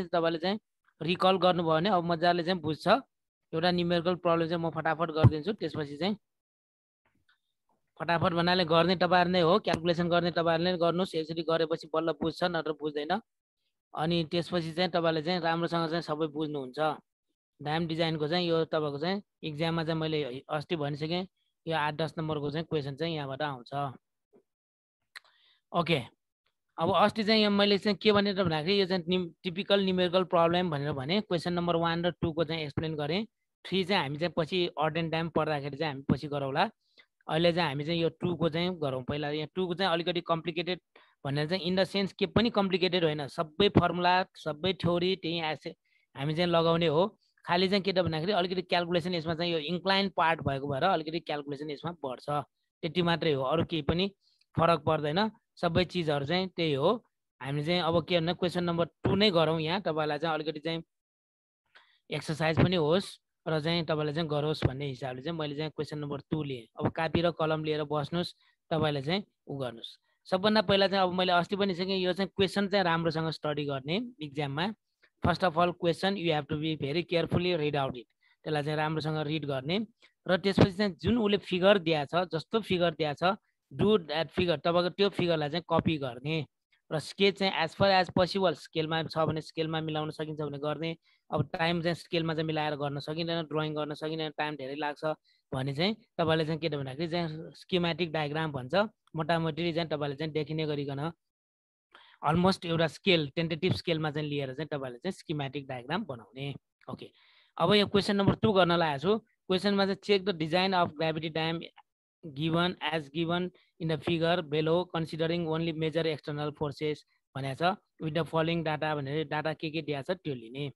तपाईले चाहिँ रिकल गर्नुभयो भने अब मजाले चाहिँ बुझ्छ। एउटा न्युमेरिकल प्रब्लम चाहिँ म फटाफट गरिदिन्छु, त्यसपछि चाहिँ फटाफट भन्नाले गर्ने तपाईहरु नै हो, क्याल्कुलेसन गर्ने तपाईहरुले नै गर्नुस्। यसरी गरेपछि बल्ल बुझ्छ, नत्र बुझ्दैन। अनि त्यसपछि चाहिँ तपाईले चाहिँ राम्रोसँग चाहिँ सबै बुझ्नुहुन्छ। डायम डिजाइनको चाहिँ यो तपाईको चाहिँ एक्जाममा चाहिँ मैले अस्ति भनिसकेँ, यो 8-10 नम्बरको चाहिँ क्वेसन चाहिँ यहाँबाट आउँछ। ओके, अब अस्ति चाहिँ मैले चाहिँ के भनेर भन्दाखेरि यो चाहिँ टिपिकल न्युमेरिकल प्रब्लम भनेर भने क्वेसन नम्बर 1 र 2 को चाहिँ एक्सप्लेन गरेँ। 3 चाहिँ हामी चाहिँ पछि अड एन्ड टाइम पढ्दाखेरि चाहिँ हामी पछि गरौँला। अहिले चाहिँ हामी चाहिँ यो 2 को चाहिँ गरौँ। पहिला यहाँ 2 को चाहिँ अलिकति कम्प्लिकेटेड भनेर चाहिँ इन द सेन्स के पनि कम्प्लिकेटेड होइन, सबै फर्मुला सबै थ्योरी त्यही हामी चाहिँ लगाउने हो। खालि चाहिँ के त भन्दाखेरि अलिकति क्याल्कुलेसन यसमा चाहिँ यो इन्क्लाइन पार्ट भएको भएर अलिकति क्याल्कुलेसन यसमा बढ्छ, त्यति मात्रै हो, अरू केही पनि फरक पर्दैन। सबै चिजहरू चाहिँ त्यही हो। हामी चाहिँ अब के भन्दा क्वेसन नम्बर 2 नै गरौँ। यहाँ तपाईँलाई चाहिँ अलिकति चाहिँ एक्सर्साइज पनि होस् र चाहिँ तपाईँले चाहिँ गरोस् भन्ने हिसाबले चाहिँ मैले चाहिँ क्वेसन नम्बर 2 लिएँ। अब कापी र कलम लिएर बस्नुहोस्, तपाईँले चाहिँ उ गर्नुहोस्। सबभन्दा पहिला चाहिँ अब मैले अस्ति पनि सकेँ, यो चाहिँ क्वेसन चाहिँ राम्रोसँग स्टडी गर्ने एक्जाममा। First of all question you have to be very carefully read out it, त्यसलाई चाहिँ राम्रोसँग रिड गर्ने। र त्यसपछि चाहिँ जुन उसले फिगर दिएको छ, जस्तो फिगर दिएको छ डु द्याट फिगर, तपाईँको त्यो फिगरलाई चाहिँ कपी गर्ने र स्केच चाहिँ एज फर एज पोसिबल स्केलमा छ भने स्केलमा मिलाउन सकिन्छ भने गर्ने। अब टाइम चाहिँ स्केलमा चाहिँ मिलाएर गर्न सकिँदैन, ड्रइङ गर्न सकिँदैन, टाइम धेरै लाग्छ भने चाहिँ तपाईँले चाहिँ के त भन्दाखेरि चाहिँ स्किमेटिक डायग्राम भन्छ, मोटामोटी चाहिँ तपाईँले चाहिँ देखिने गरिकन अलमोस्ट एउटा स्केल टेन्टेटिभ स्केलमा चाहिँ लिएर चाहिँ तपाईँले चाहिँ स्किमेटिक डायग्राम बनाउने। ओके, अब यो क्वेसन नम्बर 2 गर्न लागेको छु। क्वेसनमा चाहिँ check the design of gravity dam given as given in the figure below considering only major external forces भनेको छ with the following data भनेर डाटा के दिएको छ त्यो लिने।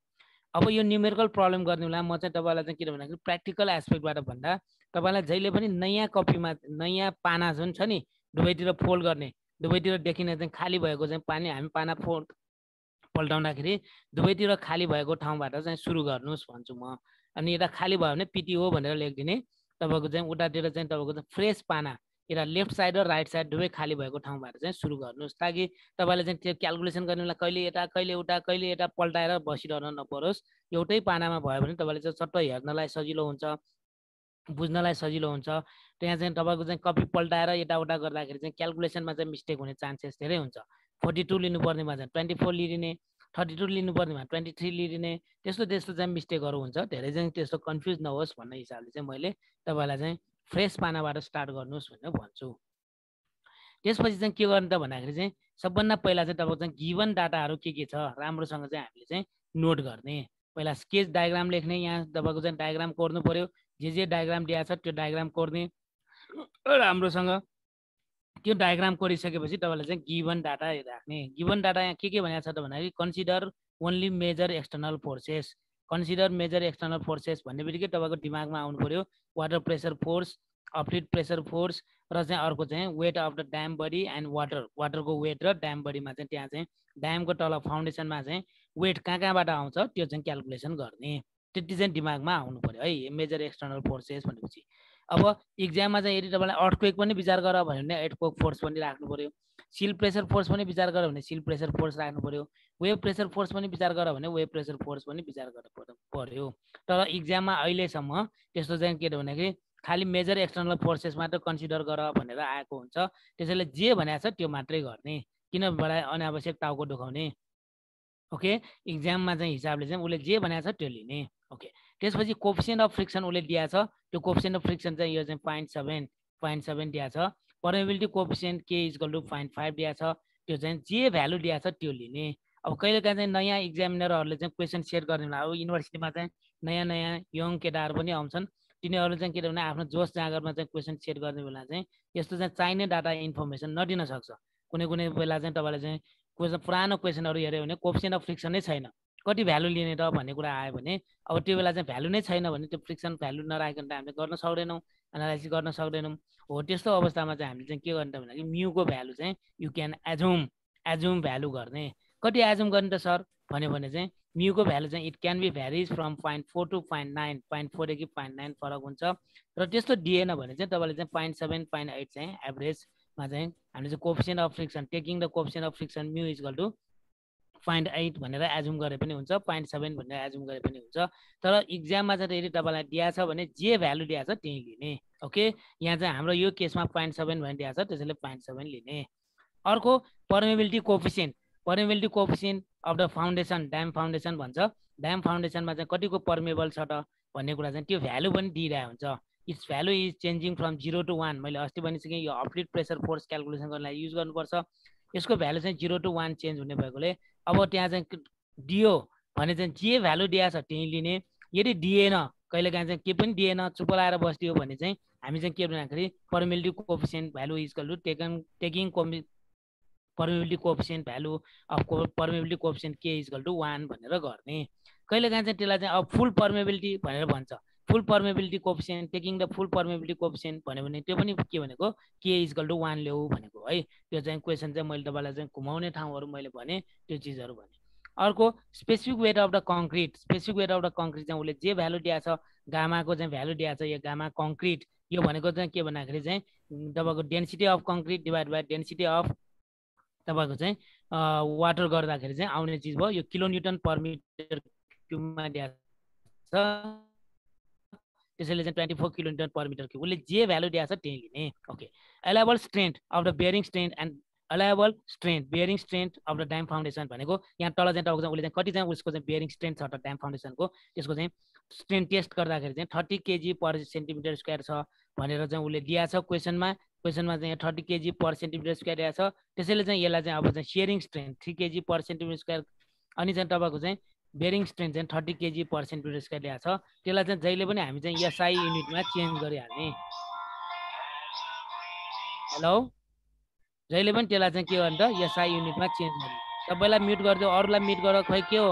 अब यो न्युमेरिकल प्रब्लम गर्ने बेला म चाहिँ तपाईँलाई चाहिँ के भन्दाखेरि प्र्याक्टिकल एस्पेक्टबाट भन्दा तपाईँलाई जहिले पनि नयाँ कपीमा नयाँ पाना जुन छ नि दुवैतिर फोल्ड गर्ने, दुवैतिर देखिने चाहिँ खाली भएको चाहिँ हामी पाना पल्टाउँदाखेरि दुवैतिर खाली भएको ठाउँबाट चाहिँ सुरु गर्नुहोस् भन्छु म। अनि यता खाली भयो भने पिटिओ भनेर लेखिदिने, तपाईँको चाहिँ उतातिर चाहिँ तपाईँको चाहिँ फ्रेस पाना यता लेफ्ट साइड र राइट साइड दुवै खाली भएको ठाउँबाट चाहिँ सुरु गर्नुहोस्, ताकि तपाईँले चाहिँ त्यो क्याल्कुलेसन गर्ने बेला कहिले यता कहिले उता कहिले यता पल्टाएर बसिरहन नपरोस्। एउटै पानामा भयो भने तपाईँले चाहिँ चट्ट हेर्नलाई सजिलो हुन्छ, बुझ्नलाई सजिलो हुन्छ। त्यहाँ चाहिँ तपाईँको चाहिँ कपी पल्टाएर यताउता गर्दाखेरि चाहिँ क्याल्कुलेसनमा चाहिँ मिस्टेक हुने चान्सेस धेरै हुन्छ। 42 लिनुपर्नेमा चाहिँ 24 लिने, 32 लिनुपर्नेमा 23 लिने, त्यस्तो त्यस्तो चाहिँ मिस्टेकहरू हुन्छ। धेरै चाहिँ त्यस्तो कन्फ्युज नहोस् भन्ने हिसाबले चाहिँ मैले तपाईँलाई चाहिँ फ्रेस पानाबाट स्टार्ट गर्नुहोस् भनेर भन्छु। त्यसपछि चाहिँ के गर्ने त भन्दाखेरि चाहिँ सबभन्दा पहिला चाहिँ तपाईँको चाहिँ गिभन डाटाहरू के छ राम्रोसँग चाहिँ हामीले चाहिँ नोट गर्ने। पहिला स्केच डायग्राम लेख्ने, यहाँ तपाईँको चाहिँ डायग्राम कोर्नु पर्यो, जे डायग्राम दिएको छ त्यो डायग्राम कोर्ने राम्रोसँग। त्यो डायग्राम कोरिसकेपछि तपाईँले चाहिँ गिभन डाटा राख्ने। गिभन डाटा यहाँ के भनेको छ त भन्दाखेरि consider only major external forces. Consider major external forces भन्ने बित्तिकै तपाईँको दिमागमा आउनु पर्यो water pressure force, uplift pressure force र चाहिँ अर्को चाहिँ weight of the dam body and वाटरको वेट र ड्याम बडीमा चाहिँ त्यहाँ चाहिँ ड्यामको तल फाउन्डेसनमा चाहिँ वेट कहाँबाट आउँछ त्यो चाहिँ क्याल्कुलेसन गर्ने। त्यति चाहिँ दिमागमा आउनु पर्यो है मेजर एक्सटर्नल फोर्सेस भनेपछि। अब एक्जाममा चाहिँ यदि तपाईँलाई अर्थक्वेक पनि विचार गर भने अर्थक्वेक फोर्स पनि राख्नु पर्यो, सिल प्रेसर फोर्स पनि विचार गर भने सिल प्रेसर फोर्स राख्नु पर्यो, वेभ प्रेसर फोर्स पनि विचार गर भने वेभ प्रेसर फोर्स पनि विचार गर्नु पर्यो। तर एक्जाममा अहिलेसम्म त्यस्तो चाहिँ के भन्दाखेरि खालि मेजर एक्सटर्नल फोर्सेस मात्र कन्सिडर गर भनेर आएको हुन्छ। त्यसैले जे भनेको छ त्यो मात्रै गर्ने, किन बढाइ अनावश्यक टाउको दुखाउने। ओके, एक्जाममा चाहिँ हिसाबले चाहिँ उसले जे भनेको छ त्यो लिने। ओके, त्यसपछि कोफिसिएन्ट अफ फ्रिक्सन उसले दिएको छ, त्यो कोफिसिएन्ट अफ फ्रिक्सन चाहिँ यो चाहिँ 0.7 दिएको छ। पर्मेबिलिटी कोफिसिएन्ट के इक्वल टु 0.5 दिएको छ, त्यो चाहिँ जे भ्यालु दिएको छ त्यो लिने। अब कहिलेकाहीँ चाहिँ नयाँ इक्जामिनरहरूले चाहिँ क्वेसन सेट गर्ने बेला अब युनिभर्सिटीमा चाहिँ नयाँ यङ केटाहरू पनि आउँछन्, तिनीहरू चाहिँ के भने आफ्नो जोस जागरमा चाहिँ क्वेसन सेट गर्ने बेला चाहिँ यस्तो चाहिँ चाहिने डाटा इन्फर्मेसन नदिन सक्छ। कुनै बेला चाहिँ तपाईँले चाहिँ पुरानो क्वेसनहरू हेऱ्यो भने कोफिसिएन्ट अफ फ्रिक्सन नै छैन, कति भ्यालु लिने त भन्ने कुरा आयो भने अब त्यो बेला चाहिँ भ्यालु नै छैन भने त्यो फ्रिक्सन भ्यालु नराखिकन त हामीले गर्न सक्दैनौँ, एनालाइसिस गर्न सक्दैनौँ। हो त्यस्तो अवस्थामा चाहिँ हामीले चाहिँ के गर्ने त भन्दाखेरि म्युको भ्यालु चाहिँ यु क्यान एजुम भ्यालु गर्ने। कति एजुम गर्ने त सर भन्यो भने चाहिँ म्युको भ्यालु चाहिँ it can be varies from 0.4 to 0.9, 0.4 देखि 0.9 फरक हुन्छ। र त्यस्तो दिएन भने चाहिँ तपाईँले चाहिँ 0.7, 0.8 चाहिँ एभरेजमा चाहिँ हामीले चाहिँ coefficient of friction taking the coefficient of friction म्यु इक्वल टु 0.8 भनेर एजुम गरे पनि हुन्छ, 0.7 भनेर एजुम गरे पनि हुन्छ। तर इक्जाममा चाहिँ यदि तपाईँलाई दिएको छ भने जे भ्यालु दिएको छ त्यही लिने। ओके, यहाँ चाहिँ हाम्रो यो केसमा 0.7 भनेर दिएको छ, त्यसैले 0.7 लिने। अर्को permeability coefficient. Permeability coefficient of the foundation, dam foundation भन्छ। ड्याम फाउन्डेसनमा चाहिँ कतिको पर्मेबल छ त भन्ने कुरा चाहिँ त्यो भ्यालु पनि दिइरहेको हुन्छ। It's value is changing from 0 to 1। मैले अस्ति भनिसकेँ यो अप्लिड प्रेसर फोर्स क्यालकुलेसन गर्नलाई युज गर्नुपर्छ। यसको भ्यालु चाहिँ 0 to 1 चेन्ज हुने भएकोले अब त्यहाँ चाहिँ दियो भने चाहिँ जे भ्यालु दिएको छ त्यही लिने। यदि दिएन, कहिलेकाहीँ चाहिँ के पनि दिएन, चुप लाएर बस्दियो भने चाहिँ हामी चाहिँ के भन्दाखेरि permeability coefficient value is equal to taking permeability coefficient value of permeability coefficient के इज इक्वल टु 1 भनेर गर्ने। कहिलेकाहीँ चाहिँ त्यसलाई चाहिँ अब फुल पर्मेबिलिटी भनेर भन्छ। Full permeability coefficient, taking the full permeability coefficient भन्यो भने त्यो पनि के भनेको के इज इक्वल टु 1 ल्याऊ भनेको है। त्यो चाहिँ क्वेसन चाहिँ मैले तपाईँलाई चाहिँ घुमाउने ठाउँहरू मैले भने त्यो चिजहरू भने। अर्को specific weight of the concrete. Specific weight of the concrete चाहिँ उसले जे भ्यालु दिएको छ, गामाको चाहिँ भ्यालु दिएको छ, यो गामा कङ्क्रिट, यो भनेको चाहिँ के भन्दाखेरि चाहिँ तपाईँको density of concrete divide by density of तपाईँको चाहिँ वाटर गर्दाखेरि चाहिँ आउने चिज भयो। यो किलोन्युटन पर मिटर क्युबमा दिएको छ, त्यसैले चाहिँ 24 किलोन्युटन पर मिटर क्युब। उसले जे भ्यालु दिएको छ त्यही लिने। Okay, allowable strength of the bearing strength and allowable strength, bearing strength of the dam foundation भनेको यहाँ तल चाहिँ तपाईँको चाहिँ उसले चाहिँ कति चाहिँ उसको चाहिँ बेयरिङ स्ट्रेन्थ छ त ड्याम फाउन्डेसनको, त्यसको चाहिँ स्ट्रेन्थ टेस्ट गर्दाखेरि चाहिँ 30 kg पर सेन्टिमिटर स्क्वायर छ भनेर चाहिँ उसले दिएको छ क्वेसनमा। क्वेसनमा चाहिँ 30 kg पर सेन्टिमिटर स्क्वायर दिएको छ। त्यसैले चाहिँ यसलाई चाहिँ अब चाहिँ सेयरिङ स्ट्रेन्थ 3 kg पर सेन्टिमिटर स्क्वायर, अनि चाहिँ तपाईँको चाहिँ बेयरिङ स्ट्रेन्थ चाहिँ 30 kg पर सेन्टिमिटर स्क्वायर दिएको छ। त्यसलाई चाहिँ जहिले पनि हामी चाहिँ एसआई युनिटमा चेन्ज गरिहाल्ने। हेलो, जहिले पनि त्यसलाई चाहिँ के गर्नु त एसआई युनिटमा चेन्ज गर्ने। सबैलाई म्युट गरिदियो, अरूलाई म्युट गरेर खोइ के हो,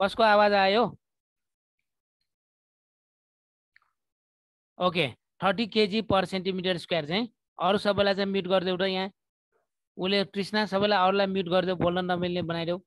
कसको आवाज आयो? ओके, 30 kg पर सेन्टिमिटर स्क्वायर चाहिँ अरू सबैलाई चाहिँ म्युट गरिदेऊ त। यहाँ उसले कृष्ण सबैलाई अरूलाई म्युट गरिदेऊ, बोल्न नमिल्ने बनाइदेऊ।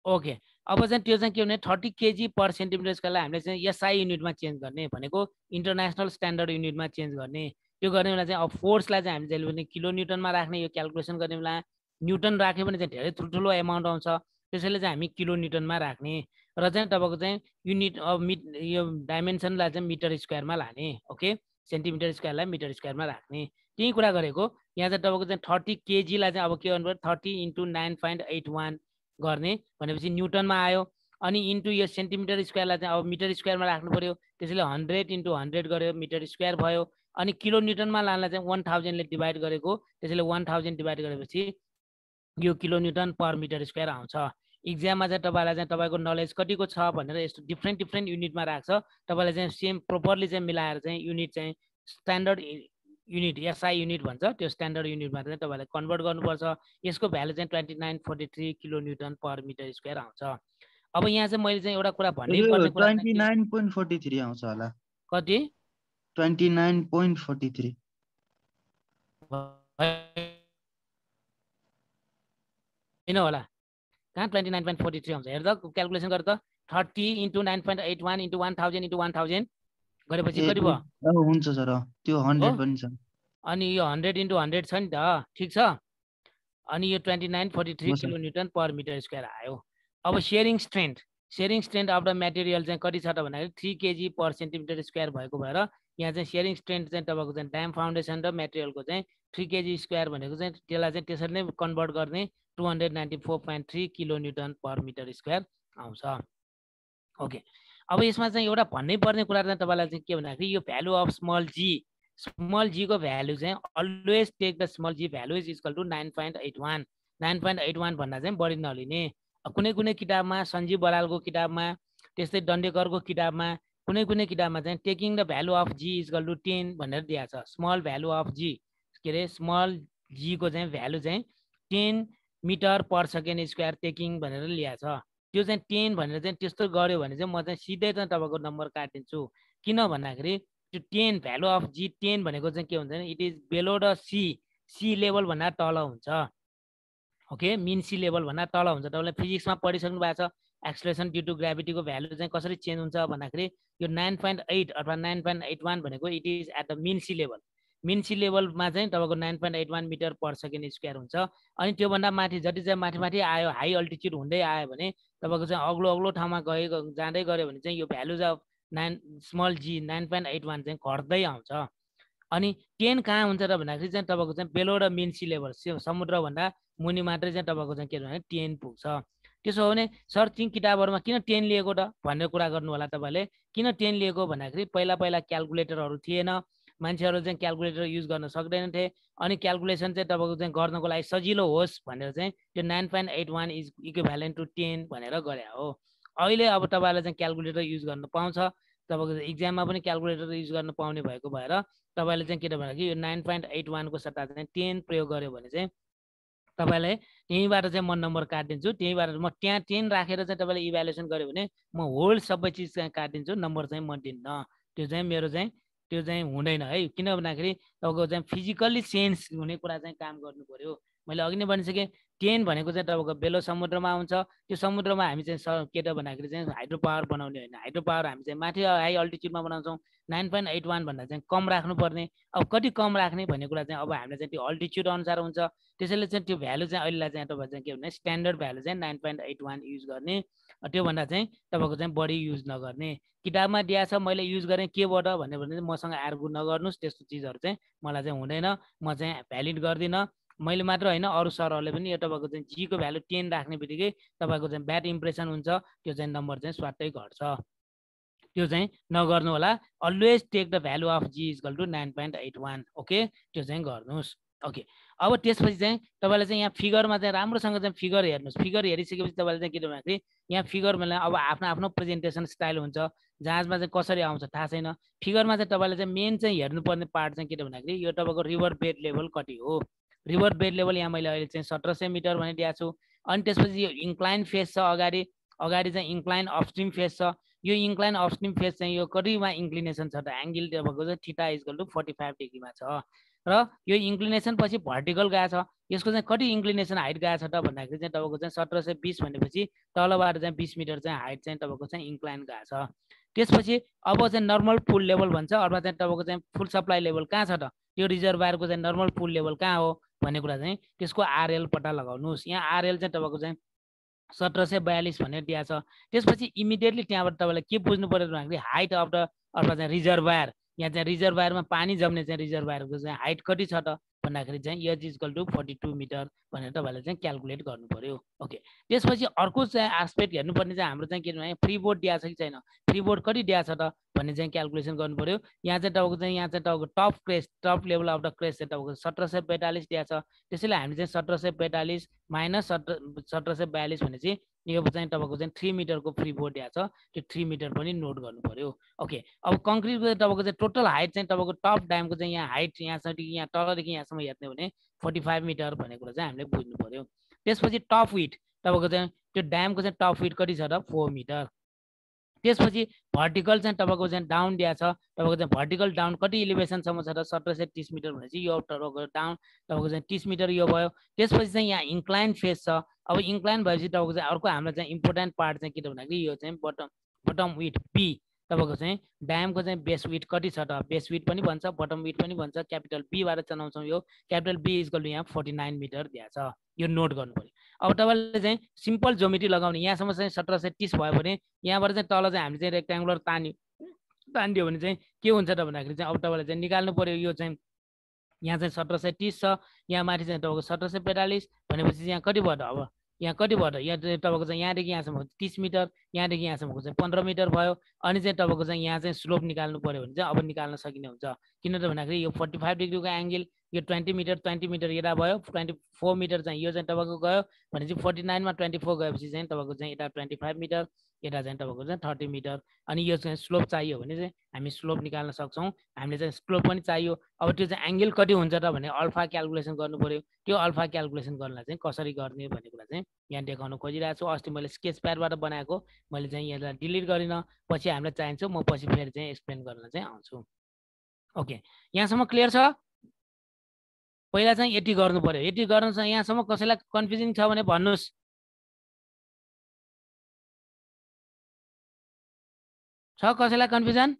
ओके, अब चाहिँ त्यो चाहिँ के भने 30 kg पर सेन्टिमिटर स्क्वायरलाई हामीले चाहिँ एसआई युनिटमा चेन्ज गर्ने भनेको इन्टरनेसनल स्ट्यान्डर्ड युनिटमा चेन्ज गर्ने। त्यो गर्ने बेला चाहिँ अब फोर्सलाई चाहिँ हामी जहिले पनि किलो न्युटनमा राख्ने। यो क्यालकुलेसन गर्ने बेला न्युटन राख्यो भने चाहिँ धेरै ठुल्ठुलो एमाउन्ट आउँछ, त्यसैले चाहिँ हामी किलो न्युटनमा राख्ने। र चाहिँ तपाईँको चाहिँ युनिट अफ यो डाइमेन्सनलाई चाहिँ मिटर स्क्वायरमा लाने। ओके, सेन्टिमिटर स्क्वायरलाई मिटर स्क्वायरमा राख्ने, त्यही कुरा गरेको। यहाँ चाहिँ तपाईँको चाहिँ 30 kg लाई चाहिँ अब के गर्नु पर्यो, 30 × 9.81 गर्ने भनेपछि न्युटनमा आयो। अनि इन्टु यो सेन्टिमिटर स्क्वायरलाई चाहिँ अब मिटर स्क्वायरमा राख्नु पर्यो, त्यसैले 100 × 100 गर्यो मिटर स्क्वायर भयो। अनि किलो न्युटनमा लानलाई चाहिँ 1000 ले डिभाइड गरेको, त्यसैले 1000 डिभाइड गरेपछि यो kilo newton per metre square आउँछ। इक्जाममा चाहिँ तपाईँलाई चाहिँ तपाईँको नलेज कतिको छ भनेर यस्तो डिफ्रेन्ट युनिटमा राख्छ। तपाईँलाई चाहिँ सेम प्रोपरली चाहिँ मिलाएर चाहिँ युनिट चाहिँ स्ट्यान्डर्ड युनिट एसआई युनिट भन्छ, त्यो स्ट्यान्डर्ड युनिटमा चाहिँ तपाईँले कन्भर्ट गर्नुपर्छ। यसको भ्यालु चाहिँ 2943 kilo newton per metre square आउँछ। अब यहाँ चाहिँ मैले चाहिँ एउटा कुरा भन्नै पर्ने कुरा 29.43 आउँछ होला। कति? 29.43 हैन होला, कहाँ 29.43 आउँछ? हेर त, क्यालकुलेसन गर त। 30 × 9.81 × 1000 × 1000 गरेपछि कति भयो? हुन्छ सर, त्यो 100 पनि छ। अनि यो 100 × 100 छ नि त, ठिक छ। अनि यो 2943 kilo newton per metre square आयो। अब shearing strength of the material चाहिँ कति छ त भन्दाखेरि 3 kg पर सेन्टिमिटर स्क्वायर भएको भएर यहाँ चाहिँ सेयरिङ स्ट्रेन्थ चाहिँ तपाईँको चाहिँ ड्याम फाउन्डेसन र मेटेरियलको चाहिँ 3 kg स्क्वायर भनेको चाहिँ त्यसलाई चाहिँ त्यसरी नै कन्भर्ट गर्ने 294.3 kilo newton per metre square आउँछ। ओके, अब यसमा चाहिँ एउटा भन्नै पर्ने कुरा चाहिँ तपाईँलाई चाहिँ के भन्दाखेरि यो भ्यालु अफ स्मल जी को भ्यालु चाहिँ always take the small G value is equal to 9.81। 9.81 भन्दा चाहिँ बढी नलिने। कुनै कुनै किताबमा, सञ्जीव बरालको किताबमा, त्यस्तै डन्डेकरको किताबमा, कुनै किताबमा चाहिँ taking the value of g is equal to 10 भनेर दिएको छ। स्मल भ्यालु अफ जी, के अरे स्मल जी को चाहिँ भ्यालु चाहिँ 10 metre per second square taking भनेर ल्याएको छ। त्यो चाहिँ 10 भनेर चाहिँ त्यस्तो गर्यो भने चाहिँ म चाहिँ सिधै चाहिँ तपाईँको नम्बर काटिदिन्छु। किन भन्दाखेरि त्यो 10 भ्यालु अफ जी 10 भनेको चाहिँ के हुन्छ भने it is bellow the C level भन्दा तल हुन्छ। ओके, मिन सी लेभल भन्दा तल हुन्छ। तपाईँले फिजिक्समा पढिसक्नु भएको छ एक्सलेरेसन ड्यू टु ग्राभिटीको भ्यालु चाहिँ कसरी चेन्ज हुन्छ भन्दाखेरि यो 9.8 अथवा 9.81 भनेको it is at the mean sea level. Mean sea लेभलमा चाहिँ तपाईँको 9.81 मिटर पर सेकेन्ड स्क्वायर हुन्छ। अनि त्योभन्दा माथि जति चाहिँ माथि माथि आयो हाई अल्टिच्युड हुँदै आयो भने तपाईँको चाहिँ अग्लो अग्लो ठाउँमा जाँदै गऱ्यो भने चाहिँ यो भ्यालुज अफ स्मल जी 9.81 चाहिँ घट्दै आउँछ। अनि 10 कहाँ हुन्छ त भन्दाखेरि चाहिँ तपाईँको चाहिँ बेलो र मिन सी लेभल समुद्रभन्दा मुनि मात्रै चाहिँ तपाईँको चाहिँ के भने 10 पुग्छ। त्यसो हो भने सर ती किताबहरूमा किन 10 लिएको त भन्ने कुरा गर्नु होला तपाईँले। किन 10 लिएको भन्दाखेरि पहिला क्यालकुलेटरहरू थिएन, मान्छेहरू चाहिँ क्यालकुलेटर युज गर्न सक्दैनथे। अनि क्यालकुलेसन चाहिँ तपाईँको चाहिँ गर्नको लागि सजिलो होस् भनेर चाहिँ त्यो 9.81 इज इक्विभ्यालेन्ट टु 10 भनेर गरे हो। अहिले अब तपाईँलाई चाहिँ क्यालकुलेटर युज गर्न पाउँछ, तपाईँको इक्जाममा पनि क्यालकुलेटर युज गर्न पाउने भएको भएर तपाईँले चाहिँ के त भन्दाखेरि यो 9.81 को सट्टा चाहिँ 10 प्रयोग गर्यो भने चाहिँ तपाईँलाई त्यहीँबाट चाहिँ म नम्बर काटिदिन्छु। त्यहीँबाट म त्यहाँ 10 राखेर चाहिँ तपाईँले इभ्यालुएसन गर्यो भने म होल सबै चिज चाहिँ काटिदिन्छु, नम्बर चाहिँ म दिन्न। त्यो चाहिँ मेरो चाहिँ त्यो चाहिँ हुँदैन है। किन भन्दाखेरि तपाईँको चाहिँ फिजिकल्ली सेन्स हुने कुरा चाहिँ काम गर्नु पर्यो। मैले अघि नै भनिसकेँ 10 भनेको चाहिँ तपाईँको बेलो समुद्रमा आउँछ। त्यो समुद्रमा हामी चाहिँ के त भन्दाखेरि चाहिँ हाइड्रो पावर बनाउने होइन, हाइड्रो पावर हामी चाहिँ माथि हाई अल्टिच्युडमा बनाउँछौँ। 9.81 भन्दा चाहिँ कम राख्नुपर्ने। अब कति कम राख्ने भन्ने कुरा चाहिँ अब हामीले चाहिँ त्यो अल्टिच्युड अनुसार हुन्छ। त्यसैले चाहिँ त्यो भ्यालु चाहिँ अहिले चाहिँ तपाईँ चाहिँ के भने स्ट्यान्डर्ड भ्यालु चाहिँ 9.81 युज गर्ने, त्योभन्दा चाहिँ तपाईँको चाहिँ बढी युज नगर्ने। किताबमा दिएको छ मैले युज गरेँ केबाट भन्यो भने चाहिँ मसँग आर्गु नगर्नुहोस्, त्यस्तो चिजहरू चाहिँ मलाई चाहिँ हुँदैन, म चाहिँ भ्यालिड गर्दिनँ। मैले मात्र होइन अरू सरहरूले पनि यो तपाईँको चाहिँ जीको भ्यालु 10 राख्ने बित्तिकै तपाईँको चाहिँ ब्याड इम्प्रेसन हुन्छ, त्यो चाहिँ नम्बर चाहिँ स्वाटै घट्छ। त्यो चाहिँ नगर्नु होला। Always take the value of g equal to 9.81। Okay, त्यो चाहिँ गर्नुहोस्। ओके, अब त्यसपछि चाहिँ तपाईँले चाहिँ यहाँ फिगरमा चाहिँ राम्रोसँग चाहिँ फिगर हेर्नुहोस्। फिगर हेरिसकेपछि तपाईँले चाहिँ के भन्दाखेरि यहाँ फिगर मतलब अब आफ्नो आफ्नो प्रेजेन्टेसन स्टाइल हुन्छ, जहाजमा चाहिँ कसरी आउँछ थाहा छैन। फिगरमा चाहिँ तपाईँले चाहिँ मेन चाहिँ हेर्नुपर्ने पार्ट चाहिँ के भन्दाखेरि यो तपाईँको रिभर बेड लेभल कति हो। रिभर बेड लेभल यहाँ मैले अहिले चाहिँ 1700 मिटर भने दिएको छु। अनि त्यसपछि यो इन्क्लाइन फेस छ, अगाडि चाहिँ इन्क्लाइन अपस्ट्रिम फेस छ। यो इन्क्लाइन अपस्ट्रिम फेस चाहिँ यो कतिमा इन्क्लिनेसन छ त एङ्गल तपाईँको चाहिँ थीटा इक्वल टु 45 डिग्रीमा छ। र यो इन्क्लिनेसन पछि भर्टिकल गएको छ, यसको चाहिँ कति इन्क्लिनेसन हाइट गएको छ त भन्दाखेरि चाहिँ तपाईँको चाहिँ 1720 भनेपछि तलबाट चाहिँ 20 मिटर चाहिँ हाइट चाहिँ तपाईँको चाहिँ इन्क्लाइन गएको छ। त्यसपछि अब चाहिँ नर्मल पुल लेभल भन्छ, अथवा चाहिँ तपाईँको चाहिँ फुल सप्लाई लेभल कहाँ छ त, त्यो रिजर्भयरको चाहिँ नर्मल पुल लेभल कहाँ हो भन्ने कुरा चाहिँ त्यसको आरएल पत्ता लगाउनुहोस्। यहाँ आरएल चाहिँ तपाईँको चाहिँ 1742 भनेर दिएको छ। त्यसपछि इमिडिएटली त्यहाँबाट तपाईँलाई के बुझ्नु पर्यो भन्दाखेरि हाइट अफ द अथवा चाहिँ रिजर्भयर, यहाँ चाहिँ रिजर्भयरमा पानी जम्ने चाहिँ रिजर्भयरको चाहिँ हाइट कति छ त भन्दाखेरि चाहिँ एच इक्वल टु 42 मिटर भनेर तपाईँले चाहिँ क्यालकुलेट गर्नु पर्यो। ओके, त्यसपछि अर्को चाहिँ एस्पेक्ट हेर्नुपर्ने चाहिँ हाम्रो चाहिँ के भने फ्री बोर्ड दिएको छ कि छैन, फ्री बोर्ड कति दिएको छ त भन्ने चाहिँ क्यालकुलेसन गर्नु पर्यो। यहाँ चाहिँ तपाईँको चाहिँ यहाँ चाहिँ तपाईँको top crest, top level of the crest चाहिँ तपाईँको 1742 दिएको छ। त्यसैले हामी चाहिँ 1742 माइनस 1742 भने चाहिँ यो चाहिँ तपाईँको चाहिँ 3 मिटरको फ्री बोर्ड दिएको छ, त्यो 3 मिटर पनि नोट गर्नु पर्यो। ओके, अब कङ्क्रिटको चाहिँ तपाईँको चाहिँ टोटल हाइट चाहिँ तपाईँको टप ड्यामको चाहिँ यहाँ हाइट यहाँसम्म यहाँ तलदेखि यहाँसम्म हेर्ने भने 45 मिटर भन्ने कुरा चाहिँ हामीले बुझ्नु पर्यो। त्यसपछि टप विथ तपाईँको चाहिँ त्यो ड्यामको चाहिँ टप विथ कति छ त 4 मिटर। त्यसपछि भर्टिकल चाहिँ तपाईँको चाहिँ डाउन दिएको छ, तपाईँको चाहिँ भर्टिकल डाउन कति इलिभेसनसम्म छ त 1730 मिटर भनेपछि यो तपाईँको डाउन तपाईँको चाहिँ 30 मिटर यो भयो। त्यसपछि चाहिँ यहाँ इन्क्लाइन फेस छ। अब इन्क्लाइन भएपछि तपाईँको चाहिँ अर्को हाम्रो चाहिँ इम्पोर्टेन्ट पार्ट चाहिँ के त भन्दाखेरि यो चाहिँ बटम विथ बी, तपाईँको चाहिँ ड्यामको चाहिँ बेस विथ कति छ त, बेस विथ पनि भन्छ बटम विथ पनि भन्छ, क्यापिटल बीबाट चलाउँछौँ। यो क्यापिटल बी इक्वल टु यहाँ 49 मिटर दिएको छ, यो नोट गर्नु पर्यो। अब तपाईँले चाहिँ सिम्पल जोमेट्री लगाउने, यहाँसम्म चाहिँ 1730 भयो भने यहाँबाट चाहिँ तल चाहिँ हामी चाहिँ रेक्ट्याङ्गुलर तानिदियो भने चाहिँ के हुन्छ त भन्दाखेरि चाहिँ अब तपाईँले चाहिँ निकाल्नु पर्यो। यो चाहिँ यहाँ चाहिँ 1730 छ, यहाँ माथि चाहिँ तपाईँको 1742 भनेपछि यहाँ कति भयो त, अब यहाँ कति भयो त, यहाँ तपाईँको चाहिँ यहाँदेखि यहाँसम्म 30 मिटर, यहाँदेखि यहाँसम्मको चाहिँ 15 मिटर भयो। अनि चाहिँ तपाईँको चाहिँ यहाँ चाहिँ स्लोप निकाल्नु पर्यो भने चाहिँ अब निकाल्न सकिने हुन्छ। किन त भन्दाखेरि यो 45 डिग्रीको एङ्गल, यो 20 मिटर यता भयो, 24 मिटर चाहिँ यो चाहिँ तपाईँको गयो भनेपछि 49 मा 24 गएपछि चाहिँ तपाईँको चाहिँ यता 25 मिटर, यता चाहिँ तपाईँको चाहिँ 30 मिटर। अनि यो चाहिँ स्लोप चाहियो भने चाहिँ हामी स्लोप निकाल्न सक्छौँ। हामीले चाहिँ स्लोप पनि चाहियो। अब त्यो चाहिँ एङ्गल कति हुन्छ त भने अल्फा क्यालकुलेसन गर्नु पर्यो। त्यो अल्फा क्यालकुलेसन गर्नलाई चाहिँ कसरी गर्ने भन्ने कुरा चाहिँ यहाँ देखाउन खोजिरहेको छु। अस्ति मैले स्केच प्याडबाट बनाएको, मैले चाहिँ यसलाई डिलिट गरिनँ, पछि हामीलाई चाहिन्छ म पछि फेरि चाहिँ एक्सप्लेन गर्न चाहिँ आउँछु। ओके, यहाँसम्म क्लियर छ? पहिला चाहिँ यति गर्नु पर्यो, यति गर्नु छ। यहाँसम्म कसैलाई कन्फ्युजिङ छ भने भन्नुहोस्। छ कसैलाई कन्फ्युजन?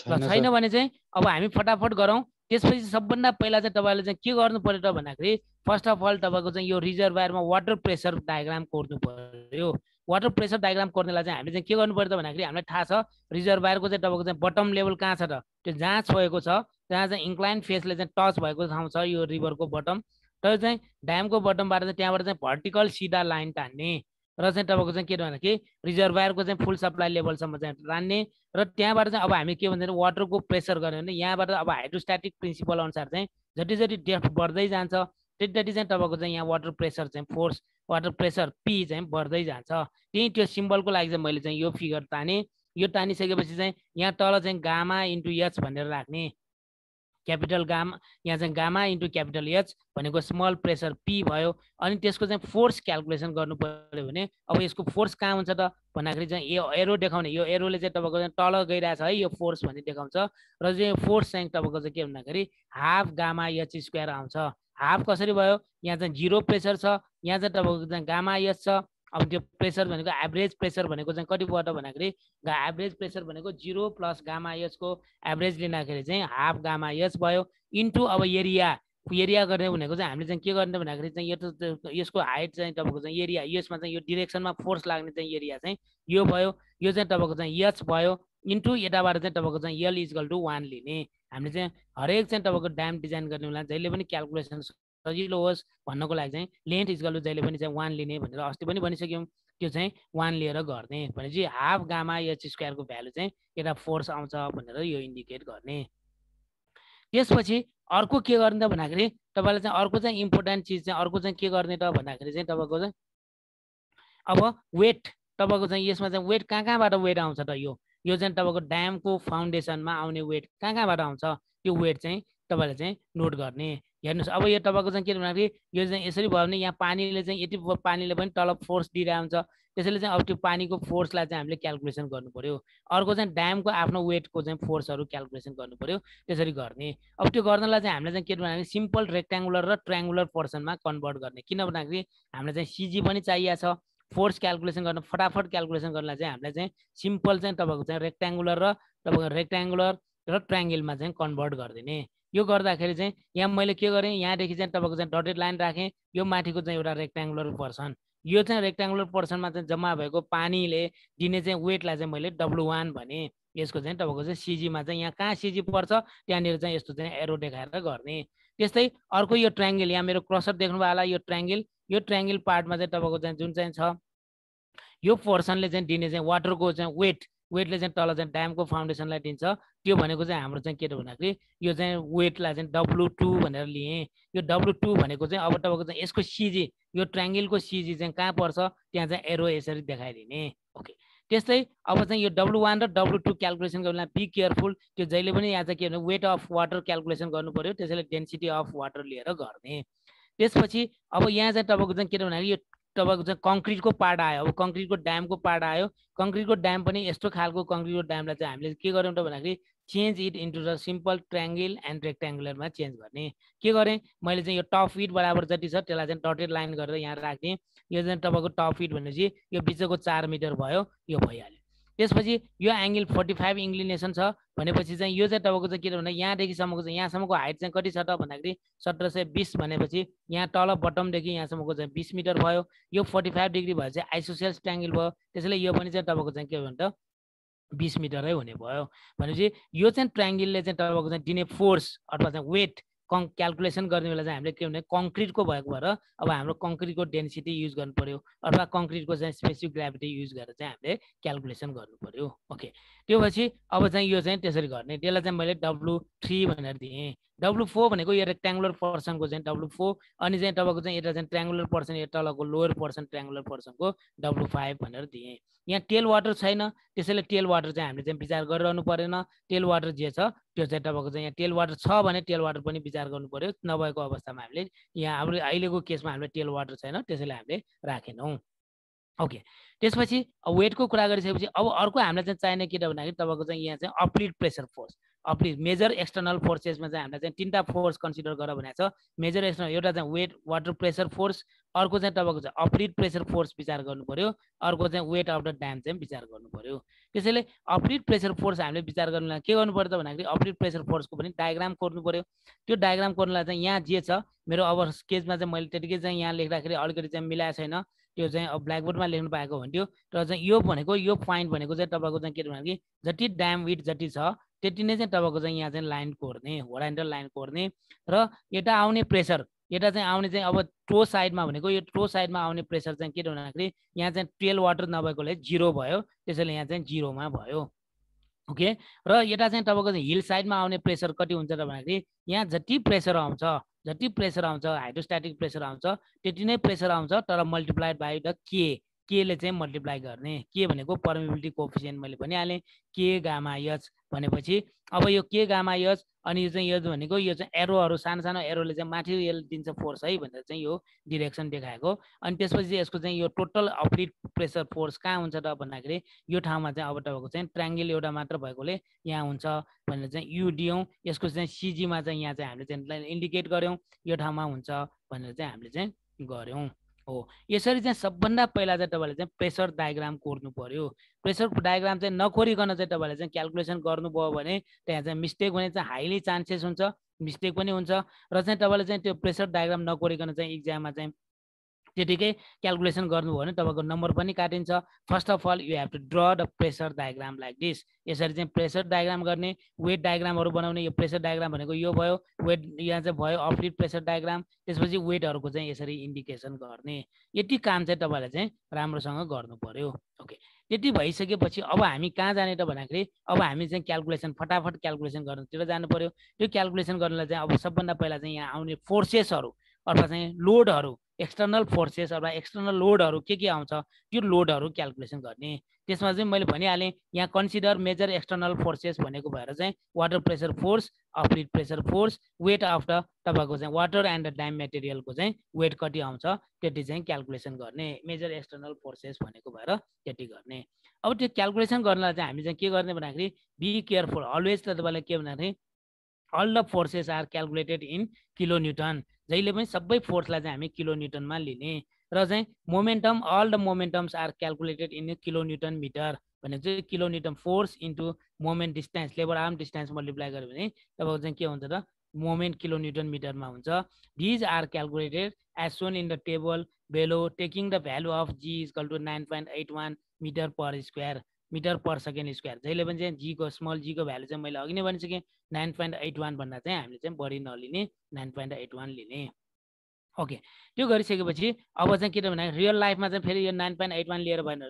ल छैन भने चाहिँ अब हामी फटाफट गरौँ। त्यसपछि सबभन्दा पहिला चाहिँ तपाईँले चाहिँ के गर्नु पर्यो त भन्दाखेरि फर्स्ट अफ अल तपाईँको चाहिँ यो रिजर्भयरमा वाटर प्रेसर डायग्राम कोर्नु पर्यो। वाटर प्रेसर डायग्राम कोर्नेलाई चाहिँ हामीले चाहिँ के गर्नु पर्यो त भन्दाखेरि हामीलाई थाहा छ रिजर्भयरको चाहिँ तपाईँको चाहिँ बटम लेभल कहाँ छ त, त्यो जहाँ छोएको छ जहाँ चाहिँ इन्क्लाइन फेसले चाहिँ टच भएको ठाउँ छ यो रिभरको बटम, तर चाहिँ ड्यामको बटमबाट चाहिँ त्यहाँबाट चाहिँ भर्टिकल सिधा लाइन तान्ने र चाहिँ तपाईँको चाहिँ के भन्दाखेरि रिजर्भयरको चाहिँ फुल सप्लाई लेभलसम्म चाहिँ तान्ने र त्यहाँबाट चाहिँ अब हामी के भन्छ वाटरको प्रेसर गर्यो भने यहाँबाट अब हाइड्रोस्ट्याटिक प्रिन्सिपल अनुसार चाहिँ जति जति डेप्थ बढ्दै जान्छ त्यति चाहिँ तपाईँको चाहिँ यहाँ वाटर प्रेसर चाहिँ फोर्स वाटर प्रेसर पी चाहिँ बढ्दै जान्छ। त्यही त्यो सिम्बलको लागि चाहिँ मैले चाहिँ यो फिगर ताने। यो तानिसकेपछि चाहिँ यहाँ तल चाहिँ गामा इन्टु एच भनेर राख्ने, क्यापिटल गामा यहाँ चाहिँ गामा इन्टु क्यापिटल एच भनेको स्मल प्रेसर पी भयो। अनि त्यसको चाहिँ फोर्स क्यालकुलेसन गर्नु पर्यो भने अब यसको फोर्स कहाँ हुन्छ त भन्दाखेरि चाहिँ यो एरो देखाउने, यो एरोले चाहिँ तपाईँको चाहिँ तल गइरहेछ है यो फोर्स भन्ने देखाउँछ र चाहिँ फोर्स चाहिँ तपाईँको चाहिँ के भन्दाखेरि हाफ गामा एच स्क्वायर आउँछ। हाफ कसरी भयो, यहाँ चाहिँ 0 प्रेसर छ, यहाँ चाहिँ तपाईँको चाहिँ गामा एच छ। अब त्यो प्रेसर भनेको एभरेज प्रेसर भनेको चाहिँ कति भयो त भन्दाखेरि एभरेज प्रेसर भनेको 0 प्लस गामा एच को एभरेज लिँदाखेरि चाहिँ हाफ गामा एच भयो इन्टु अब एरिया गर्ने भनेको चाहिँ हामीले चाहिँ के गर्ने भन्दाखेरि चाहिँ यसको हाइट चाहिँ तपाईँको चाहिँ एरिया, यसमा चाहिँ यो डिरेक्सनमा फोर्स लाग्ने चाहिँ एरिया चाहिँ यो भयो, यो चाहिँ तपाईँको चाहिँ एच भयो इन्टु यताबाट चाहिँ तपाईँको चाहिँ एल इजकल टु 1 लिने। हामीले चाहिँ हरेक चाहिँ तपाईँको ड्याम डिजाइन गर्ने बेला जहिले पनि क्यालकुलेसन सजिलो होस् भन्नको लागि चाहिँ लेन्थ इजकल टु जहिले पनि चाहिँ 1 लिने भनेर अस्ति पनि भनिसक्यौँ। त्यो चाहिँ 1 लिएर गर्ने भनेपछि हाफ गामा एच स्क्वायरको भ्यालु चाहिँ यता फोर्स आउँछ भनेर यो इन्डिकेट गर्ने। त्यसपछि अर्को के गर्ने त भन्दाखेरि तपाईँलाई चाहिँ अर्को चाहिँ इम्पोर्टेन्ट चिज चाहिँ अर्को चाहिँ के गर्ने त भन्दाखेरि चाहिँ तपाईँको चाहिँ अब वेट, तपाईँको चाहिँ यसमा चाहिँ वेट कहाँबाट वेट आउँछ त, यो चाहिँ तपाईँको ड्यामको फाउन्डेसनमा आउने वेट कहाँबाट आउँछ त्यो वेट चाहिँ तपाईँले चाहिँ नोट गर्ने। हेर्नुहोस् अब यो तपाईँको चाहिँ के भन्दाखेरि यो चाहिँ यसरी भयो भने यहाँ पानीले चाहिँ यति पानीले पनि तल फोर्स दिइरहेको हुन्छ, त्यसैले चाहिँ अब त्यो पानीको फोर्सलाई चाहिँ हामीले क्यालकुलेसन गर्नु पर्यो। अर्को चाहिँ ड्यामको आफ्नो वेटको चाहिँ फोर्सहरू क्यालकुलेसन गर्नु पर्यो, त्यसरी गर्ने। अब त्यो गर्नलाई चाहिँ हामीले चाहिँ के भन्दाखेरि सिम्पल रेक्ट्याङ्गुलर र ट्रायङ्गुलर पोर्सनमा कन्भर्ट गर्ने, किन भन्दाखेरि हामीलाई चाहिँ सिजी पनि चाहिएको छ। फोर्स क्यालकुलेसन गर्न फटाफट क्यालकुलेसन गर्नलाई चाहिँ हामीलाई चाहिँ सिम्पल चाहिँ तपाईँको चाहिँ रेक्ट्याङ्गुलर र ट्रायङ्गलमा चाहिँ कन्भर्ट गरिदिने। यो गर्दाखेरि चाहिँ यहाँ मैले के गरेँ, यहाँदेखि चाहिँ तपाईँको चाहिँ डटेड लाइन राखेँ, यो माथिको चाहिँ एउटा रेक्ट्याङ्गुलर पोर्सन, यो चाहिँ रेक्ट्याङ्गुलर पोर्सनमा चाहिँ जम्मा भएको पानीले दिने चाहिँ वेटलाई चाहिँ मैले W1 भने। यसको चाहिँ तपाईँको चाहिँ सिजीमा चाहिँ यहाँ कहाँ सिजी पर्छ त्यहाँनिर चाहिँ यस्तो चाहिँ एरो देखाएर गर्ने। त्यस्तै अर्को यो ट्रायङ्गल, यहाँ मेरो क्रसर देख्नुभयो होला, यो ट्रायङ्गल पार्टमा चाहिँ तपाईँको चाहिँ जुन चाहिँ छ यो पोर्सनले चाहिँ दिने चाहिँ वाटरको चाहिँ वेटले चाहिँ तल चाहिँ ड्यामको फाउन्डेसनलाई दिन्छ। त्यो भनेको चाहिँ हाम्रो चाहिँ के त भन्दाखेरि यो चाहिँ वेटलाई चाहिँ W2 भनेर लिएँ। यो W2 भनेको चाहिँ अब तपाईँको चाहिँ यसको सिजी, यो ट्रायङ्गलको सिजी चाहिँ कहाँ पर्छ त्यहाँ चाहिँ एरो यसरी देखाइदिने। ओके, त्यस्तै अब चाहिँ यो W1 र W2 क्यालकुलेसन गर्नुलाई बी केयरफुल, त्यो जहिले पनि यहाँ चाहिँ के भने वेट अफ वाटर क्यालकुलेसन गर्नु पर्यो, त्यसैले डेन्सिटी अफ वाटर लिएर गर्ने। त्यसपछि अब यहाँ चाहिँ तपाईँको चाहिँ के भन्दाखेरि यो तपाईँको चाहिँ कङ्क्रिटको पार्ट आयो। अब कङ्क्रिटको ड्यामको पार्ट आयो। कङ्क्रिटको ड्याम पनि यस्तो खालको कङ्क्रिटको ड्यामलाई चाहिँ हामीले के गर्यौँ त भन्दाखेरि change it into the simple triangle and रेक्ट्याङ्गुलरमा चेन्ज गर्ने। के गरेँ मैले चाहिँ यो टप फिट बराबर जति छ त्यसलाई चाहिँ डटेड लाइन गरेर यहाँ राख्ने। यो चाहिँ तपाईँको टप फिट भनेपछि यो बिचको 4 मिटर भयो, यो भइहाल्यो। त्यसपछि यो एङ्गल 45 इन्क्लिनेसन छ भनेपछि चाहिँ यो चाहिँ तपाईँको चाहिँ के भन्दा यहाँदेखिसम्मको चाहिँ यहाँसम्मको हाइट चाहिँ कति छ त भन्दाखेरि 1720 भनेपछि यहाँ तल बटमदेखि यहाँसम्मको चाहिँ 20 मिटर भयो। यो 45 डिग्री भए चाहिँ आइसोसेल्स ट्रायङ्गल भयो, त्यसैले यो पनि चाहिँ तपाईँको चाहिँ के भन्छ 20 मिटरै हुने भयो। भनेपछि यो चाहिँ ट्रायङ्गलले चाहिँ तपाईँको चाहिँ दिने फोर्स अथवा चाहिँ वेट क्यालकुलेसन गर्ने बेला चाहिँ हामीले के भने कङ्क्रिटको भएको भएर अब हाम्रो कङ्क्रिटको डेन्सिटी युज गर्नु पर्यो अथवा कङ्क्रिटको चाहिँ स्पेसिफिक ग्राभिटी युज गरेर चाहिँ हामीले क्यालकुलेसन गर्नु पर्यो। ओके, त्यो पछि अब चाहिँ यो चाहिँ त्यसरी गर्ने। त्यसलाई चाहिँ मैले W3 भनेर दिएँ। W4 भनेको यो रेक्ट्याङ्गुलर पोर्सनको चाहिँ W4, अनि चाहिँ तपाईँको चाहिँ यता चाहिँ ट्रायङ्गुलर पोर्सन, यो तलको लोवर पोर्सन ट्रायङ्गुलर पोर्सनको W5 भनेर दिएँ। यहाँ टेल वाटर छैन, त्यसैले टेल वाटर चाहिँ हामीले चाहिँ विचार गरिरहनु परेन। टेल वाटर जे छ त्यो चाहिँ तपाईँको चाहिँ यहाँ टेल वाटर छ भने टेल वाटर पनि विचार गर्नु पर्यो, नभएको अवस्थामा हामीले यहाँ हाम्रो अहिलेको केसमा हामीले टेल वाटर छैन त्यसैले हामीले राखेनौँ। ओके, त्यसपछि वेटको कुरा गरिसकेपछि अब अर्को हामीलाई चाहिँ चाहिने के त भन्दाखेरि तपाईँको चाहिँ यहाँ चाहिँ अपलिड प्रेसर फोर्स। अप्लिट मेजर एक्सटर्नल फोर्सेसमा चाहिँ हामीलाई चाहिँ तीनटा फोर्स कन्सिडर गर भनेको छ। मेजर एक्सटर्नल एउटा चाहिँ वेट वाटर प्रेसर फोर्स, अर्को चाहिँ तपाईँको चाहिँ अप्लिट प्रेसर फोर्स विचार गर्नु पर्यो, अर्को चाहिँ वेट अफ द ड्याम चाहिँ विचार गर्नु पर्यो। त्यसैले अप्लिट प्रेसर फोर्स हामीले विचार गर्नुलाई के गर्नु पर्यो त भन्दाखेरि अप्लिट प्रेसर फोर्सको पनि डायग्राम कोर्नु पर्यो। त्यो डायग्राम कोर्नुलाई चाहिँ यहाँ जे छ मेरो अब स्केचमा चाहिँ मैले त्यतिकै चाहिँ यहाँ लेख्दाखेरि अलिकति चाहिँ मिलाएको छैन, त्यो चाहिँ अब ब्ल्याकबोर्डमा लेख्नु पाएको हुन्थ्यो। र चाहिँ यो भनेको यो पोइन्ट भनेको चाहिँ तपाईँको चाहिँ के भन्दाखेरि जति ड्याम विड्थ जति छ त्यति नै चाहिँ तपाईँको चाहिँ यहाँ चाहिँ लाइन कोर्ने, होराइजन्टल लाइन कोर्ने। र यता आउने प्रेसर, यता चाहिँ आउने चाहिँ अब टो साइडमा भनेको यो टो साइडमा आउने प्रेसर चाहिँ के भन्दाखेरि यहाँ चाहिँ टेल वाटर नभएकोले 0 भयो, त्यसैले यहाँ चाहिँ 0मा भयो। ओके, र यता चाहिँ तपाईँको चाहिँ हिल साइडमा आउने प्रेसर कति हुन्छ त भन्दाखेरि यहाँ जति प्रेसर आउँछ हाइड्रोस्ट्याटिक प्रेसर आउँछ त्यति नै प्रेसर आउँछ, तर मल्टिप्लाइड बाई द केले चाहिँ मल्टिप्लाई गर्ने। के भनेको पर्मिबिलिटी कोएफिसिएन्ट मैले भनिहालेँ, के गामा एच भनेपछि अब यो के गामा एच अनि यो चाहिँ यो भनेको यो चाहिँ एरोहरू सानो सानो एरोले चाहिँ माथि दिन्छ फोर्स है भनेर चाहिँ यो डिरेक्सन देखाएको। अनि त्यसपछि यसको चाहिँ यो टोटल अप्लिट प्रेसर फोर्स कहाँ हुन्छ त भन्दाखेरि यो ठाउँमा चाहिँ अब तपाईँको चाहिँ ट्रायङ्गल एउटा मात्र भएकोले यहाँ हुन्छ भनेर चाहिँ यु दियौँ। यसको चाहिँ सिजीमा चाहिँ यहाँ चाहिँ हामीले चाहिँ इन्डिकेट गऱ्यौँ, यो ठाउँमा हुन्छ भनेर चाहिँ हामीले चाहिँ गऱ्यौँ हो। यसरी चाहिँ सबभन्दा पहिला चाहिँ तपाईँले चाहिँ प्रेसर डायग्राम कोर्नु पर्यो। प्रेसर डायग्राम चाहिँ नकोरिकन चाहिँ तपाईँले चाहिँ क्यालकुलेसन गर्नुभयो भने त्यहाँ चाहिँ मिस्टेक हुने चाहिँ हाइली चान्सेस हुन्छ, मिस्टेक पनि हुन्छ। र चाहिँ तपाईँले चाहिँ त्यो प्रेसर डायग्राम नकोरिकन चाहिँ इक्जाममा चाहिँ त्यतिकै क्यालकुलेसन गर्नुभयो भने तपाईँको नम्बर पनि काटिन्छ। First of all you have to draw the pressure diagram like this. यसरी चाहिँ प्रेसर डायग्राम गर्ने, वेट डायग्रामहरू बनाउने। यो प्रेसर डायग्राम भनेको यो भयो, वेट यहाँ चाहिँ भयो अप्लिट प्रेसर डायग्राम, त्यसपछि वेटहरूको चाहिँ यसरी इन्डिकेसन गर्ने। यति काम चाहिँ तपाईँले चाहिँ राम्रोसँग गर्नु पर्यो। ओके, त्यति भइसकेपछि अब हामी कहाँ जाने त भन्दाखेरि अब हामी चाहिँ क्यालकुलेसन फटाफट क्यालकुलेसन गर्नुतिर जानु पर्यो। त्यो क्यालकुलेसन गर्नलाई चाहिँ अब सबभन्दा पहिला चाहिँ यहाँ आउने फोर्सेसहरू अथवा चाहिँ लोडहरू, एक्सटर्नल फोर्सेस अथवा एक्सटर्नल लोडहरू के आउँछ त्यो लोडहरू क्यालकुलेसन गर्ने। त्यसमा चाहिँ मैले भनिहालेँ यहाँ कन्सिडर मेजर एक्सटर्नल फोर्सेस भनेको भएर चाहिँ water pressure force, uplift pressure force, weight of the तपाईँको चाहिँ वाटर एन्ड द ड्याम मेटेरियलको चाहिँ वेट कति आउँछ त्यति चाहिँ क्यालकुलेसन गर्ने। मेजर एक्सटर्नल फोर्सेस भनेको भएर त्यति गर्ने। अब त्यो क्यालकुलेसन गर्नलाई चाहिँ हामी चाहिँ के गर्ने भन्दाखेरि बी केयरफुल अलवेज त तपाईँलाई के भन्दाखेरि all the forces are calculated in kilo newton. जहिले पनि सबै फोर्सलाई चाहिँ हामी किलो न्युटनमा लिने। र चाहिँ moment all the moments are calculated in kilo newton metre भनेको चाहिँ kilo newton force into moment distance, लेबर आर्म डिस्टेन्स मल्टिप्लाई गर्यो भने तपाईँको चाहिँ के हुन्छ त मोमेन्ट किलो न्युटन मिटरमा हुन्छ। These are calculated as shown in the table below taking the value of g is equal to 9.81 metre per square, metre per second square. जहिले पनि चाहिँ जीको स्मल जीको भ्यालु चाहिँ मैले अघि नै भनिसकेँ 9.81 भन्दा चाहिँ हामीले चाहिँ बढी नलिने, 9.81 लिने। ओके, त्यो गरिसकेपछि अब चाहिँ के त भने रियल लाइफमा चाहिँ फेरि यो 9.81 लिएर भएन।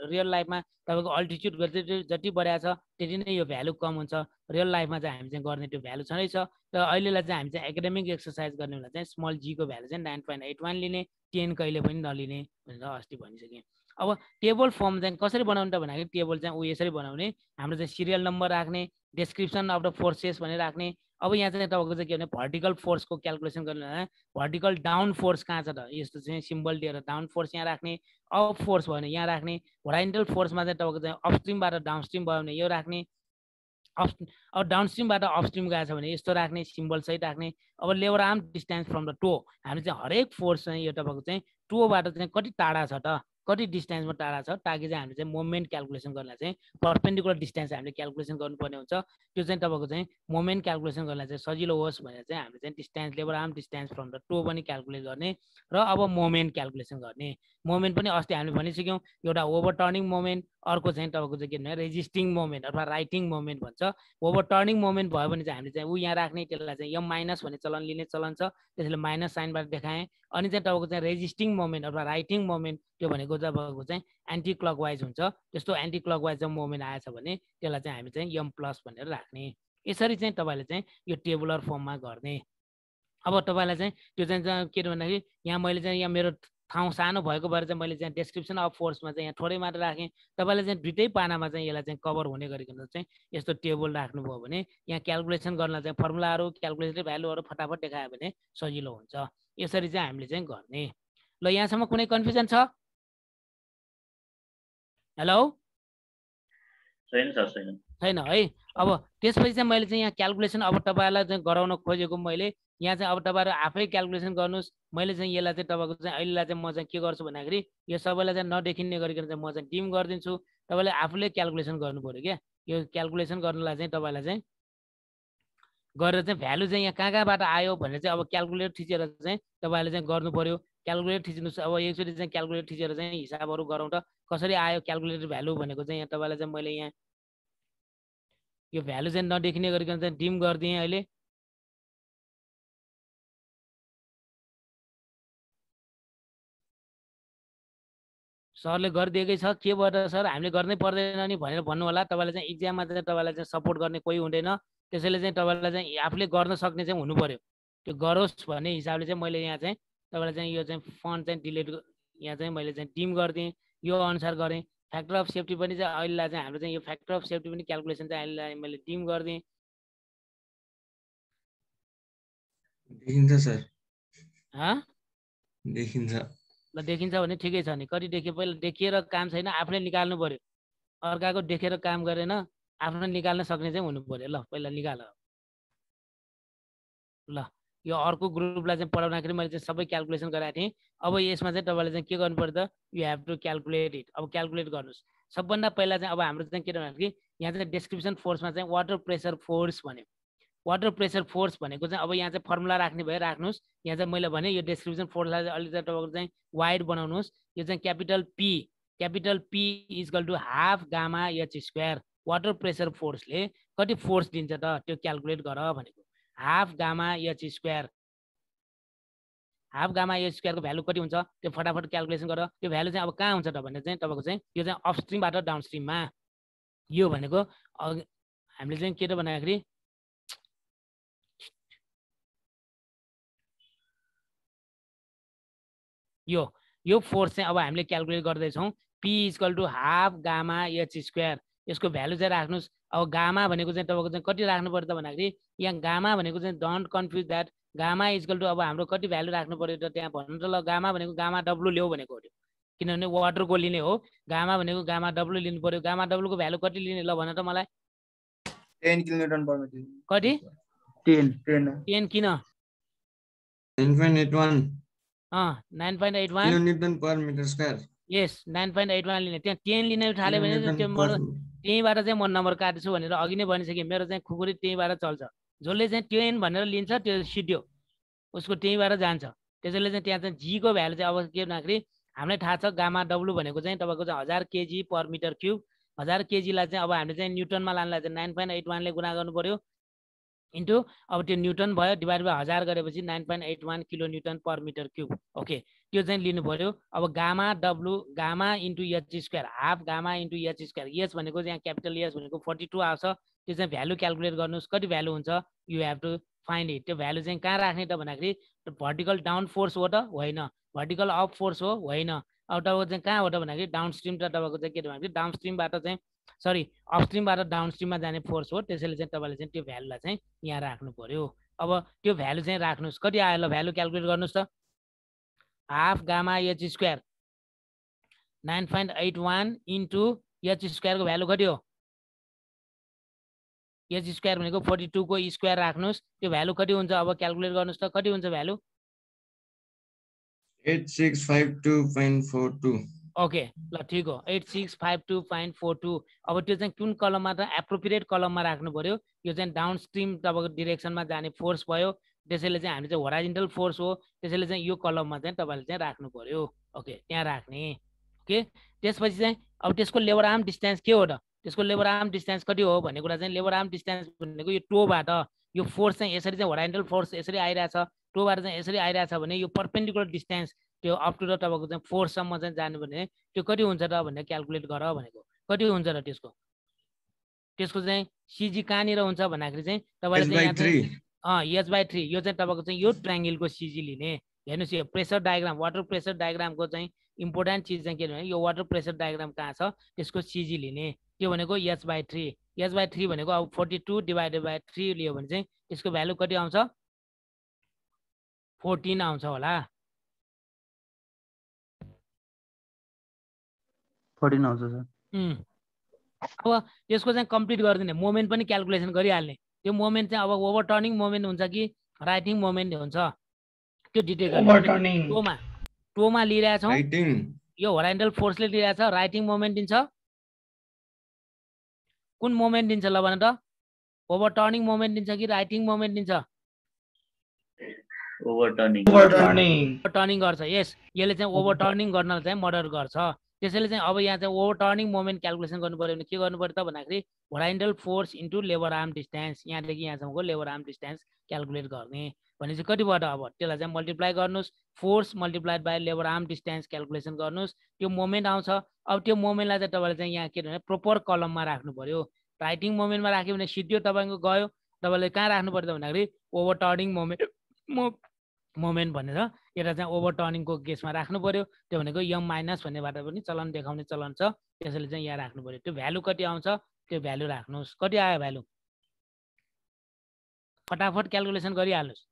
रियल लाइफमा तपाईँको अल्टिट्युड जति बढाएको छ त्यति नै यो भ्यालु कम हुन्छ। रियल लाइफमा चाहिँ हामी चाहिँ गर्ने त्यो भ्यालु छँदैछ। र अहिलेलाई चाहिँ हामी चाहिँ एकाडेमिक एक्सर्साइज गर्ने बेला चाहिँ स्मल जीको भ्यालु चाहिँ 9.81 लिने, 10 कहिले पनि नलिने भनेर अस्ति भनिसकेँ। अब टेबल फर्म चाहिँ कसरी बनाउने त भन्दाखेरि टेबल चाहिँ यसरी बनाउने, हाम्रो चाहिँ सिरियल नम्बर राख्ने, डिस्क्रिप्सन अफ द फोर्सेस भनेर राख्ने। अब यहाँ चाहिँ तपाईँको चाहिँ के भने भर्टिकल फोर्सको क्यालकुलेसन गर्नु, भर्टिकल डाउन फोर्स कहाँ छ त यस्तो चाहिँ सिम्बल दिएर डाउन फोर्स यहाँ राख्ने, अप फोर्स भयो भने यहाँ राख्ने, होराइजन्टल फोर्समा चाहिँ तपाईँको चाहिँ अपस्ट्रिमबाट डाउनस्ट्रिम भयो भने यो राख्ने, अब डाउनस्ट्रिमबाट अपस्ट्रिम गएको छ भने यस्तो राख्ने, सिम्बल सहित राख्ने। अब labour arm distance from the toe, हामी चाहिँ हरेक फोर्स चाहिँ यो तपाईँको चाहिँ टोबाट चाहिँ कति टाढा छ त, कति डिस्टेन्समा टाढा छ, ताकि चाहिँ हामीले चाहिँ मोमेन्ट क्यालकुलेसन गर्नलाई चाहिँ पर्पेन्डिकुलर डिस्टेन्स हामीले क्यालकुलेसन गर्नुपर्ने हुन्छ। त्यो चाहिँ तपाईँको चाहिँ मोमेन्ट क्यालकुलेसन गर्नलाई चाहिँ सजिलो होस् भनेर चाहिँ हामीले चाहिँ डिस्टेन्स लेबर arm distance from the toe पनि क्यालकुलेट गर्ने। र अब मोमेन्ट क्यालकुलेसन गर्ने। मोमेन्ट पनि अस्ति हामीले भनिसक्यौँ, एउटा ओभरटर्निङ मोमेन्ट, अर्को चाहिँ तपाईँको चाहिँ के भने रेजिस्टिङ मोमेन्ट अथवा राइटिङ मोमेन्ट भन्छ। ओभरटर्निङ मोमेन्ट भयो भने चाहिँ हामीले चाहिँ ऊ यहाँ राख्ने, त्यसलाई चाहिँ एम माइनस भन्ने चलन लिने चलन छ, त्यसले माइनस साइनबाट देखाएँ। अनि चाहिँ तपाईँको चाहिँ रेजिस्टिङ मोमेन्ट अथवा राइटिङ मोमेन्ट त्यो भनेको तपाईँको चाहिँ एन्टी क्लकवाइज हुन्छ। त्यस्तो एन्टी क्लकवाइज जब मोमेन्ट आएछ भने त्यसलाई चाहिँ हामी चाहिँ एम प्लस भनेर राख्ने। यसरी चाहिँ तपाईँले चाहिँ यो टेबुलर फर्ममा गर्ने। अब तपाईँलाई चाहिँ त्यो चाहिँ के भन्दाखेरि यहाँ मैले चाहिँ यहाँ मेरो ठाउँ सानो भएको भएर चाहिँ मैले चाहिँ डेस्क्रिप्सन अफ फोर्समा चाहिँ यहाँ थोरै मात्र राखेँ। तपाईँले चाहिँ दुइटै पानामा चाहिँ यसलाई चाहिँ कभर हुने गरिकन चाहिँ यस्तो टेबल राख्नुभयो भने यहाँ क्यालकुलेसन गर्न चाहिँ फर्मुलाहरू, क्यालकुलेटेड भ्यालुहरू फटाफट देखायो भने सजिलो हुन्छ। यसरी चाहिँ हामीले चाहिँ गर्ने। ल यहाँसम्म कुनै कन्फ्युजन छ? हेलो छैन सर छैन छैन है। अब त्यसपछि चाहिँ मैले चाहिँ यहाँ क्यालकुलेसन अब तपाईँलाई चाहिँ गराउन खोजेको मैले यहाँ चाहिँ अब तपाईँहरू आफै क्यालकुलेसन गर्नुहोस्। मैले चाहिँ यसलाई चाहिँ तपाईँको चाहिँ अहिलेलाई चाहिँ म चाहिँ के गर्छु भन्दाखेरि यो सबैलाई चाहिँ नदेखिने गरिकन चाहिँ म चाहिँ डिम गरिदिन्छु। तपाईँले आफूले क्यालकुलेसन गर्नु पऱ्यो क्या। यो क्यालकुलेसन गर्नुलाई चाहिँ तपाईँलाई चाहिँ गरेर चाहिँ भ्यालु चाहिँ यहाँ कहाँबाट आयो भनेर चाहिँ अब क्यालकुलेटर थिचेर चाहिँ तपाईँले चाहिँ गर्नु पऱ्यो। क्यालकुलेटर थिच्नुहोस्। अब एकचोटि चाहिँ क्यालकुलेटर थिचेर चाहिँ हिसाबहरू गरौँ त कसरी आयो क्यालकुलेटर भ्यालु भनेको चाहिँ यहाँ तपाईँलाई चाहिँ मैले यहाँ यो भ्यालु चाहिँ नदेखिने गरिकन चाहिँ डिम गरिदिएँ अहिले। सरले गरिदिएकै छ केबाट सर हामीले गर्नै पर्दैन नि भनेर भन्नु होला। तपाईँलाई चाहिँ इक्जाममा चाहिँ तपाईँलाई चाहिँ सपोर्ट गर्ने कोही हुँदैन। त्यसैले चाहिँ तपाईँलाई चाहिँ आफूले गर्न सक्ने चाहिँ हुनु पर्यो। त्यो गरोस् भन्ने हिसाबले चाहिँ मैले यहाँ चाहिँ तपाईँलाई चाहिँ यो चाहिँ फन्ट चाहिँ डिलिट यहाँ चाहिँ मैले चाहिँ डिम गरिदिएँ। यो अनुसार गरेँ। फ्याक्टर अफ सेफ्टी पनि चाहिँ अहिलेलाई चाहिँ हाम्रो चाहिँ यो फ्याक्टर अफ सेफ्टी पनि क्यालकुलेसन चाहिँ अहिलेलाई मैले डिम गरिदिएँ। देखिन्छ सर देखिन्छ ल देखिन्छ भने ठिकै छ नि। कति देखियो पहिला देखिएर काम छैन आफूले निकाल्नु पर्यो। अर्काको देखेर काम गरेन आफ्नो निकाल्न सक्ने चाहिँ हुनु पर्यो। ल पहिला निकाल। ल यो अर्को ग्रुपलाई चाहिँ पढाउँदाखेरि मैले चाहिँ सबै क्यालकुलेसन गराएको थिएँ। अब यसमा चाहिँ तपाईँले चाहिँ के गर्नु पर्यो त you have to calculate it. अब क्यालकुलेट गर्नुहोस्। सबभन्दा पहिला चाहिँ अब हाम्रो चाहिँ के भन्दाखेरि यहाँ चाहिँ डिस्क्रिप्सन फोर्समा चाहिँ वाटर प्रेसर फोर्स भन्यो। वाटर प्रेसर फोर्स भनेको चाहिँ अब यहाँ चाहिँ फर्मुला राख्ने भयो राख्नुहोस्। यहाँ चाहिँ मैले भने यो डिस्क्रिप्सन फोर्सलाई चाहिँ अलिकति तपाईँको चाहिँ वाइड बनाउनुहोस्। यो चाहिँ capital P equal to half gamma H square. Water pressure फोर्सले कति फोर्स दिन्छ त त्यो क्यालकुलेट गर भनेको। Half gamma H square. Half gamma h स्क्वायरको भ्यालु कति हुन्छ त्यो फटाफट क्यालकुलेसन गर। त्यो भ्यालु चाहिँ अब कहाँ हुन्छ त भने चाहिँ तपाईँको चाहिँ यो चाहिँ अपस्ट्रिमबाट डाउनस्ट्रिममा। यो भनेको हामीले चाहिँ के त भन्दाखेरि यो फोर्स चाहिँ अब हामीले क्यालकुलेट गर्दैछौँ। P equal to half gamma H square. यसको भ्यालु चाहिँ राख्नुहोस्। अब गामा भनेको चाहिँ तपाईँको चाहिँ कति राख्नु पर्यो त भन्दाखेरि यहाँ गामा भनेको चाहिँ don't confuse that. Gamma equal to अब हाम्रो कति भ्यालु राख्नु पर्यो त त्यहाँ भन्नु त। ल गामा भनेको गामा डब्लु ल्याऊ भनेको हो। किनभने वाटरको लिने हो। गामा भनेको गामा डब्लु लिनु पर्यो। गामा डब्लुको भ्यालु कति लिने ल भन त मलाई। 10 किलोन्युटन पर मिटर। कति 10 किन 9.81 9.81 किलोन्युटन पर मिटर स्क्वायर। यस 9.81 लिने। त्यहाँ 10 लिन थाल्यो भने त्यो त्यहीँबाट चाहिँ म नम्बर काट्छु भनेर अघि नै भनिसकेँ। मेरो चाहिँ खुकुरी त्यहीँबाट चल्छ। जसले चाहिँ 10 भनेर लिन्छ त्यो सिड्यो उसको त्यहीँबाट जान्छ। त्यसैले चाहिँ त्यहाँ चाहिँ जीको भ्यालु चाहिँ अब के भन्दाखेरि हामीलाई थाहा छ गामा डब्लु भनेको चाहिँ तपाईँको चाहिँ 1000 केजी पर मिटर क्युब। 1000 केजीलाई चाहिँ अब हामीले चाहिँ न्युटनमा लानलाई चाहिँ 9.81 ले गुणा गर्नु पर्यो इन्टु अब त्यो न्युटन भयो डिभाइड बाई 1000 गरेपछि 9.81 kilo newton per metre cube. Okay त्यो चाहिँ लिनु पर्यो। अब gamma W gamma into H square half gamma into H square. H भनेको यहाँ क्यापिटल एच भनेको 42 आउँछ। त्यो चाहिँ भ्यालु क्यालकुलेट गर्नुहोस् कति भ्यालु हुन्छ you have to find it. त्यो भ्यालु चाहिँ कहाँ राख्ने त भन्दाखेरि भर्टिकल डाउन फोर्स हो त होइन। भर्टिकल अप फोर्स हो होइन। अब तपाईँको चाहिँ कहाँ हो त भन्दाखेरि डाउन स्ट्रिम त तपाईँको चाहिँ के भन्दाखेरि डाउन स्ट्रिमबाट चाहिँ सरी अपस्ट्रिमबाट डाउनस्ट्रिममा जाने फोर्स हो। त्यसैले चाहिँ तपाईँले चाहिँ त्यो भ्यालुलाई चाहिँ यहाँ राख्नु पर्यो। अब त्यो भ्यालु चाहिँ राख्नुहोस् कति आयो ल भ्यालु क्यालकुलेट गर्नुहोस् त। Half gamma H square 9.81 into h स्क्वायरको भ्यालु कति हो एच स्क्वायर भनेको 42 को स्क्वायर राख्नुहोस्। त्यो भ्यालु कति हुन्छ अब क्यालकुलेट गर्नुहोस् त कति हुन्छ भ्यालु 8652.42। ओके ल ठिक हो 8652.42। अब त्यो चाहिँ कुन कलममा त एप्रोप्रिएट कलममा राख्नु पर्यो। यो चाहिँ डाउन स्ट्रिम तपाईँको डिरेक्सनमा जाने फोर्स भयो। त्यसैले चाहिँ हामी चाहिँ होराइजन्टल फोर्स हो। त्यसैले चाहिँ यो कलममा चाहिँ तपाईँले चाहिँ राख्नु पर्यो। ओके त्यहाँ राख्ने। ओके त्यसपछि चाहिँ अब त्यसको लेबर आर्म डिस्टेन्स के हो त त्यसको लेबर आर्म डिस्टेन्स कति हो भन्ने कुरा चाहिँ लेबर आर्म डिस्टेन्स भनेको यो टोबाट यो फोर्स चाहिँ यसरी चाहिँ होराइजन्टल फोर्स यसरी आइरहेछ टोबाट चाहिँ यसरी आइरहेछ भने यो परपेन्डिकुलर डिस्टेन्स त्यो अप टु द तपाईँको चाहिँ फोर्ससम्म चाहिँ जानु भने त्यो कति हुन्छ त भनेर क्यालकुलेट गर भनेको। कति हुन्छ र त्यसको चाहिँ सिजी कहाँनिर हुन्छ भन्दाखेरि चाहिँ तपाईँले चाहिँ h/3 यो चाहिँ तपाईँको चाहिँ यो ट्रायङ्गलको सिजी लिने। हेर्नुहोस् यो प्रेसर डायग्राम वाटर प्रेसर डायग्रामको चाहिँ इम्पोर्टेन्ट चिज चाहिँ के भने यो वाटर प्रेसर डायग्राम कहाँ छ त्यसको सिजी लिने। त्यो भनेको h/3 h/3 भनेको अब 42 डिभाइडेड बाई 3 लियो भने चाहिँ त्यसको भ्यालु कति आउँछ 14 आउँछ होला 14 आउँछ सर। अब त्यसको चाहिँ कम्प्लिट गरिदिने मोमेन्ट पनि क्याल्कुलेसन गरिहाल्ने त्यो मोमेन्ट चाहिँ अब ओभरटर्निङ मोमेन्ट हुन्छ कि राइटिङ मोमेन्ट हुन्छ त्यो डिटेक्ट गर्ने टोमा लिइरहेको छौँ राइटिङ यो होराइजन्टल फोर्सले लिइरहेको छ राइटिङ मोमेन्ट दिन्छ कुन मोमेन्ट दिन्छ ल भन त ओभरटर्निङ मोमेन्ट दिन्छ कि राइटिङ मोमेन्ट दिन्छ ओभरटर्निङ गर्छ यस यसले चाहिँ ओभरटर्निङ गर्न चाहिँ मदत गर्छ त्यसैले चाहिँ अब यहाँ चाहिँ ओभरटर्निङ मोमेन्ट क्याल्कुलेसन गर्नु पर्यो भने के गर्नु पर्यो त भन्दाखेरि होराइजन्टल फोर्स इन्टु लेबर आर्म डिस्टेन्स यहाँदेखि यहाँसम्मको लेबर आर्म डिस्टेन्स क्याल्कुलेट गर्ने भनेपछि कतिबाट अब त्यसलाई चाहिँ मल्टिप्लाई गर्नुहोस् फोर्स मल्टिप्लाइड बाई लेबर आर्म डिस्टेन्स क्याल्कुलेसन गर्नुहोस् त्यो मोमेन्ट आउँछ अब त्यो मोमेन्टलाई चाहिँ तपाईँले चाहिँ यहाँ के भने प्रोपर कलममा राख्नु पर्यो राइटिङ मोमेन्टमा राख्यो भने सिधै तपाईँको गयो तपाईँले कहाँ राख्नु पर्यो भन्दाखेरि ओभरटर्निङ मोमेन्ट भनेर एउटा चाहिँ ओभरटर्निङको केसमा राख्नु पर्यो त्यो भनेको यम माइनस भन्नेबाट पनि चलन देखाउने चलन छ त्यसैले चाहिँ यहाँ राख्नु पर्यो त्यो भ्यालु कति आउँछ त्यो भ्यालु राख्नुहोस् कति आयो भ्यालु फटाफट क्याल्कुलेसन गरिहाल्नुहोस्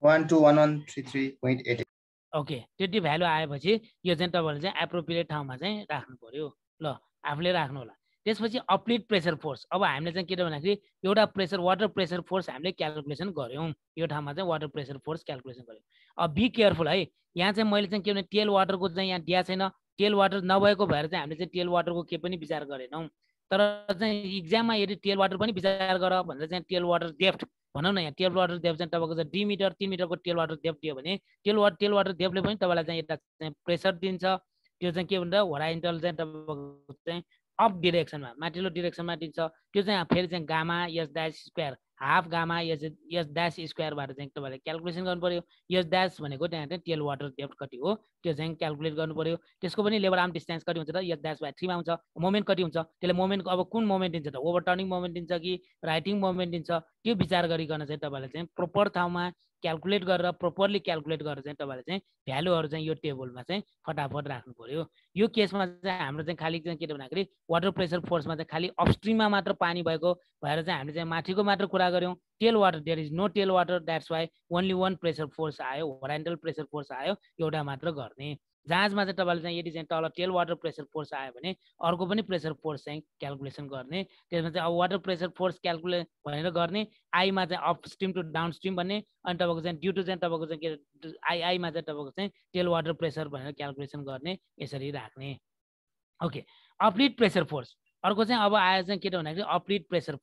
121133.8 ओके त्यति भ्यालु आएपछि यो चाहिँ तपाईँले चाहिँ एप्रोप्रिएट ठाउँमा चाहिँ राख्नु पर्यो ल आफूले राख्नु होला त्यसपछि अप्लिड प्रेसर फोर्स अब हामीले चाहिँ के भन्दाखेरि एउटा प्रेसर वाटर प्रेसर फोर्स हामीले क्याल्कुलेसन गऱ्यौँ यो ठाउँमा चाहिँ वाटर प्रेसर फोर्स क्याल्कुलेसन गऱ्यौँ अब बी केयरफुल है यहाँ चाहिँ मैले चाहिँ के भने टेल वाटरको चाहिँ यहाँ दिएको छैन टेल वाटर नभएको भएर चाहिँ हामीले चाहिँ टेल वाटरको के पनि विचार गरेनौँ तर चाहिँ इक्जाममा यदि टेल वाटर पनि विचार गर भनेर चाहिँ टेल वाटर डेप्थ भनौँ न यहाँ टेल वाटर डेप्थ चाहिँ तपाईँको चाहिँ 2 मिटर 3 मिटरको टेल वाटर डेप्थ दियो भने टेल वाटर डेप्थले पनि तपाईँलाई चाहिँ यता चाहिँ प्रेसर दिन्छ त्यो चाहिँ के भन्छ होराइजन्टल चाहिँ तपाईँको चाहिँ अप डिरेक्सनमा माथिल्लो डिरेक्सनमा दिन्छ त्यो चाहिँ फेरि चाहिँ gamma s dash square half gamma s dash स्क्वायरबाट चाहिँ तपाईँले क्याल्कुलेसन गर्नु पर्यो एस ड्यास भनेको त्यहाँ चाहिँ टेल वाटर डेप्थ कति हो त्यो चाहिँ क्याल्कुलेट गर्नु पर्यो त्यसको पनि लेबर आर्म डिस्टेन्स कति हुन्छ त एस ड्यास बाई 3 मा हुन्छ मोमेन्ट कति हुन्छ त्यसले मोमेन्टको अब कुन मोमेन्ट दिन्छ त ओभरटर्निङ मोमेन्ट दिन्छ कि राइटिङ मोमेन्ट दिन्छ त्यो विचार गरिकन चाहिँ तपाईँले चाहिँ प्रोपर ठाउँमा क्याल्कुलेट गरेर प्रोपरली क्याल्कुलेट गरेर चाहिँ तपाईँले चाहिँ भ्यालुहरू चाहिँ यो टेबलमा चाहिँ फटाफट राख्नु पर्यो यो केसमा चाहिँ हाम्रो चाहिँ खालि चाहिँ के भन्दाखेरि वाटर प्रेसर फोर्समा चाहिँ खालि अपस्ट्रिममा मात्र पानी भएको भएर चाहिँ हामीले चाहिँ माथिको मात्र कुरा गऱ्यौँ tail water there is no tail water that's why only one pressure force आयो होराइजन्टल प्रेसर फोर्स आयो एउटा मात्र गर्ने जहाजमा चाहिँ तपाईँले चाहिँ यदि चाहिँ तल टेल वाटर प्रेसर फोर्स आयो भने अर्को पनि प्रेसर फोर्स चाहिँ क्याल्कुलेसन गर्ने त्यसमा चाहिँ अब वाटर प्रेसर फोर्स क्याल्कुलेट भनेर गर्ने आईमा चाहिँ upstream to downstream भन्ने अनि तपाईँको चाहिँ ड्यु टु चाहिँ तपाईँको चाहिँ के आईमा चाहिँ तपाईँको चाहिँ टेल वाटर प्रेसर भनेर क्याल्कुलेसन गर्ने यसरी राख्ने ओके अपलिड प्रेसर फोर्स अर्को चाहिँ अब आयो चाहिँ के भन्दाखेरि अपलिड प्रेसर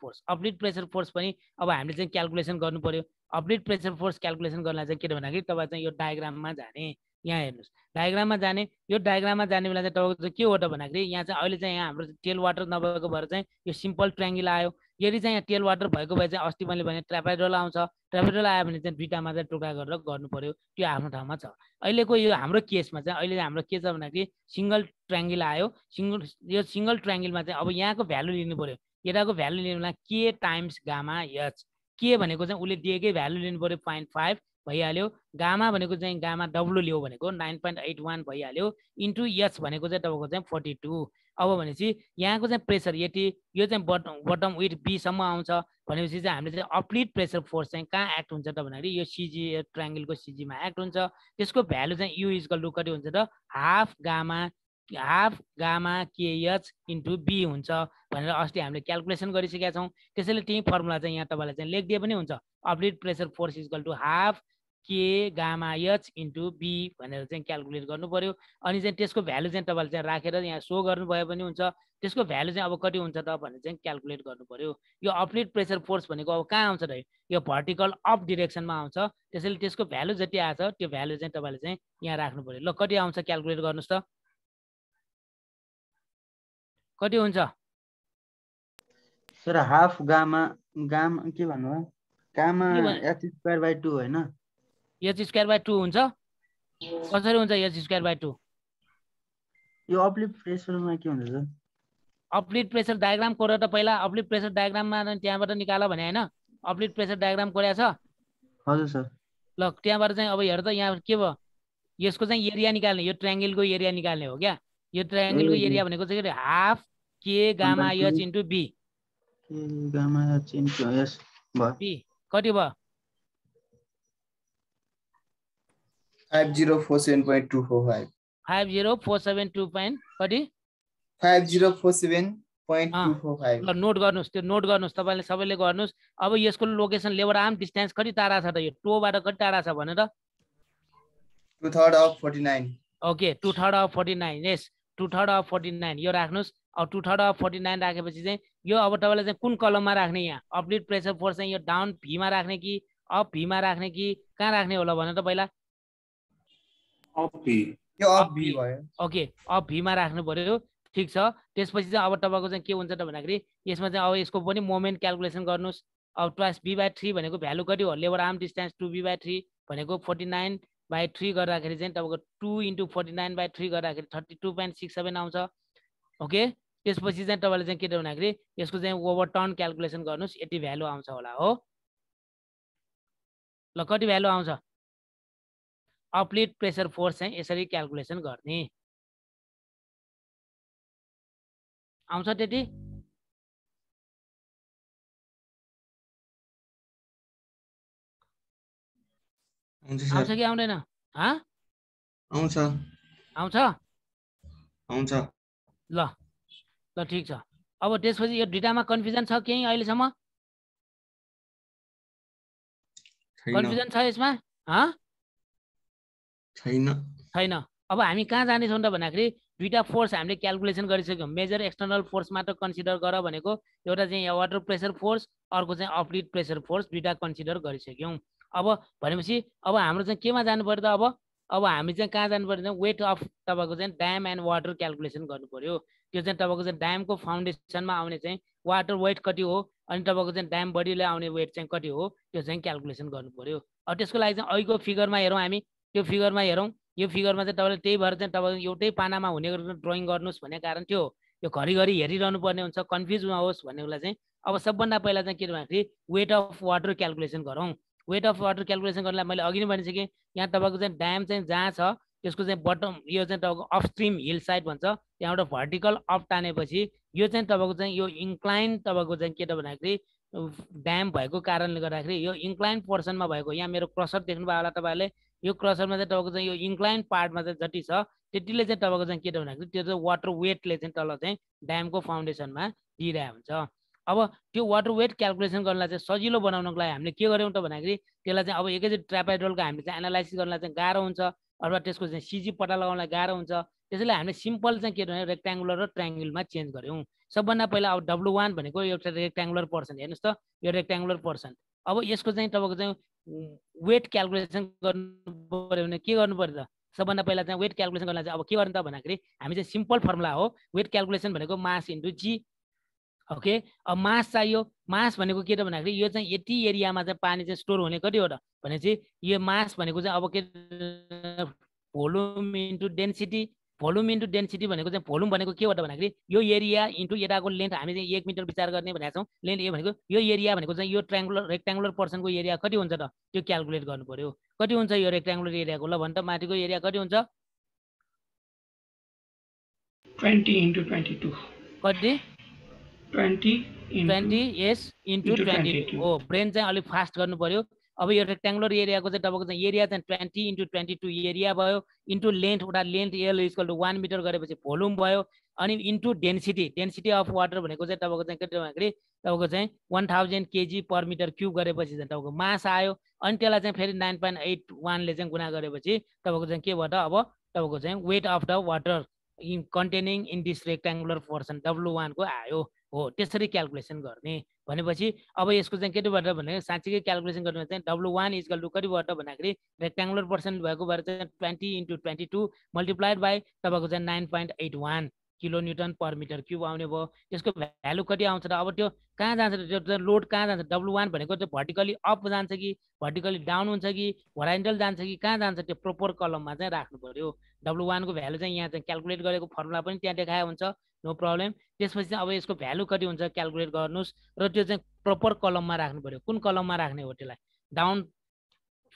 फोर्स पनि अब हामीले चाहिँ क्याल्कुलेसन गर्नु पर्यो अपलिड प्रेसर फोर्स क्याल्कुलेसन गर्नलाई चाहिँ के भन्दाखेरि तपाईँ चाहिँ यो डायग्राममा जाने यहाँ हेर्नुहोस् डायग्राममा जाने यो डायग्राममा जाने बेला चाहिँ तपाईँको चाहिँ के हो त भन्दाखेरि यहाँ चाहिँ अहिले चाहिँ यहाँ हाम्रो टेल वाटर नभएको भएर चाहिँ यो सिम्पल ट्रायङ्गल आयो यदि चाहिँ यहाँ टेल वाटर भएको भए चाहिँ अस्ति मैले भने ट्रापेजोल आउँछ ट्रापेजोल आयो भने चाहिँ दुईटामा चाहिँ टुक्रा गरेर गर्नु पर्यो त्यो आफ्नो ठाउँमा छ अहिलेको यो हाम्रो केसमा चाहिँ अहिले हाम्रो के छ भन्दाखेरि सिङ्गल ट्रायङ्गल आयो यो सिङ्गल ट्रायङ्गलमा चाहिँ अब यहाँको भ्यालु लिनु पर्यो यताको भ्यालु लिनुलाई के टाइम्स गामा एच के भनेको चाहिँ उसले दिएकै भ्यालु लिनु पर्यो 0.5 भइहाल्यो गामा भनेको चाहिँ गामा डब्लु लियो भनेको 9.81 भइहाल्यो इन्टु एच भनेको चाहिँ तपाईँको चाहिँ 42 अब भनेपछि यहाँको चाहिँ प्रेसर यति यो चाहिँ बटम विथ बीसम्म आउँछ भनेपछि चाहिँ हामीले चाहिँ अपलिड प्रेसर फोर्स चाहिँ कहाँ एक्ट हुन्छ त भन्दाखेरि यो सिजी ट्रायङ्गलको सिजीमा एक्ट हुन्छ त्यसको भ्यालु चाहिँ यु इक्वल टु कति हुन्छ त half gamma KH into B हुन्छ भनेर अस्ति हामीले क्याल्कुलेसन गरिसकेका छौँ त्यसैले त्यही फर्मुला चाहिँ यहाँ तपाईँलाई चाहिँ लेखिदिए पनि हुन्छ uplift pressure force equal to half के गामा एच इन्टु बी भनेर चाहिँ क्याल्कुलेट गर्नु पर्यो अनि चाहिँ त्यसको भ्यालु चाहिँ तपाईँले चाहिँ राखेर यहाँ सो गर्नुभयो पनि हुन्छ त्यसको भ्यालु चाहिँ अब कति हुन्छ त भनेर चाहिँ क्याल्कुलेट गर्नु पर्यो यो अपलिड प्रेसर फोर्स भनेको अब कहाँ आउँछ त यो भर्टिकल अप डिरेक्सनमा आउँछ त्यसैले त्यसको भ्यालु जति आएछ त्यो भ्यालु चाहिँ तपाईँले चाहिँ यहाँ राख्नु पर्यो ल कति आउँछ क्याल्कुलेट गर्नुहोस् त कति हुन्छ सर हाफ गामा के भन्नु गामा एच स्क्वायर बाइ 2 हैन एच स्क्वायर बाइ 2 हुन्छ कसरी हुन्छ एच स्क्वायर बाइ 2 यो अपलिड प्रेसरमा के हुन्छ सर अपलिड प्रेसर डायग्राम कोरेर त पहिला अपलिड प्रेसर डायग्राममा त्यहाँबाट निकाल भने हैन अपलिड प्रेसर डायग्राम कोरेको छ हजुर सर ल त्यहाँबाट चाहिँ अब हेर त यहाँ के भयो यसको चाहिँ एरिया निकाल्ने यो ट्रायङ्गलको एरिया निकाल्ने हो क्या यो ट्रायङ्गलको एरिया भनेको चाहिँ हाफ के gamma H into B gamma H into S B कति भयो 5047.245 5047.2 कति 5047.245 0.245 ल नोट गर्नुस्, त्यो नोट गर्नुस्, तपाईले सबैले गर्नुस्। अब यसको लोकेसन लेबर आर्म डिस्टेन्स कति टाढा छ त, यो टोबाट कति टाढा छ भनेर 2/3 of 49 okay 2/3 of 49 yes 2/3 of 49 यो राख्नुस्। अब 2/3 of 49 राखेपछि चाहिँ यो अब तपाईले चाहिँ कुन कलममा राख्ने, यहाँ अपलिड प्रेसर फोर्स चाहिँ यो डाउन भीमा राख्ने कि अप भीमा राख्ने कि कहाँ राख्ने होला भने त पहिला अप भी यो अप भी भयो ओके अप भीमा राख्नु पर्यो। ठीक छ, त्यसपछि चाहिँ अब तपाईको चाहिँ के हुन्छ त भन्दाखेरि यसमा चाहिँ अब यसको पनि मोमेन्ट क्याल्कुलेसन गर्नुस्। अब ट्वाइस b/3 भनेको भ्यालु कति हो, लेबर आर्म डिस्टेन्स 2b/3 भनेको 49/3 गर्दाखेरि चाहिँ तपाईको 2 × 49/3 गर्दाखेरि 32.67 आउँछ। ओके त्यसपछि चाहिँ तपाईले चाहिँ के त भन्दाखेरि यसको चाहिँ ओभरटर्न क्याल्कुलेसन गर्नुस्, यति भ्यालु आउँछ होला हो। ल कति भ्यालु आउँछ, अपलिड प्रेसर फोर्स चाहिँ यसरी क्याल्कुलेसन गर्ने आउँछ त्यति। आउँछ कि आउँदैन, आउँछ आउँछ आउँछ ल ल ठीक छ। अब त्यसपछि यो डेटामा कन्फ्युजन छ केही अहिलेसम्म, कन्फ्युजन छ यसमा छैन। अब हामी कहाँ जानेछौँ त भन्दाखेरि दुईटा फोर्स हामीले क्याल्कुलेसन गरिसक्यौँ। मेजर एक्सटर्नल फोर्स मात्र कन्सिडर गर भनेको एउटा चाहिँ वाटर प्रेसर फोर्स, अर्को चाहिँ अपलिड प्रेसर फोर्स, दुईटा कन्सिडर गरिसक्यौँ। अब भनेपछि अब हाम्रो चाहिँ केमा जानु पर्यो त, अब हामी चाहिँ कहाँ जानु पर्यो, वेट अफ तपाईँको चाहिँ ड्याम एन्ड वाटर क्याल्कुलेसन गर्नु पर्यो। त्यो चाहिँ तपाईँको चाहिँ ड्यामको फाउन्डेसनमा आउने चाहिँ वाटर वेट कति हो अनि तपाईँको चाहिँ ड्याम बडीले आउने वेट चाहिँ कति हो, त्यो चाहिँ क्याल्कुलेसन गर्नु पर्यो। अब त्यसको लागि चाहिँ अहिलेको फिगरमा हेरौँ हामी, त्यो फिगरमा हेरौँ। यो फिगरमा चाहिँ तपाईँले त्यही भएर चाहिँ तपाईँको एउटै पानामा हुने गरेर ड्रइङ गर्नुहोस् भन्ने कारण त्यो यो घरिघरि हेरिरहनु पर्ने हुन्छ, कन्फ्युज नहोस् भन्नेलाई चाहिँ अब सबभन्दा पहिला चाहिँ के भन्दाखेरि वेट अफ वाटर क्याल्कुलेसन गरौँ। वेट अफ वाटर क्याल्कुलेसन गर्नलाई मैले अघि नै भनिसकेँ, यहाँ तपाईँको चाहिँ ड्याम चाहिँ जहाँ छ त्यसको चाहिँ बटम यो चाहिँ तपाईँको अपस्ट्रिम हिल साइड भन्छ, त्यहाँबाट भर्टिकल अप तानेपछि यो चाहिँ तपाईँको चाहिँ यो इन्क्लाइन तपाईँको चाहिँ के त भन्दाखेरि ड्याम भएको कारणले गर्दाखेरि यो इन्क्लाइन पोर्सनमा भएको, यहाँ मेरो क्रसर देख्नुभयो होला तपाईँहरूले, यो क्रसरमा चाहिँ तपाईँको चाहिँ यो इन्क्लाइन पार्टमा चाहिँ जति छ त्यतिले चाहिँ तपाईँको चाहिँ के त भन्दाखेरि त्यो चाहिँ वाटर वेटले चाहिँ तल चाहिँ ड्यामको फाउन्डेसनमा दिइरहेको हुन्छ। अब त्यो वाटर वेट क्याल्कुलेसन गर्नलाई चाहिँ सजिलो बनाउनको लागि हामीले के गर्यौँ त भन्दाखेरि त्यसलाई चाहिँ अब एकैचोटि ट्रापेडोलको हामीले चाहिँ एनालाइसिस गर्नलाई चाहिँ गाह्रो हुन्छ अथवा त्यसको चाहिँ सिजी पत्ता लगाउनलाई गाह्रो हुन्छ। त्यसैले हामीले सिम्पल चाहिँ के भने रेक्ट्याङ्गुलर र ट्रायङ्गलमा चेन्ज गऱ्यौँ। सबभन्दा पहिला अब W1 भनेको एउटा रेक्ट्याङ्गुलर पर्सन, हेर्नुहोस् त यो रेक्ट्याङ्गुलर पर्सन। अब यसको चाहिँ तपाईँको चाहिँ वेट क्याल्कुलेसन गर्नु पऱ्यो भने के गर्नु पर्यो त, सबभन्दा पहिला चाहिँ वेट क्याल्कुलेसन गर्नलाई चाहिँ अब के गर्नु त भन्दाखेरि हामी चाहिँ सिम्पल फर्मुला हो, वेट क्याल्कुलेसन भनेको मास इन्टु जी। ओके अब मास चाहियो, मास भनेको के त भन्दाखेरि यो चाहिँ यति एरियामा चाहिँ पानी चाहिँ स्टोर हुने कति हो त भनेपछि यो मास भनेको चाहिँ अब के volume into density. Volume into density भनेको चाहिँ भोल्युम भनेको के हो त भन्दाखेरि यो एरिया इन्टु यताको लेन्थ, हामी चाहिँ 1 मिटर विचार गर्ने भनेका छौँ। लेन्थ ए भनेको यो एरिया भनेको चाहिँ यो रेक्ट्याङ्गुलर पर्सनको एरिया कति हुन्छ त त्यो क्याल्कुलेट गर्नु पर्यो। कति हुन्छ यो रेक्ट्याङ्गुलर एरियाको, ल भन्छ माथिको एरिया कति हुन्छ 20 × 22 कति 20 यस इन्टु 22 हो। ब्रेन चाहिँ अलिक फास्ट गर्नु पर्यो। अब यो रेक्ट्याङ्गुलर एरियाको चाहिँ तपाईँको चाहिँ एरिया चाहिँ 20 × 22 एरिया भयो इन्टु लेन्थ, एउटा length L equal to 1 metre गरेपछि भोल्युम भयो अनि into density. Density of water भनेको चाहिँ तपाईँको चाहिँ के भन्दाखेरि तपाईँको चाहिँ 1000 kg/m³ गरेपछि चाहिँ तपाईँको मास आयो अनि त्यसलाई चाहिँ फेरि 9.81ले चाहिँ गुणा गरेपछि तपाईँको चाहिँ के भयो त अब तपाईँको चाहिँ weight of the water in containing in this rectangular portion W1 को आयो हो। त्यसरी क्याल्कुलेसन गर्ने भनेपछि अब यसको चाहिँ के भयो भने साँच्चीकै क्याल्कुलेसन गर्ने चाहिँ W1 इक्वल टु कति भयो त भन्दाखेरि रेक्ट्याङ्गुलर पर्सन भएको भएर चाहिँ 20 × 22 मल्टिप्लाइड बाई तपाईँको चाहिँ 9.81 kN/m³ आउने भयो। त्यसको भ्यालु कति आउँछ त, अब त्यो कहाँ जान्छ त्यो लोड कहाँ जान्छ, W1 भनेको चाहिँ भर्टिकली अप जान्छ कि भर्टिकली डाउन हुन्छ कि होराइजन्टल जान्छ कि कहाँ जान्छ त्यो प्रोपर कलममा चाहिँ राख्नु पर्यो। W1 को भ्यालु चाहिँ यहाँ चाहिँ क्याल्कुलेट गरेको फर्मुला पनि त्यहाँ देखाएको हुन्छ, नो प्रब्लम। त्यसपछि चाहिँ अब यसको भ्यालु कति हुन्छ क्याल्कुलेट गर्नुहोस् र त्यो चाहिँ प्रोपर कलममा राख्नु पर्यो। कुन कलममा राख्ने हो त्यसलाई, डाउन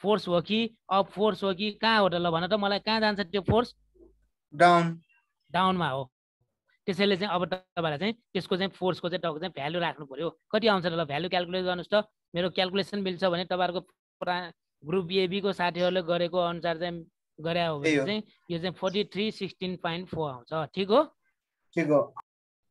फोर्स हो कि अप फोर्स हो कि कहाँ हो त, ल भन त मलाई कहाँ जान्छ त्यो फोर्स, डाउनमा हो। त्यसैले चाहिँ अब तपाईँलाई चाहिँ त्यसको चाहिँ फोर्सको चाहिँ तपाईँको चाहिँ भ्यालु राख्नु पर्यो। कति आउँछ ल भ्यालु क्याल्कुलेट गर्नुहोस् त। मेरो क्याल्कुलेसन मिल्छ भने तपाईँहरूको ग्रुप एबीको साथीहरूले गरेको अनुसार चाहिँ गरे हो भने चाहिँ यो चाहिँ 4316.4 आउँछ। ठिक हो, ठिक हो।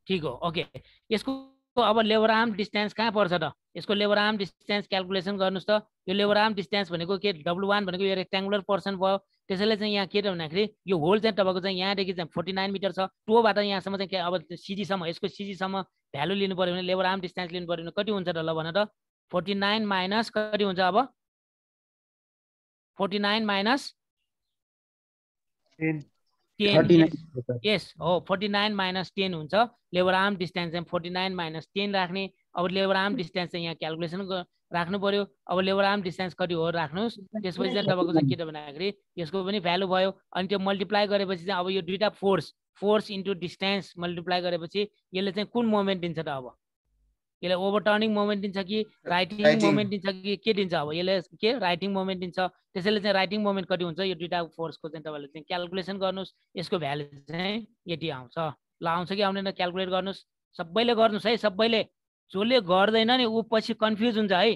ठिक हो ओके यसको अब लेबर आर्म डिस्टेन्स कहाँ पर्छ त यसको लेबर आर्म डिस्टेन्स क्याल्कुलेसन गर्नुस् त यो लेबर आर्म डिस्टेन्स भनेको के W1 भनेको यो रेक्ट्याङ्गुलर पर्सन भयो त्यसैले चाहिँ यहाँ के त भन्दाखेरि यो होल चाहिँ तपाईँको चाहिँ यहाँदेखि चाहिँ 49 मिटर छ टोबाट यहाँसम्म चाहिँ अब सिजीसम्म यसको सिजीसम्म भ्यालु लिनु पर्यो भने लेबर आर्म डिस्टेन्स लिनु पर्यो भने कति हुन्छ त ल भन त 49 माइनस कति हुन्छ अब 49 माइनस 10 यस हो 49 माइनस 10 हुन्छ लेबर आर्म डिस्टेन्स चाहिँ 49 माइनस 10 राख्ने अब लेबर आर्म डिस्टेन्स चाहिँ यहाँ क्याल्कुलेसन राख्नु पर्यो अब लेबर आर्म डिस्टेन्स कति हो राख्नुहोस् त्यसपछि चाहिँ तपाईँको चाहिँ के त भन्दाखेरि यसको पनि भ्यालु भयो अनि त्यो मल्टिप्लाई गरेपछि चाहिँ अब यो दुईटा फोर्स इन्टु डिस्टेन्स मल्टिप्लाई गरेपछि यसले चाहिँ कुन मोमेन्ट दिन्छ त अब यसले ओभरटर्निङ मोमेन्ट दिन्छ कि राइटिङ मोमेन्ट दिन्छ कि के दिन्छ अब यसले के राइटिङ मोमेन्ट दिन्छ त्यसैले चाहिँ राइटिङ मोमेन्ट कति हुन्छ यो दुईटा फोर्सको चाहिँ तपाईँले चाहिँ क्याल्कुलेसन गर्नुहोस् यसको भ्यालु चाहिँ यति आउँछ ल आउँछ कि आउँदैन क्याल्कुलेट गर्नुहोस् सबैले गर्नुहोस् है सबैले जसले गर्दैन नि ऊ पछि कन्फ्युज हुन्छ है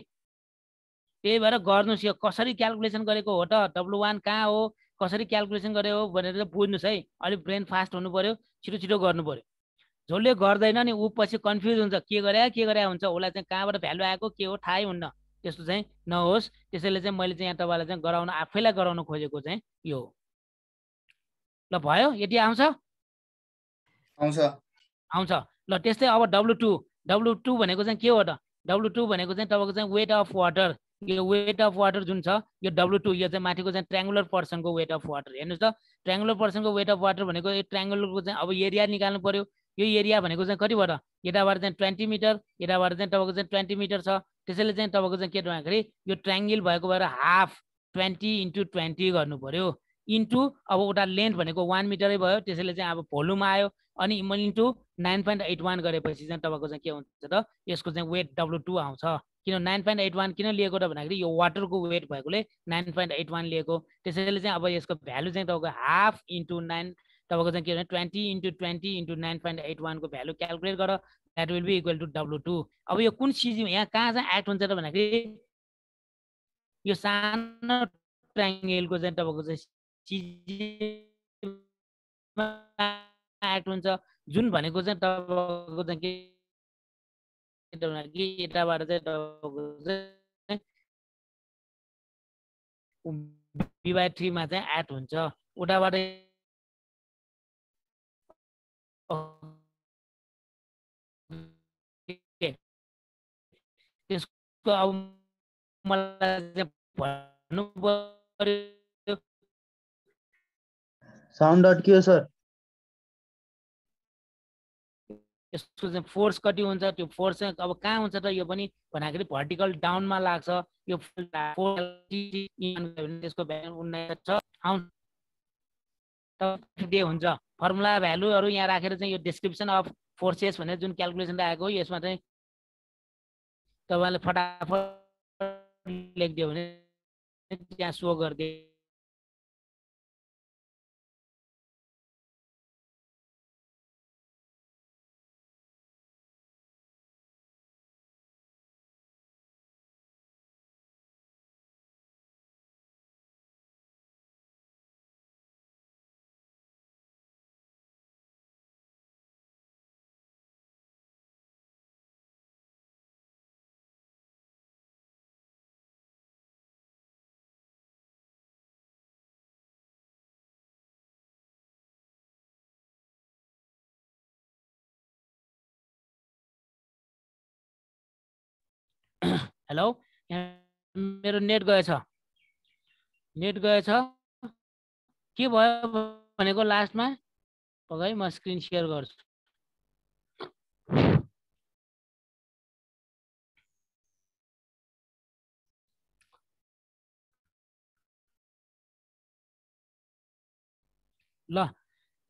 त्यही भएर गर्नुहोस् यो कसरी क्याल्कुलेसन गरेको हो त W1 कहाँ हो कसरी क्याल्कुलेसन गरे हो भनेर बुझ्नुहोस् है अलिक ब्रेन फास्ट हुनु पर्यो छिटो छिटो गर्नु पर्यो जसले गर्दैन नि ऊ पछि कन्फ्युज हुन्छ के गरे हुन्छ उसलाई चाहिँ कहाँबाट भ्यालु आएको के हो थाहै हुन्न त्यस्तो चाहिँ नहोस् त्यसैले चाहिँ मैले चाहिँ यहाँ तपाईँलाई चाहिँ गराउन आफैलाई गराउन खोजेको चाहिँ यो ल भयो यति आउँछ आउँछ ल त्यस्तै अब W2 भनेको चाहिँ के हो त W2 भनेको चाहिँ तपाईँको चाहिँ वेट अफ वाटर यो वेट अफ वाटर जुन छ यो W2 यो चाहिँ माथिको चाहिँ ट्रायंगुलर पर्सनको वेट अफ वाटर हेर्नुहोस् त ट्रायंगुलर पर्सनको वेट अफ वाटर भनेको यो ट्रायंगुलरको चाहिँ अब एरिया निकाल्नु पर्यो यो एरिया भनेको चाहिँ कति भयो त यताबाट चाहिँ 20 मिटर यताबाट चाहिँ तपाईँको चाहिँ 20 मिटर छ त्यसैले चाहिँ तपाईँको चाहिँ के भन्दाखेरि यो ट्रायंगल भएको भएर हाफ 20 इन्टु 20 गर्नु पर्यो इन्टु अब उता लेन्थ भनेको 1 मिटरै भयो त्यसैले चाहिँ अब भोल्युम आयो अनि इन्टु 9.81 गरेपछि चाहिँ तपाईँको चाहिँ के हुन्छ त यसको चाहिँ वेट W2 आउँछ किन 9.81 किन लिएको त भन्दाखेरि यो वाटरको वेट भएकोले 9.81 लिएको त्यसैले चाहिँ अब यसको भ्यालु चाहिँ तपाईँको हाफ इन्टु 9 तपाईँको चाहिँ के भने 20 इन्टु 20 इन्टु 9.81 को भ्यालु क्याल्कुलेट गर that will be equal to W2 अब यो कुन सिजी यहाँ कहाँ चाहिँ एक्ट हुन्छ त भन्दाखेरि यो सानो ट्रायंगलको चाहिँ तपाईँको चाहिँ सिजीमा एक्ट हुन्छ जुन भनेको चाहिँ तपाईँको चाहिँ के यताबाट चाहिँ B/3 मा चाहिँ एक्ट हुन्छ उताबाट त्यसको अब मलाई भन्नु पर्यो साउन्ड अड्कियो सर यसको चाहिँ फोर्स कति हुन्छ त्यो फोर्स चाहिँ अब कहाँ हुन्छ त यो पनि भन्दाखेरि भर्टिकल डाउनमा लाग्छ यो त्यसको भ्यालु 19 छ हुन्छ फर्मुला भ्यालुहरू यहाँ राखेर चाहिँ यो डिस्क्रिप्सन अफ फोर्सेस भनेर जुन क्याल्कुलेसन राखेको हो यसमा चाहिँ तपाईँले फटाफट लेखिदियो भने त्यहाँ सो गरिदियो हेलो मेरो नेट गएछ के भयो भनेको लास्टमा पगाई म स्क्रिन शेयर गर्छु ल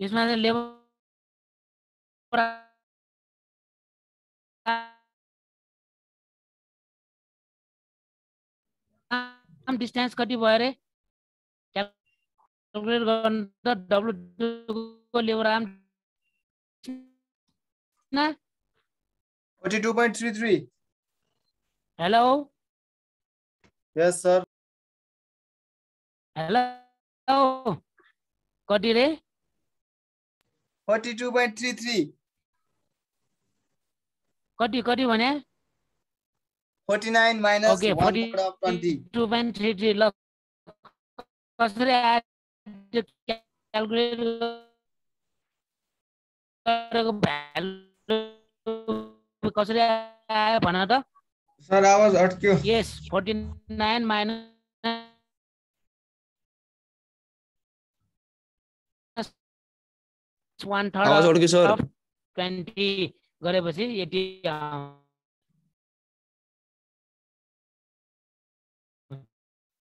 यसमा चाहिँ लेबर डिस्टेन्स कति भयो रे क्याल्कुलेट गर्नु त W2 को लेबर आर्म 42.33 हेलो यस सर हेलो कति रे 42.33 कति कति भने 49 minus ओके 1/3 of 20. 42.33 ल कसरी आयो क्याल्कुलेट गरेको भ्यालु कसरी आयो भन त सर आवाज अट्क्यो यस 49 माइनस 1/3 आवाज अड्क्यो सर of 20 गरेपछि यति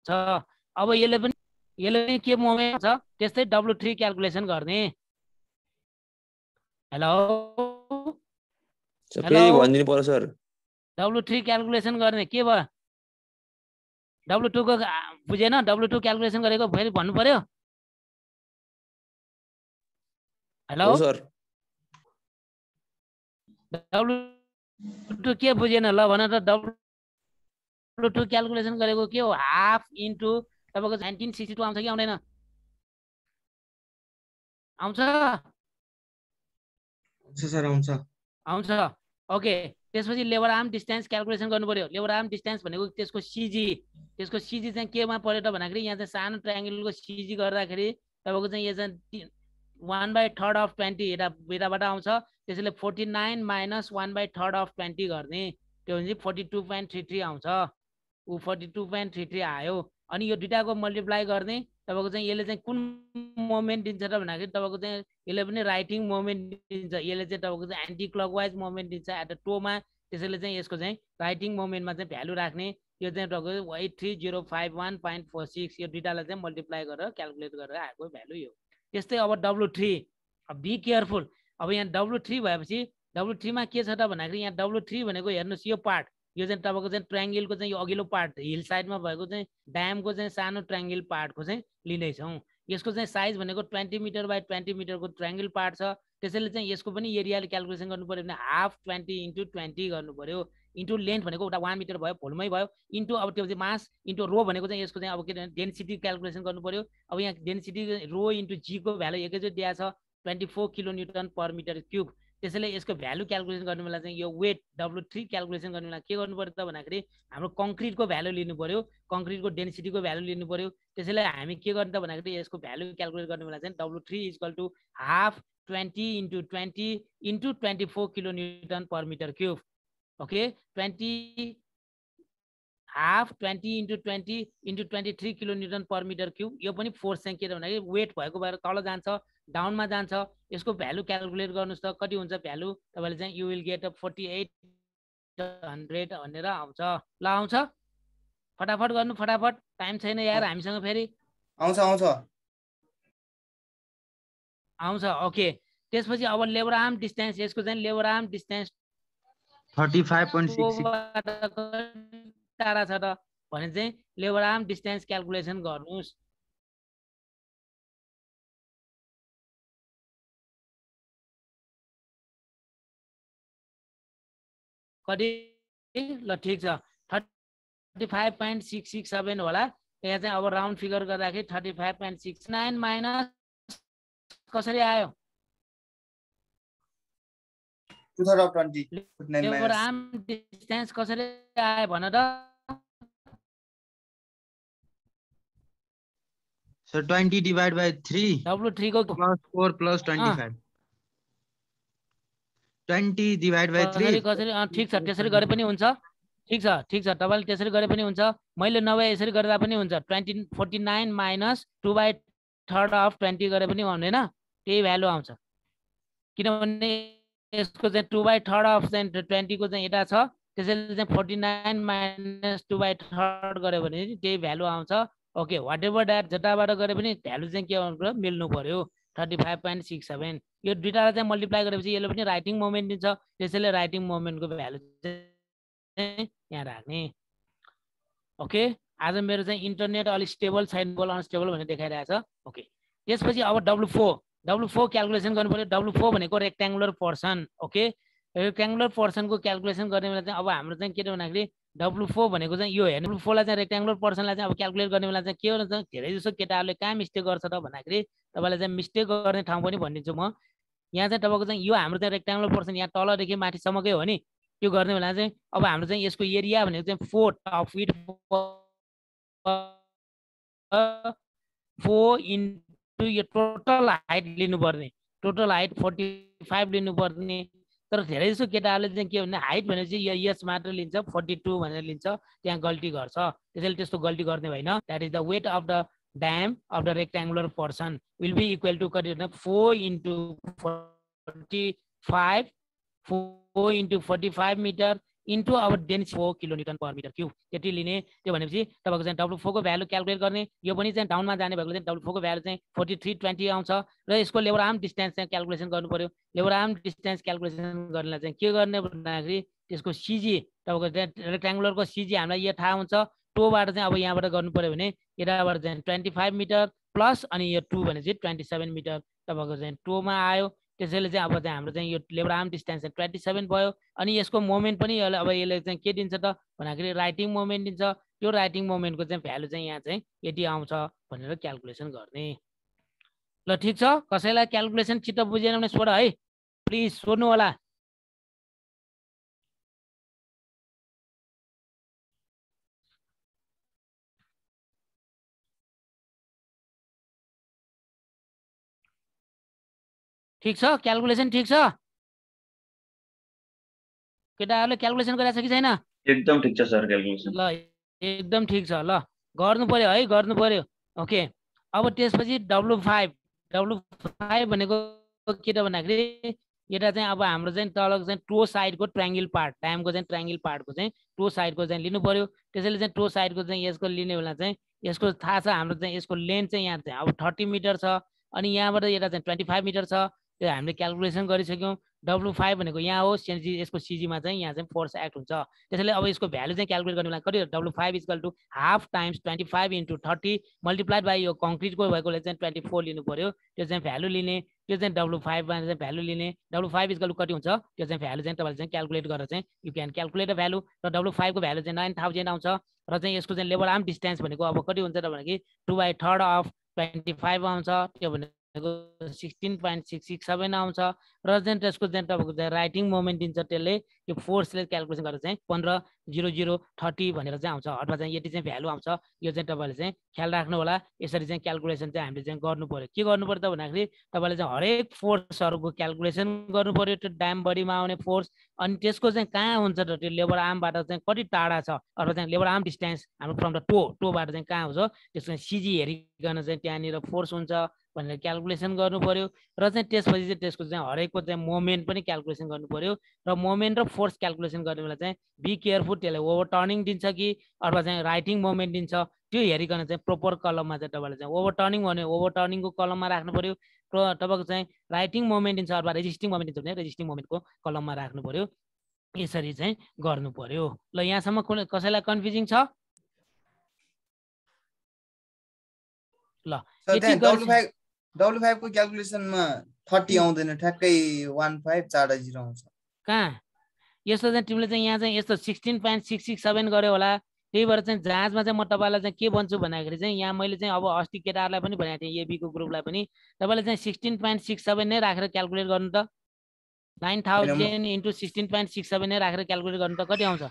छ अब यसले पनि के मोमेन्ट छ त्यस्तै W3 क्याल्कुलेसन गर्ने हेलो फेरि भनिदिनु पर्यो सर W3 क्याल्कुलेसन गर्ने के भयो W2 को बुझेन W2 क्याल्कुलेसन गरेको फेरि भन्नु पर्यो हेलो सर W2 के बुझेन ल भन त W2 क्याल्कुलेसन गरेको के हो हाफ इन्टु तपाईको 1962 आउँछ कि आउँदैन आउँछ सर आउँछ ओके त्यसपछि लेबर आर्म डिस्टेन्स क्याल्कुलेसन गर्नु पर्यो लेबर आर्म डिस्टेन्स भनेको त्यसको सीजी चाहिँ केमा पर्यो त भन्दाखेरि यहाँ चाहिँ सानो ट्रायंगलको सीजी गर्दाखेरि तपाईको चाहिँ यो चाहिँ 1/3 of 20 यताबाट आउँछ त्यसैले 49 minus 1/3 of 20 गर्ने त्यो भने 42.33 आउँछ उ 42.33 आयो अनि यो दुईटाको मल्टिप्लाई गर्ने तपाईको चाहिँ यसले चाहिँ कुन मोमेन्ट दिन्छ त भन्दाखेरि तपाईको चाहिँ यसले पनि राइटिङ मोमेन्ट दिन्छ यसले चाहिँ तपाईको चाहिँ एन्टी क्लकवाइज मोमेन्ट दिन्छ एट द टोमा त्यसैले चाहिँ यसको चाहिँ राइटिङ मोमेन्टमा चाहिँ भ्यालु राख्ने यो चाहिँ तपाईको 83051.46 यो दुईटालाई चाहिँ मल्टिप्लाई गरेर क्याल्कुलेट गरेर आएको भ्यालु यो त्यस्तै अब W3 बी केयरफुल अब यहाँ W3 भएपछि W3 मा के छ त भन्दाखेरि यहाँ W3 भनेको हेर्नुस् यो पार्ट यो चाहिँ तपाईको चाहिँ ट्रायंगलको चाहिँ यो अघिल्लो पार्ट हिल साइडमा भएको चाहिँ ड्यामको चाहिँ सानो ट्रायंगल पार्टको चाहिँ लिँदै छौं यसको चाहिँ साइज भनेको 20 मिटर बाइ 20 मिटरको ट्रायंगल पार्ट छ त्यसैले चाहिँ यसको पनि एरियाले क्याल्कुलेसन गर्नु पर्यो भने हाफ 20 इन्टु 20 गर्नु पर्यो इन्टु लेन्थ भनेको उता 1 मिटर भयो भोल्युमै भयो इन्टु अब त्यो चाहिँ मास इन्टु रो भनेको चाहिँ यसको चाहिँ अब के डेन्सिटी क्याल्कुलेसन गर्नु पर्यो अब यहाँ डेन्सिटी रो इन्टु जी को भ्यालु एकैचोटि दिएको छ 24 kilo newton per metre cube त्यसैले यसको भ्यालु क्याल्कुलेसन गर्ने बेला चाहिँ यो वेट W3 क्याल्कुलेसन गर्ने बेला के गर्नु पर्यो त भन्दाखेरि हाम्रो कंक्रीटको भ्यालु लिनु पर्यो कंक्रीटको डेन्सिटीको भ्यालु लिनु पर्यो त्यसैले हामी के गर्ने त भन्दाखेरि यसको भ्यालु क्याल्कुलेट गर्ने बेला चाहिँ W3 equal to half 20 into 20 into 24 kilo newton per metre cube okay 20 half 20 into 20 into 23 kilo newton per metre cube यो पनि फोर्स चाहिँ के त भन्दाखेरि वेट भएको भएर तल जान्छ डाउनमा जान्छ यसको भ्यालु क्याल्कुलेट गर्नुस् त कति हुन्छ भ्यालु तपाईले चाहिँ यु विल गेट 4800 भनेर आउँछ ल आउँछ फटाफट गर्नु फटाफट टाइम छैन यार हामीसँग फेरि आउँछ ओके त्यसपछि अब लेबर आर्म डिस्टेन्स यसको चाहिँ लेबर आर्म डिस्टेन्स 35.66 टाढा छ त भने चाहिँ लेबर आर्म डिस्टेन्स क्याल्कुलेसन गर्नुस् कति ल ठीक छ 35.667 होला यहाँ चाहिँ अब राउन्ड फिगर गर्दाखेरि 35.69 माइनस कसरी आयो 2/20 लेबर आर्म डिस्टेन्स कसरी आयो भन त So 20 divided by 3 W3 को plus 4 plus 25 20 divided by 3 कसरी ठीक छ त्यसरी गरे पनि हुन्छ ठीक छ तपाईले त्यसरी गरे पनि हुन्छ मैले नभए यसरी गर्दा पनि हुन्छ 49 माइनस 2/3 of 20 गरे पनि हुँदैन त्यही भ्यालु आउँछ किनभने यसको चाहिँ 2/3 of 20 को चाहिँ यता छ त्यसैले चाहिँ 49 माइनस 2/3 गरे भने त्यही भ्यालु आउँछ ओके वाट एभर द्याट जताबाट गरे पनि भ्यालु चाहिँ के आउनु मिल्नु पर्यो 35.67 यो दुईटालाई चाहिँ मल्टिप्लाई गरेपछि यसले पनि राइटिङ मोमेन्ट दिन्छ त्यसैले राइटिङ मोमेन्टको भ्यालु चाहिँ यहाँ राख्ने ओके आज मेरो चाहिँ इन्टरनेट अलि स्टेबल छैन अनस्टेबल भनेर देखाइरहेछ ओके त्यसपछि अब W4 क्याल्कुलेसन गर्नु पर्यो W4 भनेको रेक्ट्याङ्गुलर पोर्सन ओके रेक्ट्याङ्गुलर पोर्सनको क्याल्कुलेसन गर्ने बेला चाहिँ अब हाम्रो चाहिँ के भन्दाखेरि W4 भनेको चाहिँ यो हेर्नु W4 लाई चाहिँ रेक्ट्याङ्गुलर पोर्सनलाई चाहिँ अब क्याल्कुलेट गर्ने बेला चाहिँ के हुन्छ धेरै जसो केटाहरूले कहाँ मिस्टेक गर्छ त भन्दाखेरि तपाईलाई चाहिँ मिस्टेक गर्ने ठाउँ पनि भनिदिन्छु म यहाँ चाहिँ तपाईको चाहिँ यो हाम्रो चाहिँ रेक्ट्याङ्गुलर पोर्सन यहाँ तलदेखि माथिसम्मकै हो नि त्यो गर्ने बेला चाहिँ अब हाम्रो चाहिँ यसको एरिया भनेको चाहिँ 4 टप फिट 4 इन्टु यो टोटल हाइट लिनुपर्ने, टोटल हाइट 45 लिनुपर्ने। तर धेरै जसो केटाहरूले चाहिँ के भन्ने हाइट भनेपछि यस मात्र लिन्छ 42 भनेर लिन्छ, त्यहाँ गल्ती गर्छ। त्यसैले त्यस्तो गल्ती गर्ने होइन। That is the weight of the dam of the rectangular portion will be equal to कति भन्दा 4 इन्टु 45 4 इन्टु 45 मिटर इन्टु अब dense 4 kilonewton per metre cube त्यति लिने। त्यो भनेपछि तपाईँको चाहिँ W4 को भ्यालु क्यालकुलेट गर्ने। यो पनि चाहिँ डाउनमा जाने भएको चाहिँ W4 को भ्यालु चाहिँ 4320 आउँछ र यसको लेबर आर्म डिस्टेन्स चाहिँ क्यालकुलेसन गर्नु पर्यो। लेबर आर्म डिस्टेन्स क्यालकुलेसन गर्नलाई चाहिँ के गर्ने भन्दाखेरि त्यसको सिजी तपाईँको चाहिँ रेक्ट्याङ्गुलरको सिजी हामीलाई यो थाहा हुन्छ। टोबाट चाहिँ अब यहाँबाट गर्नु पर्यो भने यताबाट चाहिँ 25 मिटर प्लस अनि यो 2 भने चाहिँ 27 मिटर तपाईँको चाहिँ टोमा आयो। त्यसैले चाहिँ अब चाहिँ हाम्रो चाहिँ यो लेबर आर्म डिस्टेन्स चाहिँ 27 भयो। अनि यसको मोमेन्ट पनि अब यसले चाहिँ के दिन्छ त भन्दाखेरि राइटिङ मोमेन्ट दिन्छ। त्यो राइटिङ मोमेन्टको चाहिँ भ्यालु चाहिँ यहाँ चाहिँ यति आउँछ भनेर क्यालकुलेसन गर्ने। ल ठिक छ, कसैलाई क्यालकुलेसन छिटो बुझेन भने सोध है, प्लिज सोध्नु होला। ठिक छ, क्यालकुलेसन ठिक छ, केटाहरूले क्यालकुलेसन गरेको छ कि छैन? एकदम ठिक छ सर क्यालकुलेसन। ल एकदम ठिक छ, ल गर्नु पर्यो है, गर्नु पर्यो। ओके, अब त्यसपछि W5 भनेको के त भन्दाखेरि यता चाहिँ अब हाम्रो चाहिँ तलको चाहिँ टो साइडको ट्रायङ्गल पार्ट, ड्यामको चाहिँ ट्रायङ्गल पार्टको चाहिँ टो साइडको चाहिँ लिनु पर्यो। त्यसैले चाहिँ टो साइडको चाहिँ यसको लिने बेला चाहिँ यसको थाहा छ हाम्रो चाहिँ यसको लेन्थ चाहिँ यहाँ चाहिँ अब 30 मिटर छ अनि यहाँबाट यता चाहिँ 25 मिटर छ। त्यो हामीले क्यालकुलेसन गरिसक्यौँ। W5 भनेको यहाँ हो, यसको सिजीमा चाहिँ यहाँ चाहिँ फोर्स एक्ट हुन्छ। त्यसैले अब यसको भ्यालु चाहिँ क्यालकुलेट गर्नु लागि कति W5 equal to half times 25 into 30 multiplied by यो कङ्क्रिटको भएकोले चाहिँ 24 लिनु पर्यो। त्यो चाहिँ भ्यालु लिने, त्यो चाहिँ W5मा चाहिँ भ्यालु लिने। W5 इक्वल टु कति हुन्छ त्यो चाहिँ भ्यालु चाहिँ तपाईँले चाहिँ क्यालकुलेट गरेर चाहिँ you can calculate the value. र W5 को भ्यालु चाहिँ 9000 आउँछ। र चाहिँ यसको चाहिँ लेबर आर्म डिस्टेन्स भनेको अब कति हुन्छ त भनेको 2/3 अफ 25 आउँछ। त्यो भनेको 16.667 आउँछ। र चाहिँ त्यसको चाहिँ तपाईँको चाहिँ राइटिङ मोमेन्ट दिन्छ, त्यसले यो फोर्सले क्यालकुलेसन गरेर चाहिँ 150030 भनेर चाहिँ आउँछ, अथवा चाहिँ यति चाहिँ भ्यालु आउँछ। यो चाहिँ तपाईँले चाहिँ ख्याल राख्नु होला। यसरी चाहिँ क्यालकुलेसन चाहिँ हामीले चाहिँ गर्नु पर्यो। के गर्नु पर्यो त भन्दाखेरि तपाईँले चाहिँ हरेक फोर्सहरूको क्यालकुलेसन गर्नु पर्यो, त्यो ड्याम बडीमा आउने फोर्स। अनि त्यसको चाहिँ कहाँ हुन्छ त त्यो लेबर आर्मबाट चाहिँ कति टाढा छ, अथवा चाहिँ लेबर आर्म डिस्टेन्स हाम्रो फ्रम द टोबाट चाहिँ कहाँ हुन्छ, त्यसको सिजी हेरिकन चाहिँ त्यहाँनिर फोर्स हुन्छ भनेर क्यालकुलेसन गर्नु पर्यो। र चाहिँ त्यसपछि चाहिँ त्यसको चाहिँ हरेकको चाहिँ मोमेन्ट पनि क्यालकुलेसन गर्नु पर्यो। र मोमेन्ट र फोर्स क्यालकुलेसन गर्ने बेला चाहिँ बी केयरफुल, त्यसले ओभर टर्निङ दिन्छ कि अथवा चाहिँ राइटिङ मोमेन्ट दिन्छ, त्यो हेरिकन चाहिँ प्रोपर कलममा चाहिँ तपाईँले चाहिँ ओभर टर्निङ भने ओभर टर्निङको कलममा राख्नु पर्यो। र तपाईँको चाहिँ राइटिङ मोमेन्ट दिन्छ अथवा रेजिस्टिङ मोमेन्ट दिन्छ भने रेजिस्टिङ मोमेन्टको कलममा राख्नु पर्यो। यसरी चाहिँ गर्नु पर्यो। ल यहाँसम्म कसैलाई कन्फ्युजिङ छ? ल W5 को क्यालकुलेसनमा 30 आउँदैन, ठ्याक्कै 1540 आउँछ। कहाँ यस्तो चाहिँ तिमीले चाहिँ यहाँ चाहिँ यस्तो 16.667 गर्यो होला। त्यही भएर चाहिँ जहाजमा चाहिँ म तपाईँलाई चाहिँ के भन्छु भन्दाखेरि चाहिँ यहाँ मैले चाहिँ अब अस्ति केटाहरूलाई पनि भनेको थिएँ, एबीको ग्रुपलाई पनि, तपाईँले चाहिँ 16.67 नै राखेर क्यालकुलेट गर्नु त। 9000 इन्टु 16.67 नै राखेर क्यालकुलेट गर्नु त कति आउँछ?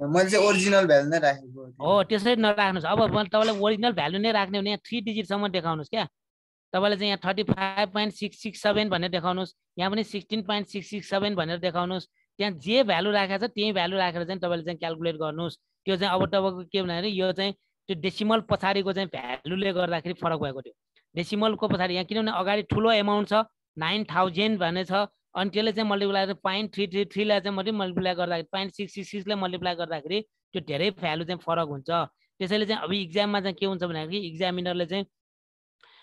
मैले चाहिँ ओरिजिनल भ्यालु नै राखेको हो, त्यसरी नराख्नुहोस्। अब तपाईँलाई ओरिजिनल भ्यालु नै राख्ने भने यहाँ 3 डिजिटसम्म देखाउनुहोस् क्या। तपाईँले चाहिँ यहाँ 35.667 भनेर देखाउनुहोस्, यहाँ पनि 16.667 भनेर देखाउनुहोस्। त्यहाँ जे भ्यालु राखेको छ त्यही भ्यालु राखेर चाहिँ तपाईँले चाहिँ क्यालकुलेट गर्नुहोस्। त्यो चाहिँ अब तपाईँको के भन्दाखेरि यो चाहिँ त्यो डेसिमल पछाडिको चाहिँ भ्यालुले गर्दाखेरि फरक भएको थियो। डेसिमलको पछाडि यहाँ किनभने अगाडि ठुलो एमाउन्ट छ 9000 भन्ने छ, अनि त्यसले चाहिँ मल्टिप्लाई 0.333लाई चाहिँ मल्टिप्लाई गर्दाखेरि 0.666 ले मल्टिप्लाई गर्दाखेरि त्यो धेरै भ्यालु चाहिँ फरक हुन्छ। त्यसैले चाहिँ अब इक्जाममा चाहिँ के हुन्छ भन्दाखेरि इक्जामिनरले चाहिँ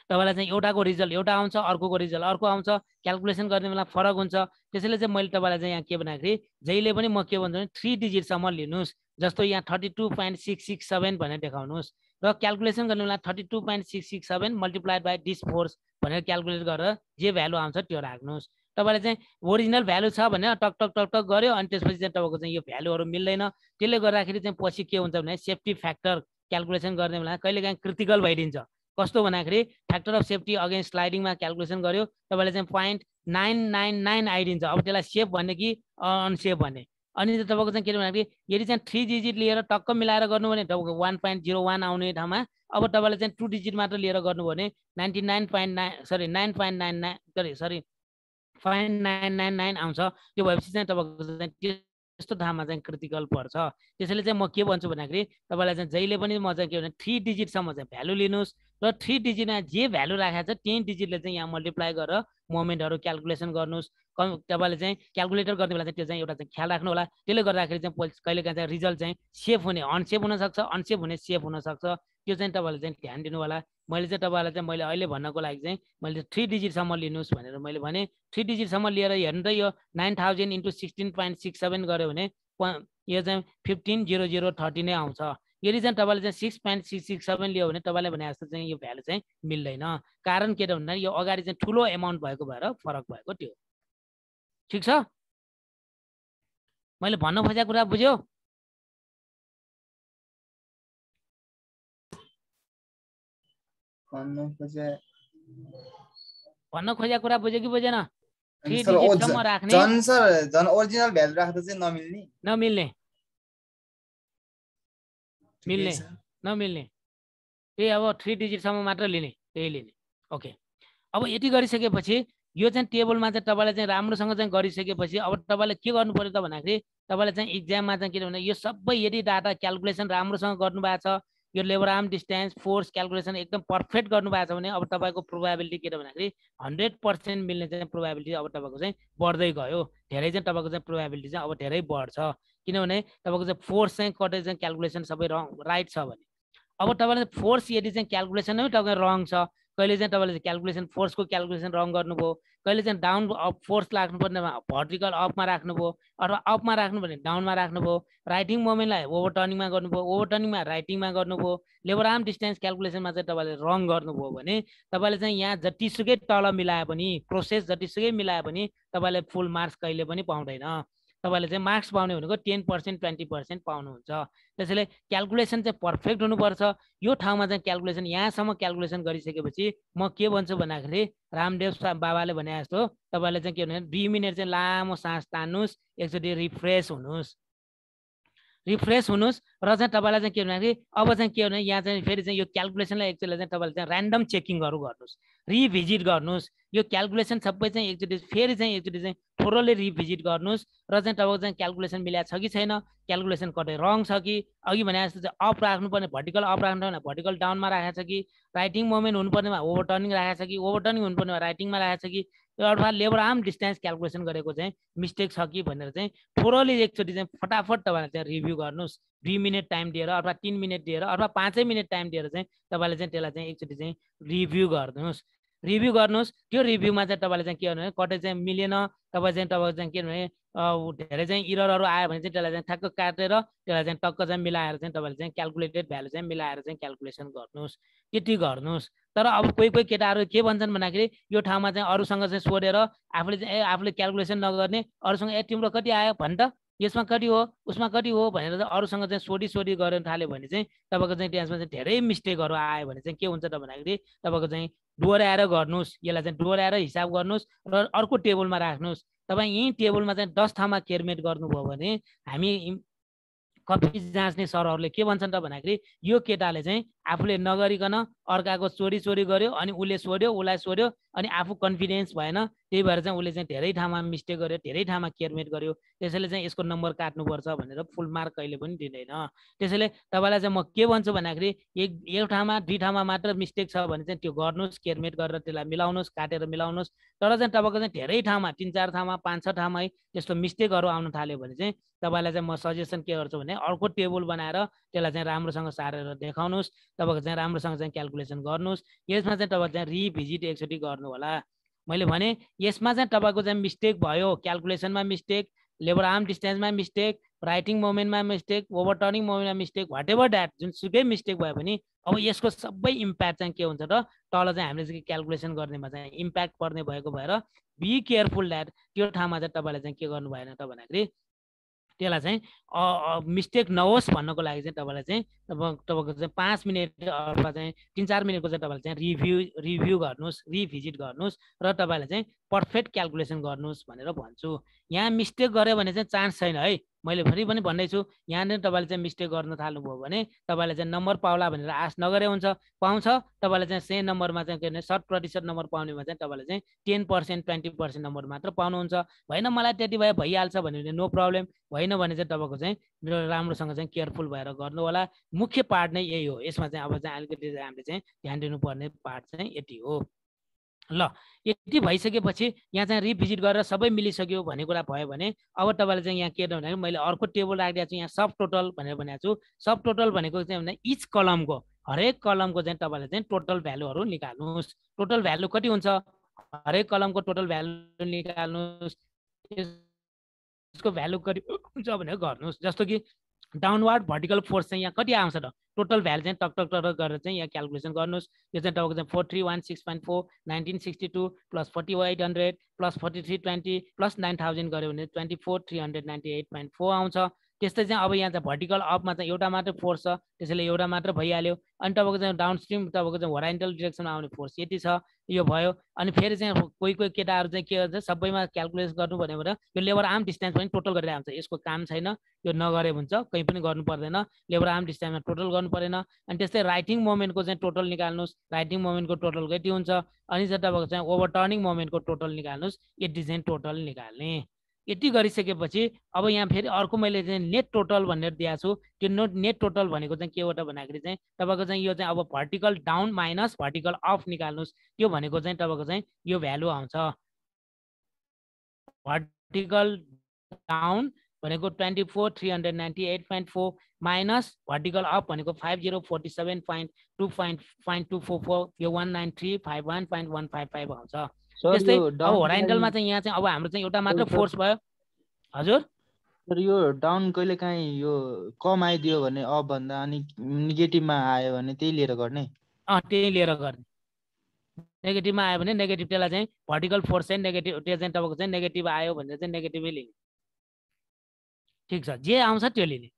तपाईँलाई चाहिँ एउटाको रिजल्ट एउटा आउँछ, अर्कोको रिजल्ट अर्को आउँछ, क्यालकुलेसन गर्ने बेला फरक हुन्छ। त्यसैले चाहिँ मैले तपाईँलाई चाहिँ यहाँ के भन्दाखेरि जहिले पनि म के भन्छु भने 3 डिजिटसम्म लिनुहोस्। जस्तो यहाँ 32.667 भनेर देखाउनुहोस् र क्यालकुलेसन गर्ने बेला 32.667 मल्टिप्लाइड बाई दिस फोर्स भनेर क्यालकुलेट गरेर जे भ्यालु आउँछ त्यो राख्नुहोस्। तपाईँले चाहिँ ओरिजिनल भ्यालु छ भने टक टक टक टक गर्यो, अनि त्यसपछि चाहिँ तपाईँको चाहिँ यो भ्यालुहरू मिल्दैन। त्यसले गर्दाखेरि चाहिँ पछि के हुन्छ भने सेफ्टी फ्याक्टर क्यालकुलेसन गर्ने बेला कहिलेकाहीँ क्रिटिकल भइदिन्छ। कस्तो भन्दाखेरि फ्याक्टर अफ सेफ्टी अगेन्स्ट स्लाइडिङमा क्यालकुलेसन गर्यो, तपाईँले चाहिँ 0.999 आइदिन्छ। अब त्यसलाई सेफ भन्ने कि अनसेफ भन्ने, अनि चाहिँ तपाईँको चाहिँ के भन्दाखेरि यदि चाहिँ 3 डिजिट लिएर टक्क मिलाएर गर्नु भने तपाईँको 1.01 आउने ठाउँमा अब तपाईँले चाहिँ 2 डिजिट मात्र लिएर गर्नु भने 9.99 आउँछ। त्यो भएपछि चाहिँ तपाईँको चाहिँ त्यस्तो ठाउँमा चाहिँ क्रिटिकल पर्छ। त्यसैले चाहिँ म के भन्छु भन्दाखेरि तपाईँलाई चाहिँ जहिले पनि म चाहिँ के भने 3 डिजिटसम्म चाहिँ भ्यालु लिनुहोस् र 3 डिजिटमा जे भ्यालु राखेको छ त्यही डिजिटले चाहिँ यहाँ मल्टिप्लाई गरेर मोमेन्टहरू क्यालकुलेसन गर्नुहोस्। तपाईँले चाहिँ क्यालकुलेटर गर्ने बेला चाहिँ त्यो चाहिँ एउटा चाहिँ ख्याल राख्नु होला। त्यसले गर्दाखेरि चाहिँ कहिलेकाहीँ चाहिँ रिजल्ट चाहिँ सेफ हुने अनसेफ हुनसक्छ, अनसेफ हुने सेफ हुनसक्छ। त्यो चाहिँ तपाईँले चाहिँ ध्यान दिनु होला। मैले चाहिँ तपाईँलाई चाहिँ मैले अहिले भन्नको लागि चाहिँ मैले 3 डिजिटसम्म लिनुहोस् भनेर मैले भने 3 डिजिटसम्म लिएर हेर्नु त यो 9000 इन्टु 16.67 गऱ्यो भने यो चाहिँ 15,0030 नै आउँछ। यदि चाहिँ तपाईँले चाहिँ 6.667 लियो भने तपाईँले भने जस्तो चाहिँ यो भ्यालु चाहिँ मिल्दैन। कारण के त भन्दा यो अगाडि चाहिँ ठुलो एमाउन्ट भएको भएर फरक भएको त्यो। ठिक छ, मैले भन्न खोजेको कुरा बुझ्यो? भन्न खोजेको कुरा बुझ्यो कि बुझेन? 3 डिजिटसम्म राख्ने झन् ओरिजिनल भ्यालु राख्दा चाहिँ नमिल्ने नमिल्ने त्यही अब 3 डिजिटसम्म मात्र लिने, त्यही लिने। ओके, अब यति गरिसकेपछि यो चाहिँ टेबलमा चाहिँ तपाईँले चाहिँ राम्रोसँग चाहिँ गरिसकेपछि अब तपाईँले के गर्नु पर्यो त भन्दाखेरि तपाईँले चाहिँ इक्जाममा चाहिँ के भने यो सबै यदि डाटा क्यालकुलेसन राम्रोसँग गर्नुभएको छ, यो labour arm distance force calculation एकदम पर्फेक्ट गर्नुभएको छ भने अब तपाईँको प्रोभाबिलिटी के त भन्दाखेरि 100% मिल्ने चाहिँ प्रोभाबिलिटी अब तपाईँको चाहिँ बढ्दै गयो। धेरै चाहिँ तपाईँको चाहिँ प्रोभाबिलिटी चाहिँ अब धेरै बढ्छ। किनभने तपाईँको चाहिँ फोर्स चाहिँ कतै चाहिँ क्यालकुलेसन सबै राइट छ भने अब तपाईँले फोर्स यदि चाहिँ क्यालकुलेसन नै तपाईँको रङ छ, कहिले चाहिँ तपाईँले क्यालकुलेसन फोर्सको क्यालकुलेसन रङ गर्नुभयो, कहिले चाहिँ डाउन अप फोर्स राख्नुपर्ने भर्टिकल अपमा राख्नुभयो अथवा अपमा राख्नु भने डाउनमा राख्नुभयो, राइटिङ मोमेन्टलाई ओभरटर्निङमा गर्नुभयो, ओभरटर्निङमा राइटिङमा गर्नुभयो, लेबर आर्म डिस्टेन्स क्यालकुलेसनमा चाहिँ तपाईँले रङ गर्नुभयो भने तपाईँले चाहिँ यहाँ जतिसुकै तल मिलाए पनि प्रोसेस जतिसुकै मिलाए पनि तपाईँले फुल मार्क्स कहिले पनि पाउँदैन। तपाईँले चाहिँ मार्क्स पाउने भनेको 10% 20% पाउनुहुन्छ। त्यसैले क्यालकुलेसन चाहिँ पर्फेक्ट हुनुपर्छ। यो ठाउँमा चाहिँ क्यालकुलेसन यहाँसम्म क्यालकुलेसन गरिसकेपछि म के भन्छु भन्दाखेरि रामदेव बाबाले भने जस्तो तपाईँले चाहिँ के भने 2 मिनट चाहिँ लामो सास तान्नुहोस्, एकचोटि रिफ्रेस हुनुहोस् र चाहिँ तपाईँलाई चाहिँ के भन्दाखेरि अब चाहिँ के भने यहाँ चाहिँ फेरि चाहिँ यो क्यालकुलेसनलाई एकचोटि चाहिँ तपाईँले चाहिँ ऱ्यान्डम चेकिङहरू गर्नुहोस्, रिभिजिट गर्नुहोस्। यो क्यालकुलेसन सबै चाहिँ एकचोटि फेरि चाहिँ एकचोटि चाहिँ थोरली रिभिजिट गर्नुहोस् र चाहिँ तपाईँको चाहिँ क्यालकुलेसन मिलाएको छ कि छैन, क्यालकुलेसन कतै रङ छ कि, अघि भने जस्तो चाहिँ अप राख्नुपर्ने भर्टिकल अप राख्नुपर्ने भर्टिकल डाउनमा राखेको छ कि, राइटिङ मोमेन्ट हुनुपर्नेमा ओभरटर्निङ राखेको छ कि, ओभरटर्निङ हुनुपर्नेमा राइटिङमा राखेको छ कि, अथवा लेबर आर्म डिस्टेन्स क्यालकुलेसन गरेको चाहिँ मिस्टेक छ कि भनेर चाहिँ थोरली एकचोटि चाहिँ फटाफट तपाईँले चाहिँ रिभ्यू गर्नुहोस्। 2 मिनट टाइम दिएर अथवा 3 मिनट दिएर अथवा 5 मिनट टाइम दिएर चाहिँ तपाईँले चाहिँ त्यसलाई चाहिँ एकचोटि चाहिँ रिभ्यू गर्नुहोस्। त्यो रिभ्यूमा चाहिँ तपाईँले चाहिँ के भने कतै चाहिँ मिलेन, तपाईँ चाहिँ तपाईँको चाहिँ के भने धेरै चाहिँ इररहरू आयो भने चाहिँ त्यसलाई चाहिँ ठ्याक्क काटेर त्यसलाई चाहिँ टक्क चाहिँ मिलाएर चाहिँ तपाईँले चाहिँ क्यालकुलेटेड भ्यालु चाहिँ मिलाएर चाहिँ क्यालकुलेसन गर्नुहोस्, त्यति गर्नुहोस्। तर अब कोही केटाहरू के भन्छन् भन्दाखेरि यो ठाउँमा चाहिँ अरूसँग चाहिँ सोधेर आफूले क्यालकुलेसन नगर्ने, अरूसँग तिम्रो कति आयो भन् त, यसमा कति हो उसमा कति हो भनेर चाहिँ अरूसँग चाहिँ सोधी गर्न थाल्यो भने चाहिँ तपाईँको चाहिँ त्यसमा चाहिँ धेरै मिस्टेकहरू आयो भने चाहिँ के हुन्छ त भन्दाखेरि तपाईँको चाहिँ डोहोऱ्याएर गर्नुहोस्, यसलाई चाहिँ डोहोऱ्याएर हिसाब गर्नुहोस् र अर्को टेबलमा राख्नुहोस्। तपाईँ यही टेबलमा चाहिँ 10 ठाउँमा केयरमेट गर्नुभयो भने हामी कपी जाँच्ने सरहरूले के भन्छन् त भन्दाखेरि यो केटाले चाहिँ आफूले नगरिकन अर्काको चोरी गर्यो अनि उसले सोध्यो, उसलाई सोध्यो अनि आफू कन्फिडेन्स भएन, त्यही भएर चाहिँ उसले चाहिँ धेरै ठाउँमा मिस्टेक गर्यो, धेरै ठाउँमा केयरमेट गर्यो। त्यसैले चाहिँ यसको नम्बर काट्नुपर्छ भनेर फुल मार्क कहिले पनि दिँदैन। त्यसैले तपाईँलाई चाहिँ म के भन्छु भन्दाखेरि एक ठाउँमा 2 ठाउँमा मात्र मिस्टेक छ भने चाहिँ त्यो गर्नुहोस्, केयरमेट गरेर त्यसलाई मिलाउनुहोस्, काटेर मिलाउनुहोस्। तर चाहिँ तपाईँको चाहिँ धेरै ठाउँमा 3-4 ठाउँमा 5-6 ठाउँमा त्यस्तो मिस्टेकहरू आउन थाल्यो भने चाहिँ तपाईँलाई चाहिँ म सजेसन के गर्छु भने अर्को टेबल बनाएर त्यसलाई चाहिँ राम्रोसँग सारेर देखाउनुहोस्, तपाईँको चाहिँ राम्रोसँग चाहिँ क्यालकुलेसन गर्नुहोस्। यसमा चाहिँ तपाईँ चाहिँ रिभिजिट एकचोटि गर्नु होला। मैले भने यसमा चाहिँ तपाईँको चाहिँ मिस्टेक भयो, क्यालकुलेसनमा मिस्टेक, लेबर आर्म डिस्टेन्समा मिस्टेक, राइटिङ मोमेन्टमा मिस्टेक, ओभरटर्निङ मोमेन्टमा मिस्टेक, वाट एभर द्याट जुनसुकै मिस्टेक भयो भने अब यसको सबै इम्प्याक्ट चाहिँ के हुन्छ त तल चाहिँ हामीले चाहिँ क्यालकुलेसन गर्नेमा चाहिँ इम्प्याक्ट पर्ने भएको भएर बी केयरफुल द्याट त्यो ठाउँमा चाहिँ तपाईँले चाहिँ के गर्नु भएन त भन्दाखेरि त्यसलाई चाहिँ मिस्टेक नहोस् भन्नको लागि चाहिँ तपाईँलाई चाहिँ तपाईँको चाहिँ 5 मिनट अथवा चाहिँ 3-4 मिनटको चाहिँ तपाईँले चाहिँ रिभ्यू गर्नुहोस्, रिभिजिट गर्नुहोस् र तपाईँले चाहिँ पर्फेक्ट क्याल्कुलेसन गर्नुहोस् भनेर भन्छु। यहाँ मिस्टेक गऱ्यो भने चाहिँ चान्स छैन है। मैले फेरि पनि भन्दैछु, यहाँनिर तपाईँले चाहिँ मिस्टेक गर्न थाल्नुभयो भने तपाईँले चाहिँ नम्बर पाउला भनेर आश नगरे हुन्छ, पाउँछ। तपाईँले चाहिँ सेम नम्बरमा चाहिँ के भने 100% नम्बर पाउनेमा चाहिँ तपाईँले चाहिँ 10% 20% नम्बर मात्र पाउनुहुन्छ। होइन मलाई त्यति भए भइहाल्छ भने नो प्रब्लम, होइन भने चाहिँ तपाईँको चाहिँ राम्रोसँग चाहिँ केयरफुल भएर गर्नु होला। मुख्य पार्ट नै यही हो। यसमा चाहिँ अब चाहिँ अलिकति हामीले चाहिँ ध्यान दिनुपर्ने पार्ट चाहिँ यति हो। ल यति भइसकेपछि यहाँ चाहिँ रिभिजिट गरेर सबै मिलिसक्यो भन्ने कुरा भयो भने अब तपाईँले चाहिँ यहाँ के भन्दाखेरि मैले अर्को टेबल राखिदिएको छु, यहाँ सब टोटल भनेर भनेको छु। सब टोटल भनेको चाहिँ भने इच कलमको हरेक कलमको चाहिँ तपाईँले चाहिँ टोटल भ्यालुहरू निकाल्नुहोस्। टोटल भ्यालु कति हुन्छ, हरेक कलमको टोटल भ्यालु निकाल्नुहोस्। यसको भ्यालु कति हुन्छ भनेर गर्नुहोस्। जस्तो कि डाउनवर्ड भर्टिकल फोर्स चाहिँ यहाँ कति आउँछ त, टोटल भ्यालु चाहिँ टक टक टक गरेर चाहिँ यहाँ क्यालकुलेसन गर्नुहोस्। यो चाहिँ तपाईँको चाहिँ 4316.4 1962 प्लस 4800 प्लस 4320 प्लस 9000 गऱ्यो भने 24398.4 आउँछ। त्यस्तै चाहिँ अब यहाँ चाहिँ भर्टिकल अपमा चाहिँ एउटा मात्र फोर्स छ, त्यसैले एउटा मात्र भइहाल्यो। अनि तपाईँको चाहिँ डाउनस्ट्रिम तपाईँको चाहिँ होराइजन्टल डिरेक्सनमा आउने फोर्स यति छ, यो भयो। अनि फेरि चाहिँ कोही कोही केटाहरू चाहिँ के भन्छ सबैमा क्यालकुलेट गर्नु भन्यो भने यो लेबर आर्म डिस्टेन्स पनि टोटल गरेर आउँछ। यसको काम छैन, यो नगरे हुन्छ, कहीँ पनि गर्नु पर्दैन। लेबर आर्म डिस्टेन्समा टोटल गर्नु परेन। अनि त्यस्तै राइटिङ मोमेन्टको चाहिँ टोटल निकाल्नुहोस्। राइटिङ मोमेन्टको टोटल कति हुन्छ, अनि चाहिँ तपाईँको चाहिँ ओभरटर्निङ मोमेन्टको टोटल निकाल्नुहोस्। यति चाहिँ टोटल निकाल्ने। यति गरिसकेपछि अब यहाँ फेरि अर्को मैले चाहिँ नेट टोटल भनेर दिएको छु। त्यो नेट टोटल भनेको चाहिँ के हो त भन्दाखेरि चाहिँ तपाईँको चाहिँ यो चाहिँ अब vertical down minus vertical of निकाल्नुहोस्। त्यो भनेको चाहिँ तपाईँको चाहिँ यो भ्यालु आउँछ। भर्टिकल डाउन भनेको 24398.4 माइनस भर्टिकल अप भनेको 5047.2.244 यो 1935.1.155 आउँछ। त्यस्तै अब होराइजन्टलमा चाहिँ यहाँ चाहिँ अब हाम्रो चाहिँ एउटा मात्र फोर्स भयो। हजुर सर यो डाउन कहिले काहीँ यो कम आइदियो भने अप भन्दा अनि नेगेटिभमा आयो भने त्यही लिएर गर्ने। त्यही लिएर गर्ने। नेगेटिभमा आयो भने नेगेटिभ, त्यसलाई चाहिँ भर्टिकल फोर्स चाहिँ नेगेटिभ, त्यो चाहिँ तपाईँको चाहिँ नेगेटिभ आयो भने चाहिँ नेगेटिभै लिने। ठिक छ, जे आउँछ त्यो लिने।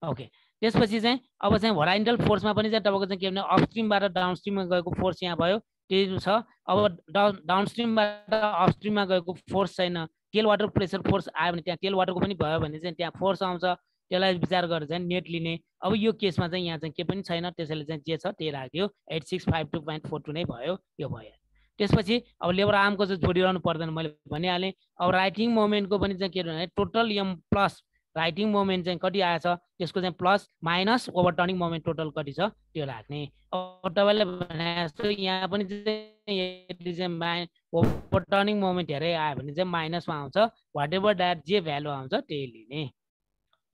ओके, त्यसपछि चाहिँ अब चाहिँ होराइजन्टल फोर्समा पनि चाहिँ तपाईँको चाहिँ के भने अपस्ट्रिमबाट डाउनस्ट्रिममा गएको फोर्स यहाँ भयो, त्यही छ। अब डाउनस्ट्रिमबाट अपस्ट्रिममा गएको फोर्स छैन, टेल वाटर प्रेसर फोर्स आयो भने त्यहाँ टेल वाटरको पनि भयो भने चाहिँ त्यहाँ फोर्स आउँछ। त्यसलाई विचार गरेर चाहिँ नेट लिने। अब यो केसमा चाहिँ यहाँ चाहिँ के पनि छैन, त्यसैले चाहिँ जे छ त्यही राख्यो, 8652.42 नै भयो, यो भयो। त्यसपछि अब लेबर आर्मको चाहिँ जोडिरहनु पर्दैन, मैले भनिहालेँ। अब राइटिङ मोमेन्टको पनि चाहिँ के भने total M plus righting moment चाहिँ कति आएछ त्यसको चाहिँ plus minus overturning moment total कति छ त्यो राख्ने। अब तपाईँले भने जस्तो यहाँ पनि चाहिँ ओभरटर्निङ मोमेन्ट हेरे आयो भने चाहिँ माइनसमा आउँछ। वाट एभर द्याट जे भ्यालु आउँछ त्यही लिने।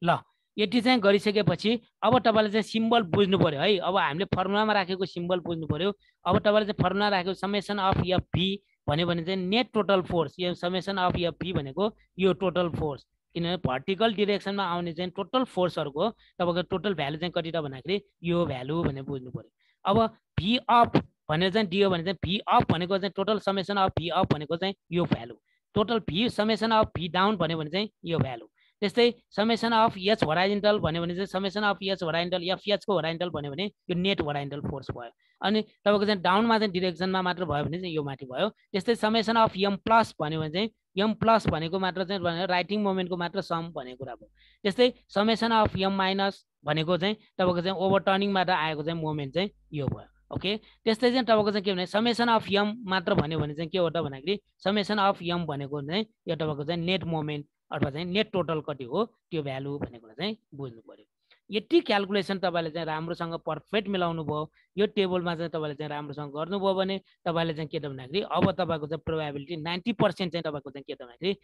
ल यति चाहिँ गरिसकेपछि अब तपाईँले चाहिँ सिम्बल बुझ्नु पर्यो है। अब हामीले फर्मुलामा राखेको सिम्बल बुझ्नु पर्यो। अब तपाईँले चाहिँ फर्मुला राखेको समेसन अफ एफ भी भन्यो भने चाहिँ नेट टोटल फोर्स, यो समेसन अफ एफ भी भनेको यो टोटल फोर्स, किनभने भर्टिकल डिरेक्सनमा आउने चाहिँ टोटल फोर्सहरूको तपाईँको टोटल भ्यालु चाहिँ कति त भन्दाखेरि यो भ्यालु भनेर बुझ्नु पर्यो। अब भी अफ भनेर चाहिँ दियो भने चाहिँ भी अफ भनेको चाहिँ total summation of V of भनेको चाहिँ यो value, total V summation of V down भन्यो भने चाहिँ यो भ्यालु। त्यस्तै समेसन अफ एच होराइजन्टल भन्यो भने चाहिँ समेसन अफ एच होराइजन्टल एफएचको होराइजन्टल भन्यो भने यो नेट होराइजन्टल फोर्स भयो। अनि तपाईँको चाहिँ डाउनमा चाहिँ डिरेक्सनमा मात्र भयो भने चाहिँ यो माथि भयो। त्यस्तै समेसन अफ एम प्लस भन्यो भने चाहिँ एम प्लस भनेको मात्र चाहिँ राइटिङ मोमेन्टको मात्र सम भन्ने कुरा भयो। त्यस्तै समेसन अफ एम माइनस भनेको चाहिँ तपाईँको चाहिँ ओभरटर्निङबाट आएको चाहिँ मोमेन्ट चाहिँ यो भयो। ओके, त्यस्तै चाहिँ तपाईँको चाहिँ के भने समेसन अफ एम मात्र भन्यो भने चाहिँ के हो त भन्दाखेरि समेसन अफ एम भनेको चाहिँ यो तपाईँको चाहिँ नेट मोमेन्ट अथवा चाहिँ नेट टोटल कति हो त्यो भ्यालु भन्ने कुरा चाहिँ बुझ्नु पर्यो। यति क्यालकुलेसन तपाईँले चाहिँ राम्रोसँग पर्फेक्ट मिलाउनु भयो, यो टेबलमा चाहिँ तपाईँले चाहिँ राम्रोसँग गर्नुभयो भने तपाईँले चाहिँ के त भन्दाखेरि अब तपाईँको चाहिँ प्रोबेबिलिटी 90% चाहिँ तपाईँको चाहिँ के त भन्दाखेरि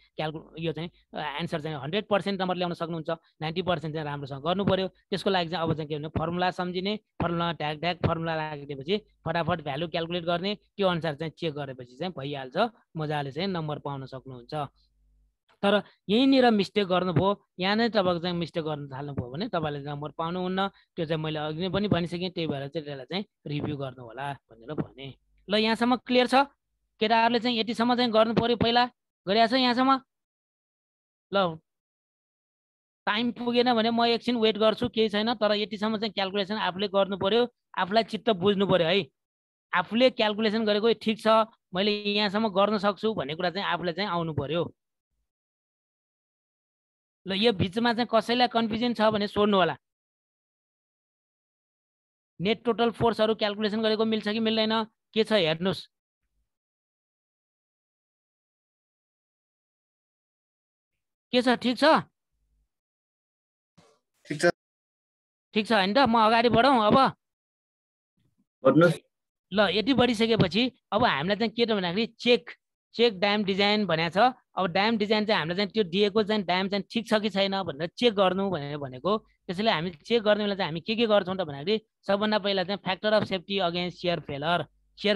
यो चाहिँ एन्सर चाहिँ 100% नम्बर ल्याउन सक्नुहुन्छ। 90% चाहिँ राम्रोसँग गर्नु पर्यो। त्यसको लागि चाहिँ अब चाहिँ के भने फर्मुला सम्झिने, फर्मुला ढ्याक ढ्याक फर्मुला राखिदिएपछि फटाफट भ्यालु क्यालकुलेट गर्ने, त्यो अनुसार चाहिँ चेक गरेपछि चाहिँ भइहाल्छ, मजाले चाहिँ नम्बर पाउन सक्नुहुन्छ। तर यहीँनिर मिस्टेक गर्नुभयो, यहाँ नै तपाईँको चाहिँ मिस्टेक गर्न थाल्नुभयो भने तपाईँले नम्बर पाउनुहुन्न। त्यो चाहिँ मैले अघि नै पनि भनिसकेँ, त्यही भएर चाहिँ त्यसलाई चाहिँ रिभ्यू गर्नु होला भनेर भने। ल यहाँसम्म क्लियर छ? केटाहरूले चाहिँ यतिसम्म चाहिँ गर्नु पर्यो, पहिला गरिरहेको छ यहाँसम्म? ल टाइम पुगेन भने म एकछिन वेट गर्छु, केही छैन। तर यतिसम्म चाहिँ क्यालकुलेसन आफूले गर्नु पर्यो, आफूलाई चित्त बुझ्नु पर्यो है। आफूले क्यालकुलेसन गरेको ठिक छ मैले यहाँसम्म गर्न सक्छु भन्ने कुरा चाहिँ आफूलाई चाहिँ आउनु पर्यो। ल यो बिचमा चाहिँ कसैलाई कन्फ्युजन छ भने सोध्नु होला। नेट टोटल फोर्सहरू क्याल्कुलेसन गरेको मिल्छ कि मिल्दैन के छ हेर्नुस्। के छ ठिक छ? ठिक छ हैन त? म अगाडि बढौँ अब। ल यति बढिसकेपछि अब हामीलाई चाहिँ के त भन्दाखेरि चेक ड्याम डिजाइन भनेको छ। अब ड्याम डिजाइन चाहिँ हामीलाई चाहिँ त्यो दिएको चाहिँ ड्याम चाहिँ ठिक छ कि छैन भनेर चेक गर्नु भनेको। त्यसैले हामी चेक गर्ने बेला चाहिँ हामी के गर्छौँ त भन्दाखेरि सबभन्दा पहिला चाहिँ factor of safety against shear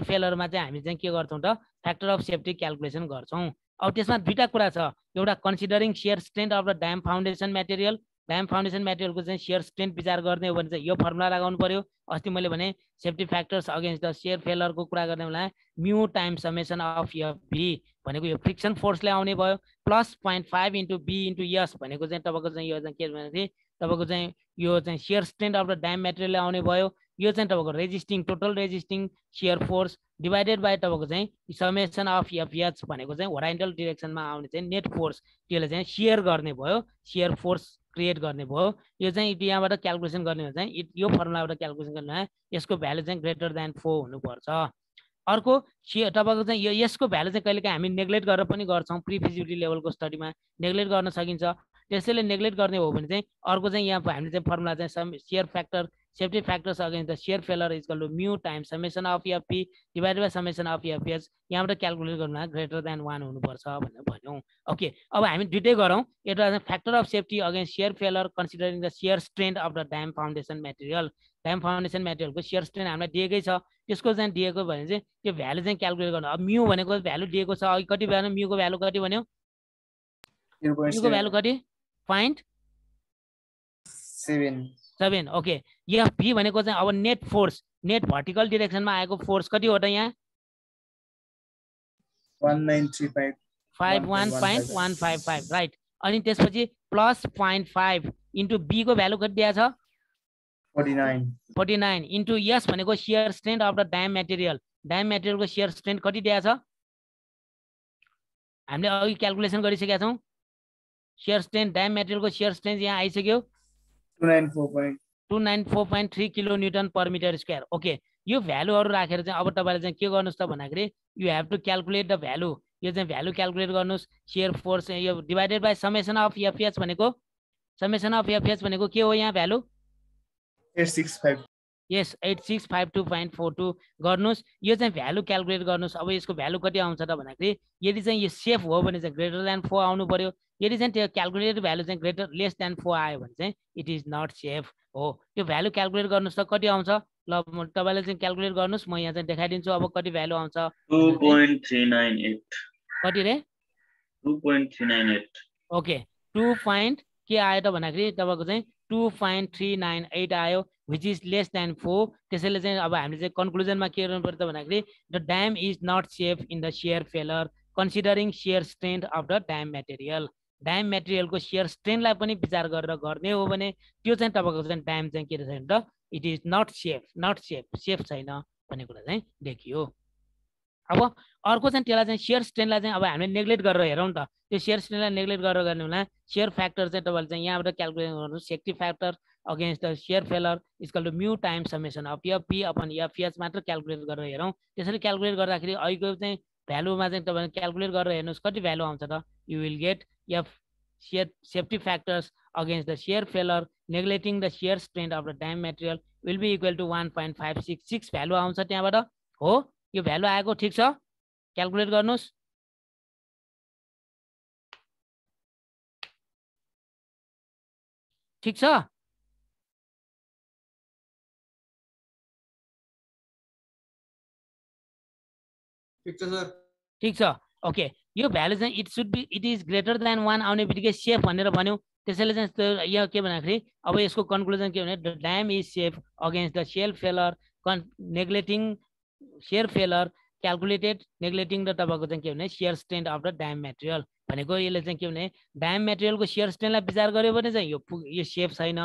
फेलरमा चाहिँ हामी चाहिँ के गर्छौँ त फ्याक्टर अफ सेफ्टी क्याल्कुलेसन गर्छौँ। अब त्यसमा दुईटा कुरा छ। एउटा considering shear strength of the dam foundation material. Dam foundation मेटेरियलको चाहिँ सियर स्ट्रेन्थ विचार गर्ने हो भने चाहिँ यो फर्मुला लगाउनु पर्यो। अस्ति मैले भने safety factors against the shear फेलरको कुरा गर्ने बेला mu time summation of FB भनेको यो फ्रिक्सन फोर्सले आउने भयो plus 0.5 into b into s भनेको चाहिँ तपाईँको चाहिँ यो चाहिँ के भन्दाखेरि तपाईँको चाहिँ यो चाहिँ shear strength of the dam मेटेरियलले आउने भयो। यो चाहिँ तपाईँको total resisting shear force divided by तपाईँको चाहिँ समेसन अफ एफएच भनेको चाहिँ होराइजन्टल डिरेक्सनमा आउने चाहिँ नेट फोर्स त्यसले चाहिँ सियर गर्ने भयो, सियर फोर्स क्रिएट गर्ने भयो। यो चाहिँ यहाँबाट क्याल्कुलेसन गर्ने हो चाहिँ यो फर्मुलाबाट क्याल्कुलेसन गर्ने यसको भ्यालु चाहिँ ग्रेटर देन 4 हुनुपर्छ। अर्को तपाईँको चाहिँ यो यसको भ्यालु चाहिँ कहिलेकाहीँ हामी नेग्लेक्ट गरेर पनि गर्छौँ। प्री फिजिबिलिटी लेभलको स्टडीमा नेग्लेक्ट गर्न सकिन्छ। त्यसैले नेग्लेक्ट गर्ने हो भने चाहिँ अर्को चाहिँ यहाँ हामीले चाहिँ फर्मुला चाहिँ shear factor safety factors against the shear failure equal to mu time summation of FP divided by summation of FH यहाँबाट क्याल्कुलेट गर्नुमा ग्रेटर देन 1 हुनुपर्छ भनेर भन्यौँ। ओके अब हामी दुइटै गरौँ। एउटा चाहिँ factor of safety against shear failure considering the shear strength of the dam foundation material. Dam foundation मेटेरियलको सियर स्ट्रेन्थ हामीलाई दिएकै छ। त्यसको चाहिँ दिएको भने चाहिँ त्यो भ्यालु चाहिँ क्याल्कुलेट गर्नु। अब म्यू भनेको भ्यालु दिएको छ। अघि कति भएन म्यूको भ्यालु कति भन्यो? म्यूको भ्यालु कति? 0.7। ओके एफपी भनेको चाहिँ अब नेट फोर्स नेट भर्टिकल डिरेक्सनमा आएको फोर्स कति हो त यहाँ? 193.155 राइट। अनि त्यसपछि प्लस 0.5 इन्टु बी को भ्यालु कति दिएको छ? 49 इन्टु यस भनेको shear strength of the dam मेटेरियलको सियर स्ट्रेन्थ कति दिएको छ? हामीले अघि क्याल्कुलेसन गरिसकेका छौँ। सियर स्ट्रेन्थ ड्याम मेटेरियलको सियर स्ट्रेन्थ यहाँ आइसक्यो 294.3 kilo newton per metre square. Okay यो भ्यालुहरू राखेर चाहिँ अब तपाईँले चाहिँ के गर्नुहोस् त भन्दाखेरि you have to calculate the value. यो चाहिँ भ्यालु क्याल्कुलेट गर्नुहोस्। सियर फोर्स यो divided by summation of FH भनेको के हो यहाँ भ्यालु? 865 यस 8652.42 गर्नुहोस्। यो चाहिँ भ्यालु क्याल्कुलेट गर्नुहोस्। अब यसको भ्यालु कति आउँछ त भन्दाखेरि यदि चाहिँ यो सेफ हो भने चाहिँ ग्रेटर देन 4 आउनु पर्यो। यदि चाहिँ त्यो क्याल्कुलेटेड भ्यालु चाहिँ ग्रेटर लेस देन 4 आयो भने चाहिँ इट इज नट सेफ हो। त्यो भ्यालु क्याल्कुलेट गर्नुहोस् त कति आउँछ? ल तपाईँले चाहिँ क्याल्कुलेट गर्नुहोस्। म यहाँ चाहिँ देखाइदिन्छु अब कति भ्यालु आउँछ। 2.398 कति रे? 2.398 ओके 2 के आयो त भन्दाखेरि तपाईँको चाहिँ 2.398 आयो विच इज लेस देन 4। त्यसैले चाहिँ अब हामीले चाहिँ कन्क्लुजनमा के गर्नु पर्छ भन्दाखेरि the dam is not safe in the shear failure considering shear strength of the dam material. Dam मेटेरियलको सियर स्ट्रेन्थलाई पनि विचार गरेर गर्ने हो भने त्यो चाहिँ तपाईँको चाहिँ ड्याम चाहिँ के रहेछ त इट इज नट सेफ छैन भन्ने कुरा चाहिँ देखियो। अब अर्को चाहिँ त्यसलाई चाहिँ सियर स्ट्रेन्थलाई चाहिँ अब हामीले नेग्लेक्ट गरेर हेरौँ त। त्यो सियर स्ट्रेन्थलाई नेग्लेक्ट गरेर गर्ने होला सियर फ्याक्टर चाहिँ तपाईँले चाहिँ यहाँबाट क्याल्कुलेट गर्नु safety factor against the shear failure equal to mu time summation of FP upon FH मात्र क्याल्कुलेट गरेर हेरौँ। त्यसरी क्याल्कुलेट गर्दाखेरि अहिलेको चाहिँ भ्यालुमा चाहिँ तपाईँले क्याल्कुलेट गरेर हेर्नुहोस् कति भ्यालु आउँछ त। You will get safety factors against the shear failure neglecting the shear strength of the dam material will be equal to 1.566 value आउँछ त्यहाँबाट हो। यो भ्यालु आएको ठिक छ क्याल्कुलेट गर्नुहोस्। ठिक छ ठिक छ ओके। यो भ्यालु चाहिँ इट इज ग्रेटर देन 1 आउने बित्तिकै सेफ भनेर भन्यौँ। त्यसैले चाहिँ यो के भन्दाखेरि अब यसको कन्क्लुजन के भने the dam is safe against the shear failure neglecting shear failure calculated neglecting the तपाईँको चाहिँ के भने shear strength of the dam material भनेको यसले चाहिँ के भने ड्याम मेटेरियलको सियर स्ट्रेन्थलाई विचार गर्यो भने चाहिँ यो सेफ छैन।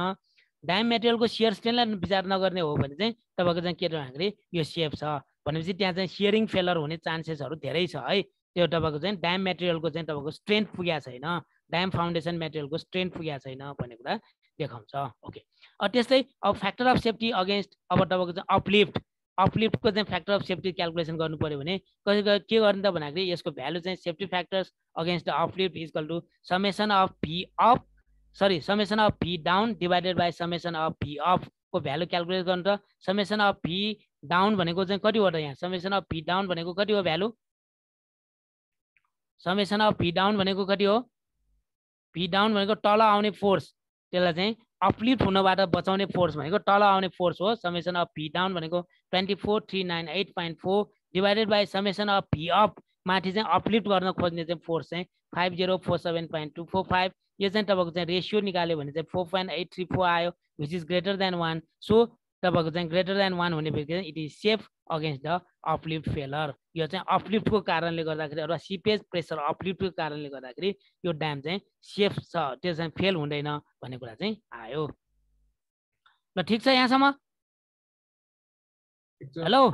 ड्याम मेटेरियलको सियर स्ट्रेन्थलाई विचार नगर्ने हो भने चाहिँ तपाईँको चाहिँ के भन्दाखेरि यो सेफ छ। भनेपछि त्यहाँ चाहिँ सियरिङ फेलर हुने चान्सेसहरू धेरै छ है। त्यो तपाईँको चाहिँ ड्याम मेटेरियलको चाहिँ तपाईँको स्ट्रेन्थ पुगेको छैन, ड्याम फाउन्डेसन मेटेरियलको स्ट्रेन्थ पुगेको छैन भन्ने कुरा देखाउँछ। ओके, त्यस्तै अब फ्याक्टर अफ सेफ्टी अगेन्स्ट अब तपाईँको चाहिँ अपलिफ्टको चाहिँ फ्याक्टर अफ सेफ्टी क्यालकुलेसन गर्नु पर्यो भने के गर्ने त भन्दाखेरि यसको भ्यालु चाहिँ safety factors against the uplift equal to summation of V down divided by summation of V up को भ्यालु क्यालकुलेट गर्नु त समेसन अफ भी डाउन भनेको चाहिँ कति हो त यहाँ समेसन अफ भी डाउन भनेको कति हो value summation of V down भनेको कति हो भी डाउन भनेको तल आउने फोर्स त्यसलाई चाहिँ अपलिफ्ट हुनबाट बचाउने फोर्स भनेको तल आउने फोर्स हो समेसन अफ भी डाउन भनेको 24398.4 divided by summation of V up माथि चाहिँ अपलिफ्ट गर्न खोज्ने चाहिँ फोर्स चाहिँ 5047.245 यो चाहिँ तपाईको चाहिँ रेशियो निकाल्यो भने चाहिँ 4.834 आयो which is greater than 1 so तपाईको चाहिँ greater than 1 हुने बित्तिकै it is safe against the uplift failure यो चाहिँ अपलिफ्ट को कारणले गर्दाखेरि अथवा सीपेज प्रेसर अपलिफ्ट को कारणले गर्दाखेरि यो ड्याम चाहिँ सेफ छ त्यो चाहिँ फेल हुँदैन भन्ने कुरा चाहिँ आयो ल ठीक छ यहाँसम्म हेलो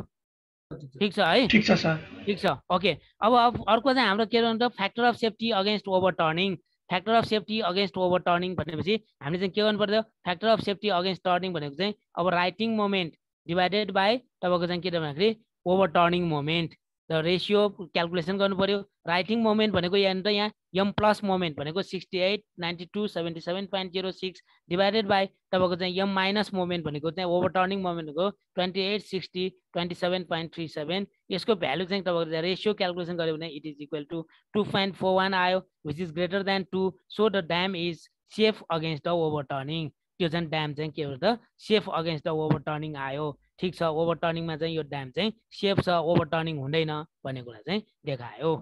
ठीक छ है ठीक छ सर ठीक छ ओके अब अर्को चाहिँ हाम्रो के भन्छ factor of safety against ओभरटर्निङ factor of safety against ओभरटर्निङ भनेपछि हामीले चाहिँ के गर्नु पर्यो factor of safety against turning भनेको चाहिँ अब राइटिङ मोमेन्ट डिभाइडेड बाई तपाईँको चाहिँ के भन्दाखेरि ओभरटर्निङ मोमेन्ट द रेशियो क्यालकुलेसन गर्नु पर्यो राइटिङ मोमेन्ट भनेको यहाँ एम प्लस मोमेन्ट भनेको 68 92 77.06 डिभाइडेड बाई तपाईँको चाहिँ एम माइनस मोमेन्ट भनेको चाहिँ ओभरटर्निङ मोमेन्ट भनेको 28 60 27.37 यसको भ्यालु चाहिँ तपाईँको रेशियो क्यालकुलेसन गर्यो भने इट इज इक्वल टु 2.41 आयो which is greater than 2 so the dam is safe against the overturning त्यो चाहिँ ड्याम चाहिँ के हो त सेफ अगेन्स्ट द ओभरटर्निङ आयो ठीक छ ओभरटर्निङमा चाहिँ यो ड्याम चाहिँ सेफ छ ओभरटर्निङ हुँदैन भन्ने कुरा चाहिँ देखायो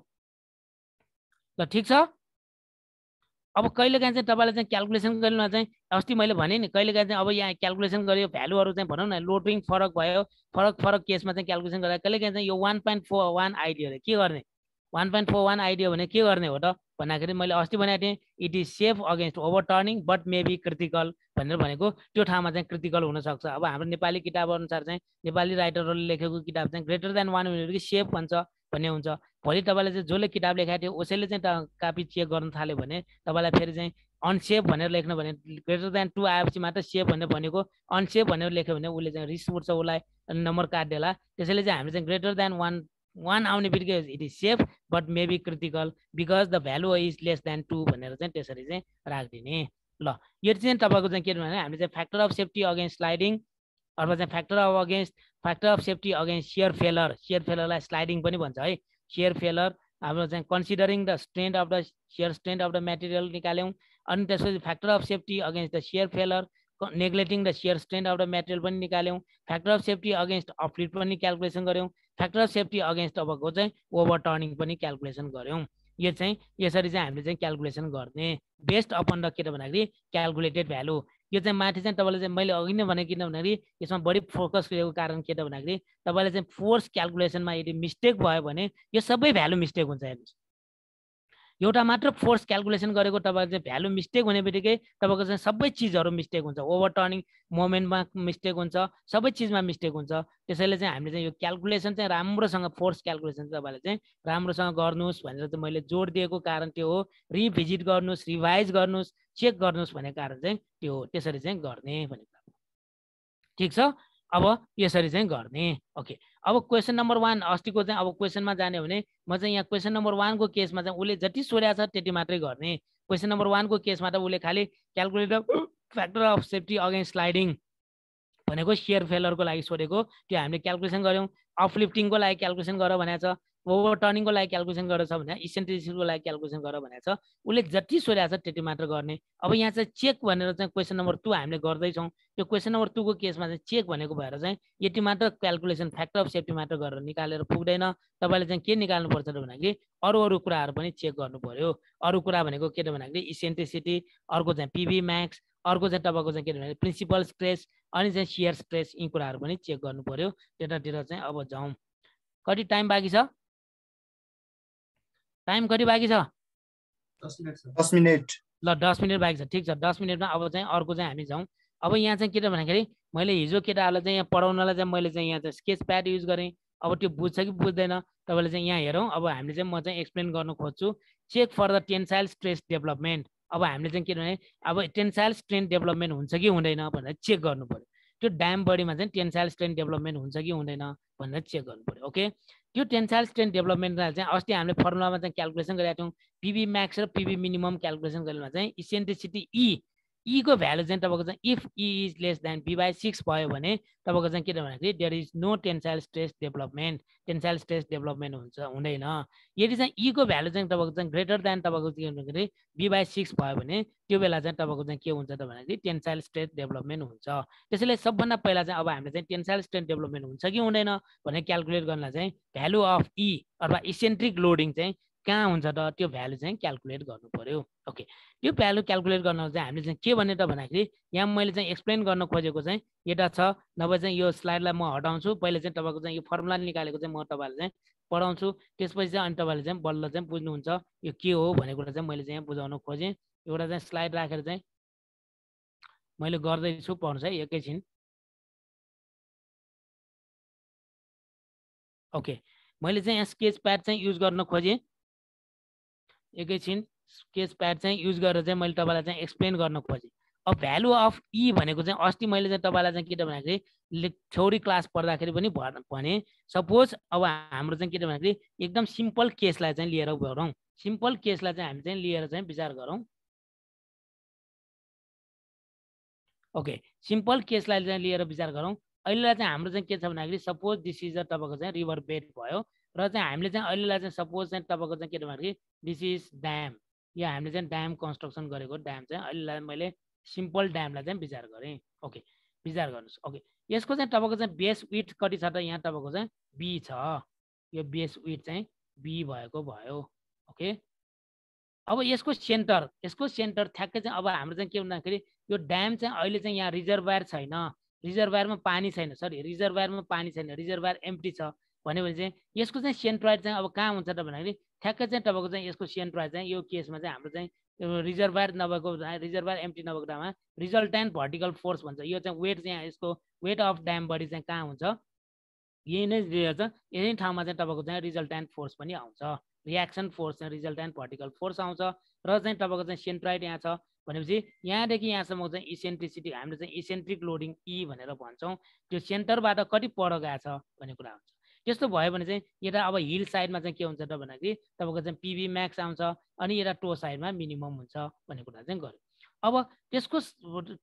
ल ठीक छ अब कहिलेकाहीँ चाहिँ तपाईँले चाहिँ क्यालकुलेसन गर्नुमा चाहिँ अस्ति मैले भने नि कहिलेकाहीँ चाहिँ अब यहाँ क्यालकुलेसन गर्यो भ्यालुहरू चाहिँ भनौँ न लोडिङ फरक भयो फरक केसमा चाहिँ क्यालकुलेसन गर्दा कहिलेकाहीँ चाहिँ यो 1.41 आइडियो के गर्ने 1.41 आइडियो भने के गर्ने हो त भन्दाखेरि मैले अस्ति भनेको थिएँ it is safe against overturning but may be critical भनेर भनेको त्यो ठाउँमा चाहिँ क्रिटिकल हुनसक्छ अब हाम्रो नेपाली किताब अनुसार चाहिँ नेपाली राइटरहरूले लेखेको किताब चाहिँ ग्रेटर देन 1 भनेको सेफ भन्छ भन्ने हुन्छ भोलि तपाईँले चाहिँ जसले किताब लेखाएको थियो उसैले चाहिँ कापी चेक गर्न थाल्यो भने तपाईँलाई फेरि चाहिँ अनसेफ भनेर लेख्नु भने ग्रेटर देन 2 आएपछि मात्र सेफ भनेर भनेको अनसेफ भनेर लेख्यो भने उसले चाहिँ रिस उठ्छ उसलाई नम्बर काट्देला त्यसैले चाहिँ हामीले चाहिँ ग्रेटर देन 1 आउने बित्तिकै it is safe but may be critical because the value is less than 2 भनेर चाहिँ त्यसरी चाहिँ राखिदिने ल यो चाहिँ तपाईँको चाहिँ के भने हामीले चाहिँ factor of safety against sliding अथवा चाहिँ factor of safety against shear फेलरलाई स्लाइडिङ पनि भन्छ है सियर फेलर हाम्रो चाहिँ considering the strength of the shear strength of the material निकाल्यौँ अनि त्यसपछि factor of safety against the shear failure neglecting the shear strength of the material पनि निकाल्यौँ factor of safety against uplift पनि calculation गऱ्यौँ factor of safety against तपाईँको चाहिँ ओभरटर्निङ पनि क्यालकुलेसन गऱ्यौँ यो चाहिँ यसरी चाहिँ हामीले चाहिँ क्यालकुलेसन गर्ने बेस्ड अपन द के त भन्दाखेरि क्यालकुलेटेड भ्यालु यो चाहिँ माथि चाहिँ तपाईँले चाहिँ मैले अघि नै भने किन भन्दाखेरि यसमा बढी फोकस गरेको कारण के त भन्दाखेरि तपाईँले चाहिँ फोर्स क्यालकुलेसनमा यदि मिस्टेक भयो भने यो सबै भ्यालु मिस्टेक हुन्छ हेर्नुहोस् एउटा मात्र फोर्स क्यालकुलेसन गरेको तपाईँको चाहिँ भ्यालु मिस्टेक हुने बित्तिकै तपाईँको चाहिँ सबै चिजहरू मिस्टेक हुन्छ ओभरटर्निङ मोमेन्टमा मिस्टेक हुन्छ सबै चिजमा मिस्टेक हुन्छ त्यसैले चाहिँ हामीले चाहिँ यो क्यालकुलेसन चाहिँ राम्रोसँग फोर्स क्यालकुलेसन तपाईँले चाहिँ राम्रोसँग गर्नुहोस् भनेर चाहिँ मैले जोड दिएको कारण त्यो हो रिभिजिट गर्नुहोस् रिभाइज गर्नुहोस् चेक गर्नुहोस् भन्ने कारण चाहिँ त्यो हो त्यसरी चाहिँ गर्ने भनेको ठिक छ अब यसरी चाहिँ गर्ने ओके अब क्वेसन नम्बर 1 अस्तिको चाहिँ अब क्वेसनमा जाने भने म चाहिँ यहाँ क्वेसन नम्बर 1 को केसमा चाहिँ उसले जति सोधेको छ त्यति मात्रै गर्ने क्वेसन नम्बर 1 को केसमा त उसले खालि calculate factor of safety against sliding भनेको सियर फेलरको लागि सोधेको त्यो हामीले क्यालकुलेसन गऱ्यौँ अपलिफ्टिङको लागि क्यालकुलेसन गर भनेको छ ओभरटर्निङको लागि क्यालकुलेसन गरेर छ भने इसेन्ट्रिसिटीको लागि क्यालकुलेसन गर भनेको छ उसले जति सोधेको छ त्यति मात्र गर्ने अब यहाँ चाहिँ चेक भनेर चाहिँ क्वेसन नम्बर 2 हामीले गर्दैछौँ त्यो क्वेसन नम्बर 2 को केसमा चाहिँ चेक भनेको भएर चाहिँ यति मात्र क्यालकुलेसन फ्याक्टर अफ सेफ्टी मात्र गरेर निकालेर पुग्दैन तपाईँले चाहिँ के निकाल्नुपर्छ त भन्दाखेरि अरू कुराहरू पनि चेक गर्नु पर्यो अरू कुरा भनेको के त भन्दाखेरि इसेन्ट्रिसिटी अर्को चाहिँ पिभी म्याक्स अर्को चाहिँ तपाईँको चाहिँ के भन्दाखेरि प्रिन्सिपल स्ट्रेस अनि चाहिँ सियर स्ट्रेस यी कुराहरू पनि चेक गर्नु पर्यो त्यतातिर चाहिँ अब जाउँ कति टाइम बाँकी छ टाइम कति बाँकी छ 10 मिनेट ल 10 मिनट बाँकी छ ठिक छ 10 मिनटमा अब चाहिँ अर्को चाहिँ हामी जाउँ अब यहाँ चाहिँ के त भन्दाखेरि मैले हिजो केटाहरूलाई चाहिँ यहाँ पढाउनलाई चाहिँ मैले चाहिँ यहाँ चाहिँ स्केच प्याड युज गरेँ अब त्यो बुझ्छ कि बुझ्दैन तपाईँले चाहिँ यहाँ हेरौँ। अब हामीले चाहिँ म चाहिँ एक्सप्लेन गर्न खोज्छु check for the tensile stress development. अब हामीले चाहिँ के भने अब टेन्साइल स्ट्रेन डेभलपमेन्ट हुन्छ कि हुँदैन भनेर चेक गर्नु पर्यो। त्यो ड्याम बडीमा चाहिँ टेन्साइल स्ट्रेन डेभलपमेन्ट हुन्छ कि हुँदैन भनेर चेक गर्नु पर्यो। ओके, त्यो टेन्साइल स्ट्रेन डेभलपमेन्टलाई चाहिँ अस्ति हामीले फर्मुलामा चाहिँ क्यालकुलेसन गरेका थियौँ। पिभी म्याक्स र पिभी मिनिमम क्यालकुलेसन गरेमा चाहिँ इसेन्ट्रिसिटी ई को भ्यालु चाहिँ तपाईँको चाहिँ if E is less than b/6 भयो भने तपाईँको चाहिँ के भन्दाखेरि there is no tensile stress development, tensile stress development हुन्छ हुँदैन। यदि चाहिँ ई को भ्यालु चाहिँ तपाईँको चाहिँ ग्रेटर देन तपाईँको के भन्दाखेरि b/6 भयो भने त्यो बेला चाहिँ तपाईँको चाहिँ के हुन्छ त भन्दाखेरि टेन्साइल स्ट्रेस डेभलपमेन्ट हुन्छ। त्यसैले सबभन्दा पहिला चाहिँ अब हामीले चाहिँ टेन्साइल स्ट्रेस डेभलपमेन्ट हुन्छ कि हुँदैन भनेर क्यालकुलेट गर्नलाई चाहिँ भ्यालु अफ ई अथवा इसेन्ट्रिक लोडिङ चाहिँ कहाँ हुन्छ त त्यो भ्यालु चाहिँ क्यालकुलेट गर्नु पर्यो। ओके, त्यो भ्यालु क्यालकुलेट गर्न चाहिँ हामीले चाहिँ के भने त भन्दाखेरि यहाँ मैले चाहिँ एक्सप्लेन गर्न खोजेको चाहिँ एउटा छ, नभए चाहिँ यो स्लाइडलाई म हटाउँछु। पहिले चाहिँ तपाईँको चाहिँ यो फर्मुला निकालेको चाहिँ म तपाईँलाई चाहिँ पढाउँछु, त्यसपछि चाहिँ अनि तपाईँले चाहिँ बल्ल चाहिँ बुझ्नुहुन्छ यो के हो भन्ने कुरा चाहिँ मैले चाहिँ यहाँ बुझाउन खोजेँ। एउटा चाहिँ स्लाइड राखेर चाहिँ मैले गर्दैछु, पढ्नुहोस् है एकैछिन। ओके, मैले चाहिँ यहाँ स्केच प्याड चाहिँ युज गर्न खोजेँ। एकैछिन स्केच प्याड चाहिँ युज गरेर चाहिँ मैले तपाईँलाई चाहिँ एक्सप्लेन गर्न खोजेँ। अब भ्यालु अफ ई भनेको चाहिँ अस्ति मैले चाहिँ तपाईँलाई चाहिँ के त भन्दाखेरि थ्योरी क्लास पढ्दाखेरि पनि भने सपोज अब हाम्रो चाहिँ के त भन्दाखेरि एकदम सिम्पल केसलाई चाहिँ लिएर गरौँ। सिम्पल केसलाई चाहिँ हामी चाहिँ लिएर चाहिँ विचार गरौँ। ओके, सिम्पल केसलाई चाहिँ लिएर विचार गरौँ। अहिलेलाई चाहिँ हाम्रो चाहिँ के छ भन्दाखेरि सपोज दिस इज तपाईँको चाहिँ रिभर बेड भयो र चाहिँ हामीले चाहिँ अहिलेलाई चाहिँ सपोज चाहिँ तपाईँको चाहिँ के त भन्दाखेरि दिस इज ड्याम, या हामीले चाहिँ ड्याम कन्स्ट्रक्सन गरेको ड्याम चाहिँ अहिलेलाई मैले सिम्पल ड्यामलाई चाहिँ विचार गरेँ। ओके, विचार गर्नुहोस्। ओके, यसको चाहिँ तपाईँको चाहिँ बेस विड्थ कति छ त यहाँ तपाईँको चाहिँ बी छ, यो बेस विड्थ चाहिँ बी भएको भयो। ओके, अब यसको सेन्टर ठ्याक्कै चाहिँ अब हाम्रो चाहिँ के भन्दाखेरि यो ड्याम चाहिँ अहिले चाहिँ यहाँ रिजर्भर छैन, रिजर्भरमा पानी छैन, सरी रिजर्भरमा पानी छैन, रिजर्भर एम्प्टी छ भनेपछि चाहिँ यसको चाहिँ सेन्ट्रोइड चाहिँ अब कहाँ हुन्छ त भन्दाखेरि ठ्याक्कै चाहिँ तपाईँको चाहिँ यसको सेन्ट्रोइड चाहिँ यो केसमा चाहिँ हाम्रो चाहिँ रिजर्भर नभएको रिजर्भर एम्प्टी नभएको ठाउँमा रिजल्टेन्ट भर्टिकल फोर्स भन्छ। यो चाहिँ वेट चाहिँ यसको वेट अफ ड्याम बडी चाहिँ कहाँ हुन्छ, यही नै दिएको छ। यही ठाउँमा चाहिँ तपाईँको चाहिँ रिजल्टेन्ट फोर्स पनि आउँछ, रियाक्सन फोर्स चाहिँ रिजल्टेन्ट भर्टिकल फोर्स आउँछ र चाहिँ तपाईँको चाहिँ सेन्ट्रोइड यहाँ छ भनेपछि यहाँदेखि यहाँसम्म चाहिँ इसेन्ट्रिसिटी हामीले चाहिँ इसेन्ट्रिक लोडिङ ई भनेर भन्छौँ। त्यो सेन्टरबाट कति पर गएको छ भन्ने कुरा हुन्छ। त्यस्तो भयो भने चाहिँ यता अब हिल साइडमा चाहिँ के हुन्छ त भन्दाखेरि तपाईँको चाहिँ पिभी म्याक्स आउँछ अनि यता टो साइडमा मिनिमम हुन्छ भन्ने कुरा चाहिँ गर्यो। अब त्यसको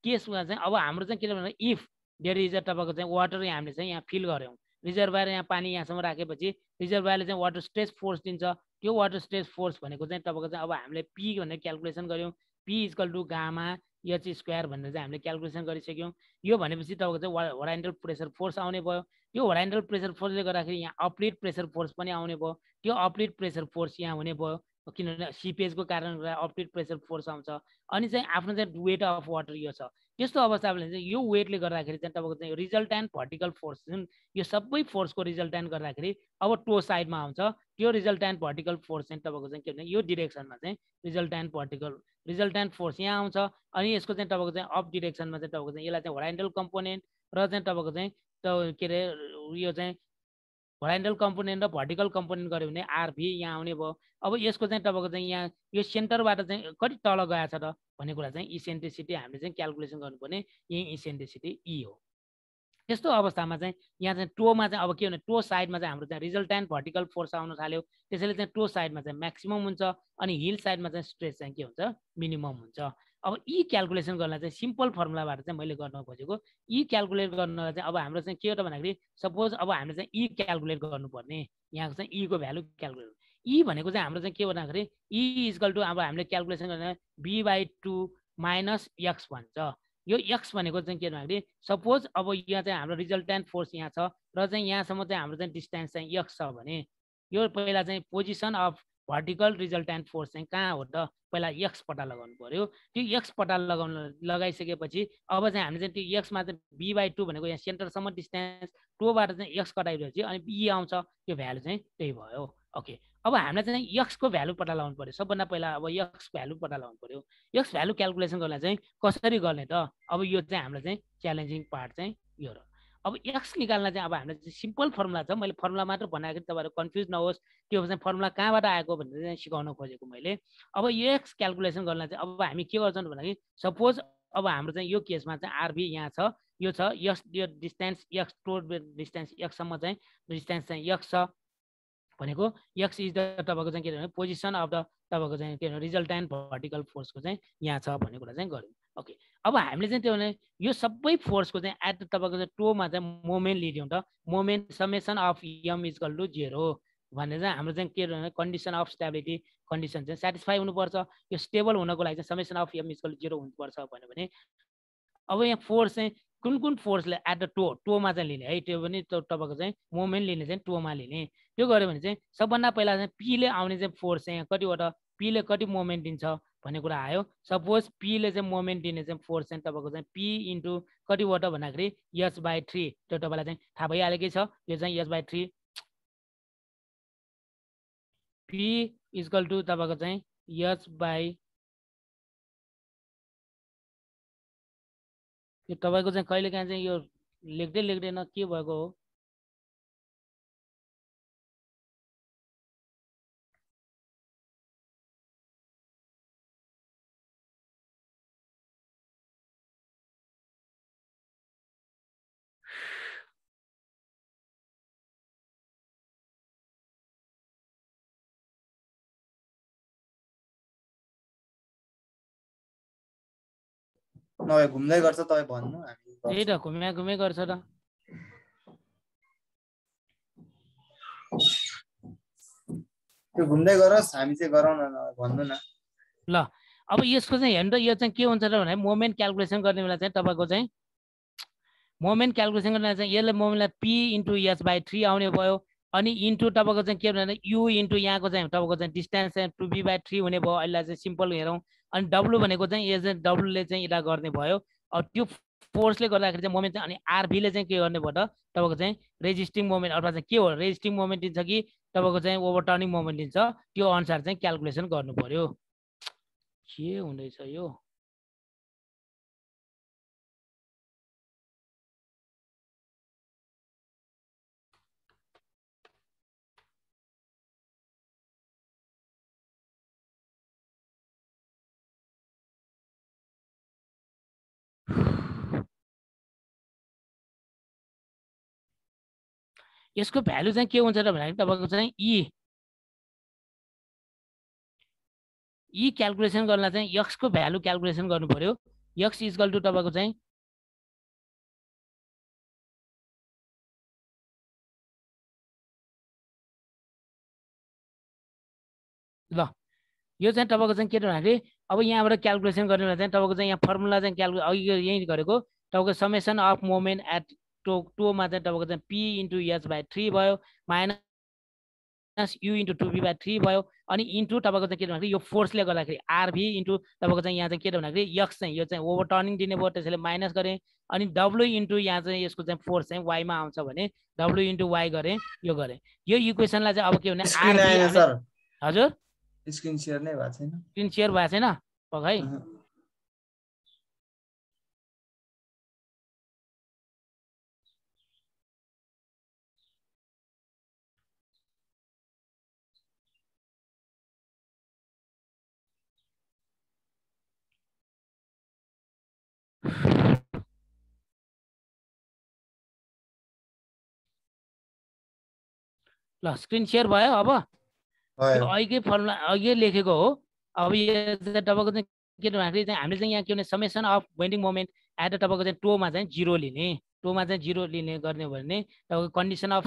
केसमा चाहिँ अब हाम्रो चाहिँ के भन्दा इफ देयर इज तपाईँको चाहिँ वाटर हामीले चाहिँ यहाँ फिल गऱ्यौँ, रिजर्भर यहाँ पानी यहाँसम्म राखेपछि रिजर्भरले चाहिँ वाटर स्ट्रेस फोर्स दिन्छ। त्यो वाटर स्ट्रेस फोर्स भनेको चाहिँ तपाईँको चाहिँ अब हामीले पी भनेर क्यालकुलेसन गऱ्यौँ, P equal to gamma H square भनेर चाहिँ हामीले क्यालकुलेसन गरिसक्यौँ। यो भनेपछि तपाईँको चाहिँ होराइजन्टल प्रेसर फोर्स आउने भयो। त्यो होराइजन्टल प्रेसर फोर्सले गर्दाखेरि यहाँ अपलिड प्रेसर फोर्स पनि आउने भयो। त्यो अपलिड प्रेसर फोर्स यहाँ हुने भयो किनभने सिपेजको कारणले अपलिड प्रेसर फोर्स आउँछ। अनि चाहिँ आफ्नो चाहिँ वेट अफ वाटर यो छ। त्यस्तो अवस्थाले चाहिँ यो वेटले गर्दाखेरि चाहिँ तपाईँको चाहिँ रिजल्टेन्ट भर्टिकल फोर्स जुन यो सबै फोर्सको रिजल्टेन्ट गर्दाखेरि अब टो साइडमा आउँछ। त्यो रिजल्टेन्ट भर्टिकल फोर्स चाहिँ तपाईँको चाहिँ के भने यो डिरेक्सनमा चाहिँ रिजल्टेन्ट फोर्स यहाँ आउँछ। अनि यसको चाहिँ तपाईँको चाहिँ अप डिरेक्सनमा चाहिँ तपाईँको चाहिँ यसलाई चाहिँ होराइजन्टल कम्पोनेन्ट र चाहिँ तपाईँको चाहिँ के अरे यो चाहिँ होराइजन्टल कम्पोनेन्ट र भर्टिकल कम्पोनेन्ट गऱ्यो भने आरभी यहाँ आउने भयो। अब यसको चाहिँ तपाईँको चाहिँ यहाँ यो सेन्टरबाट चाहिँ कति तल गएको छ त भन्ने कुरा चाहिँ इसेन्ट्रिसिटी हामीले चाहिँ क्यालकुलेसन गर्नुपर्ने यही इसेन्ट्रिसिटी ई हो। त्यस्तो अवस्थामा चाहिँ यहाँ चाहिँ टोमा चाहिँ अब के भने टो साइडमा चाहिँ हाम्रो चाहिँ रिजल्टेन्ट भर्टिकल फोर्स आउन थाल्यो। त्यसैले चाहिँ टो साइडमा चाहिँ म्याक्सिमम हुन्छ अनि हिल साइडमा चाहिँ स्ट्रेस चाहिँ के हुन्छ मिनिमम हुन्छ। अब ई क्यालकुलेसन गर्नलाई चाहिँ सिम्पल फर्मुलाबाट चाहिँ मैले गर्न खोजेको ई क्यालकुलेट गर्नलाई चाहिँ अब हाम्रो चाहिँ के हो त भन्दाखेरि सपोज अब हामीले चाहिँ ई क्यालकुलेट गर्नुपर्ने यहाँको चाहिँ ईको भ्यालु क्यालकुलेट ई भनेको चाहिँ हाम्रो चाहिँ के भन्दाखेरि ई इक्वल टु अब हामीले क्यालकुलेसन गर्न b/2 माइनस एक्स भन्छ। यो एक्स भनेको चाहिँ के भन्दाखेरि सपोज अब यहाँ चाहिँ हाम्रो रिजल्टेन्ट फोर्स यहाँ छ र चाहिँ यहाँसम्म चाहिँ हाम्रो चाहिँ डिस्टेन्स चाहिँ एक्स छ भने यो पहिला चाहिँ position of vertical resultant force चाहिँ कहाँ हो त पहिला एक्स पट्टा लगाउनु पर्यो। त्यो एक्स पट्टा लगाइसकेपछि अब चाहिँ हामीले चाहिँ त्यो एक्समा चाहिँ b/2 भनेको यहाँ सेन्टरसम्म डिस्टेन्स टोबाट चाहिँ एक्स कटाइदिएपछि अनि ई आउँछ। त्यो भ्यालु चाहिँ त्यही भयो। ओके, अब हामीलाई चाहिँ एक्सको भ्यालु पत्ता लगाउनु पर्यो। सबभन्दा पहिला अब एक्स भ्यालु पत्ता लगाउनु पर्यो। एक्स भ्यालु क्यालकुलेसन गर्नलाई चाहिँ कसरी गर्ने त अब यो चाहिँ हामीलाई चाहिँ च्यालेन्जिङ पार्ट चाहिँ यो हो। अब x निकाल्न चाहिँ अब हाम्रो चाहिँ सिम्पल फर्मुला छ, मैले फर्मुला मात्र बनाएको तपाईँहरू कन्फ्युज नहोस्, त्यो चाहिँ फर्मुला कहाँबाट आएको भनेर चाहिँ सिकाउन खोजेको मैले। अब यो x क्यालकुलेसन गर्न चाहिँ अब हामी के गर्छौँ भन्दाखेरि सपोज अब हाम्रो चाहिँ यो केसमा चाहिँ आरबी यहाँ छ, यो छ यस, यो distance x total distance x सम्म चाहिँ डिस्टेन्स चाहिँ x छ भनेको x इज द तपाईँको चाहिँ के भने पोजिसन अफ द तपाईँको चाहिँ के भने रिजल्टेन्ट भर्टिकल फोर्सको चाहिँ यहाँ छ भन्ने कुरा चाहिँ गऱ्यौँ। ओके, अब हामीले चाहिँ त्यो भने यो सबै फोर्सको चाहिँ एट तपाईँको चाहिँ टोमा चाहिँ मोमेन्ट लिदियौँ त, moment summation of m equal to 0 भनेर चाहिँ हाम्रो चाहिँ के भने कन्डिसन अफ स्टेबिलिटी कन्डिसन चाहिँ सेटिस्फाई हुनुपर्छ। यो स्टेबल हुनको लागि चाहिँ summation of m equal to 0 हुनुपर्छ भने अब यहाँ फोर्स चाहिँ कुन कुन फोर्सले एट द टोमा चाहिँ लिने है, त्यो पनि तपाईँको चाहिँ मोमेन्ट लिने चाहिँ टोमा लिने। त्यो गऱ्यो भने चाहिँ सबभन्दा पहिला चाहिँ पीले आउने चाहिँ फोर्स चाहिँ कतिवटा पीले कति मोमेन्ट दिन्छ भन्ने कुरा आयो। सपोज पीले चाहिँ मोमेन्ट दिने चाहिँ फोर्स चाहिँ तपाईँको चाहिँ पी इन्टु कतिवटा भन्दाखेरि h/3, त्यो तपाईँलाई चाहिँ थाहा भइहालेकै छ। यो चाहिँ h/3 पी इक्वल टु तपाईँको चाहिँ h/, यो तपाईँको चाहिँ कहिलेकाहीँ चाहिँ यो लेख्दै लेख्दैन के भएको हो। नभए घुम्दै गर्छ तपाईँ भन्नु, हामी त्यही त घुमे गर्छ त। त्यो घुम्दै गरोस्, हामी चाहिँ गराउन न भन्नु न। ल अब यसको चाहिँ हेर्नु त, यो चाहिँ के हुन्छ र भने मोमेन्ट क्यालकुलेसन गर्ने बेला चाहिँ तपाईँको चाहिँ मोमेन्ट क्यालकुलेसन गर्ने चाहिँ यसले मोमेन्टलाई पी इन्टु h/3 आउने भयो, अनि इन्टु तपाईँको चाहिँ के भने यु इन्टु यहाँको चाहिँ तपाईँको चाहिँ डिस्टेन्स चाहिँ 2b/3 हुने भयो। अहिले चाहिँ सिम्पल हेरौँ, अनि डब्लु भनेको चाहिँ यो चाहिँ डब्लुले चाहिँ यता गर्ने भयो। अब त्यो फोर्सले गर्दाखेरि चाहिँ मोमेन्ट चाहिँ, अनि आरबीले चाहिँ के गर्ने भयो त तपाईँको चाहिँ रेजिस्टिङ मोमेन्ट अथवा चाहिँ के हो रेजिस्टिङ मोमेन्ट दिन्छ कि तपाईँको चाहिँ ओभरटर्निङ मोमेन्ट दिन्छ, त्यो अनुसार चाहिँ क्यालकुलेसन गर्नु पर्यो। के हुँदैछ यो? यसको भ्यालु चाहिँ के हुन्छ त भन्दाखेरि तपाईँको चाहिँ ई क्यालकुलेसन गर्न चाहिँ x को भ्यालु क्यालकुलेसन गर्नु पर्यो। x इक्वल टु तपाईँको चाहिँ ल यो चाहिँ तपाईँको चाहिँ के भन्दाखेरि अब यहाँबाट क्यालकुलेसन गर्ने चाहिँ तपाईँको चाहिँ यहाँ फर्मुला चाहिँ अघि यहीँ गरेको तपाईँको समेसन अफ मोमेन्ट एट टोमा चाहिँ तपाईँको चाहिँ पी इन्टु h/3 भयो, माइनस यु इन्टु 2b/3 भयो, अनि इन्टु तपाईँको चाहिँ के भन्दाखेरि यो फोर्सले गर्दाखेरि आरभी इन्टु तपाईँको चाहिँ यहाँ चाहिँ के भन्दाखेरि यक्स चाहिँ यो चाहिँ ओभरटर्निङ दिने भयो, त्यसैले माइनस गरेँ, अनि डब्लु इन्टु यहाँ चाहिँ यसको चाहिँ फोर्स चाहिँ वाइमा आउँछ भने डब्लु इन्टु वाइ गरेँ, यो गरेँ। यो इक्वेसनलाई चाहिँ अब के भने आरभी, हजुर स्क्रिन शेयर नै भएको छैन, स्क्रिन शेयर भएको छैन खै। ल स्क्रिन शेयर भयो। अब यो अघिकै फर्मुला अघि लेखेको हो। अब यो चाहिँ तपाईँको चाहिँ के भन्दाखेरि चाहिँ हामीले चाहिँ यहाँ के भने summation of bending moment at तपाईँको चाहिँ टोमा चाहिँ 0 लिने, टोमा चाहिँ 0 लिने गर्ने हो भने तपाईँको कन्डिसन अफ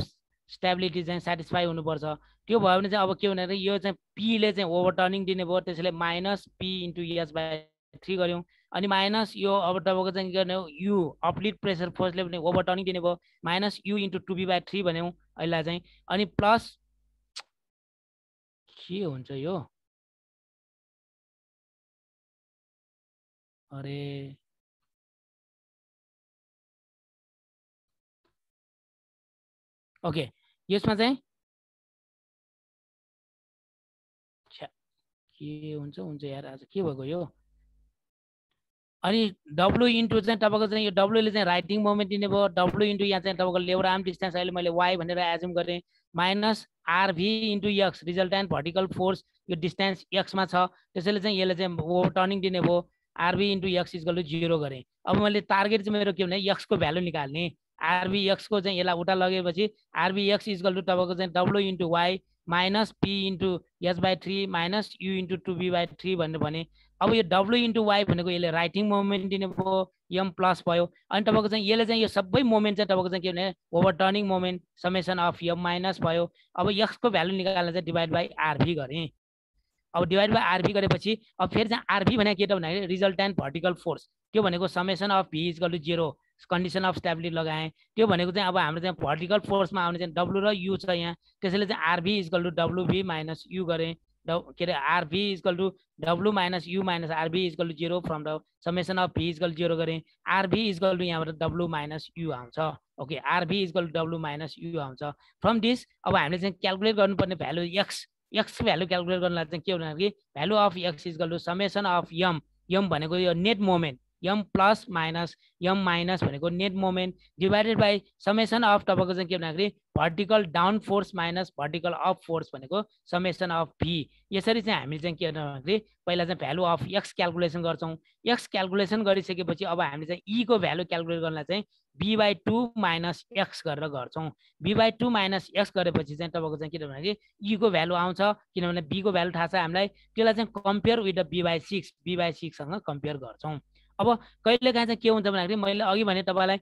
स्टेबिलिटी चाहिँ सेटिस्फाई हुनुपर्छ। त्यो भयो भने चाहिँ अब के भन्दाखेरि यो चाहिँ पीले चाहिँ ओभरटर्निङ दिने भयो, त्यसैले माइनस पी इन्टु h/3 गऱ्यौँ, अनि माइनस यो अब तपाईँको चाहिँ के गर्ने हो यु अपलिड प्रेसर फोर्सले पनि ओभरटर्निङ दिने भयो, माइनस यु इन्टु 2b/3 भन्यौँ अहिले चाहिँ, अनि प्लस के हुन्छ यो? अरे ओके, यसमा चाहिँ के हुन्छ यार, आज के भएको यो? अनि W इन्टु चाहिँ तपाईँको चाहिँ यो W ले चाहिँ राइटिङ मोमेन्ट दिने भयो, W इन्टु यहाँ चाहिँ तपाईँको लेबर आर्म डिस्टेन्स अहिले मैले Y भनेर एज्युम गरेँ, minus RV into X resultant vertical force, यो डिस्टेन्स X मा छ, त्यसैले चाहिँ यसले चाहिँ ओभरटर्निङ दिने भयो, RV into X equal to 0 गरेँ। अब मैले टार्गेट चाहिँ मेरो के भने X को भ्यालु निकाल्ने, RV X को चाहिँ यसलाई उता लगेपछि RV X इक्वल टु तपाईँको चाहिँ W into Y minus P into S/3 minus U into 2B/3 भनेर भने। अब यो W इन्टु Y भनेको यसले राइटिङ मोमेन्ट दिने भयो, M प्लस भयो, अनि तपाईँको चाहिँ यसले चाहिँ यो सबै मोमेन्ट चाहिँ तपाईँको चाहिँ के भने ओभरटर्निङ moment summation of M minus भयो। अब X को भ्यालु निकाल्न चाहिँ डिभाइड बाई RV गरेँ। अब डिभाइड बाई RV गरेपछि अब फेरि चाहिँ RV भनेको के त भन्दाखेरि रिजल्टेन्ट भर्टिकल फोर्स, त्यो भनेको summation of V equal to 0 condition of stability लगाएँ। त्यो भनेको चाहिँ अब हाम्रो चाहिँ भर्टिकल फोर्समा आउने चाहिँ W र U छ यहाँ, त्यसैले चाहिँ RV equal to WV minus U गरेँ, के अरे RV equal to W minus U minus RV equal to 0 from the summation of V equal to 0 गरेँ, RV इक्वल टु यहाँबाट W माइनस U आउँछ। Okay, RV equal to W minus U आउँछ। From this अब हामीले चाहिँ calculate गर्नुपर्ने value X value calculate गर्नलाई चाहिँ के भन्दाखेरि value of X equal to summation of M भनेको यो net moment, M plus minus M minus भनेको net moment divided by summation of तपाईँको चाहिँ के भन्दाखेरि vertical down force minus vertical up force भनेको समेसन अफ V। यसरी चाहिँ हामीले चाहिँ के भन्दाखेरि पहिला चाहिँ भ्यालु अफ X क्यालकुलेसन गर्छौँ। X क्यालकुलेसन गरिसकेपछि अब हामीले चाहिँ E को भ्यालु क्यालकुलेट गर्नलाई चाहिँ B/2 माइनस X गरेर गर्छौँ। B/2 माइनस X गरेपछि चाहिँ तपाईँको चाहिँ के भन्दाखेरि E को भ्यालु आउँछ, किनभने B को भ्यालु थाहा छ हामीलाई, त्यसलाई चाहिँ कम्पेयर विथ द B/6 सँग कम्पेयर गर्छौँ। अब कहिलेकाहीँ चाहिँ के हुन्छ भन्दाखेरि मैले अघि भने तपाईँलाई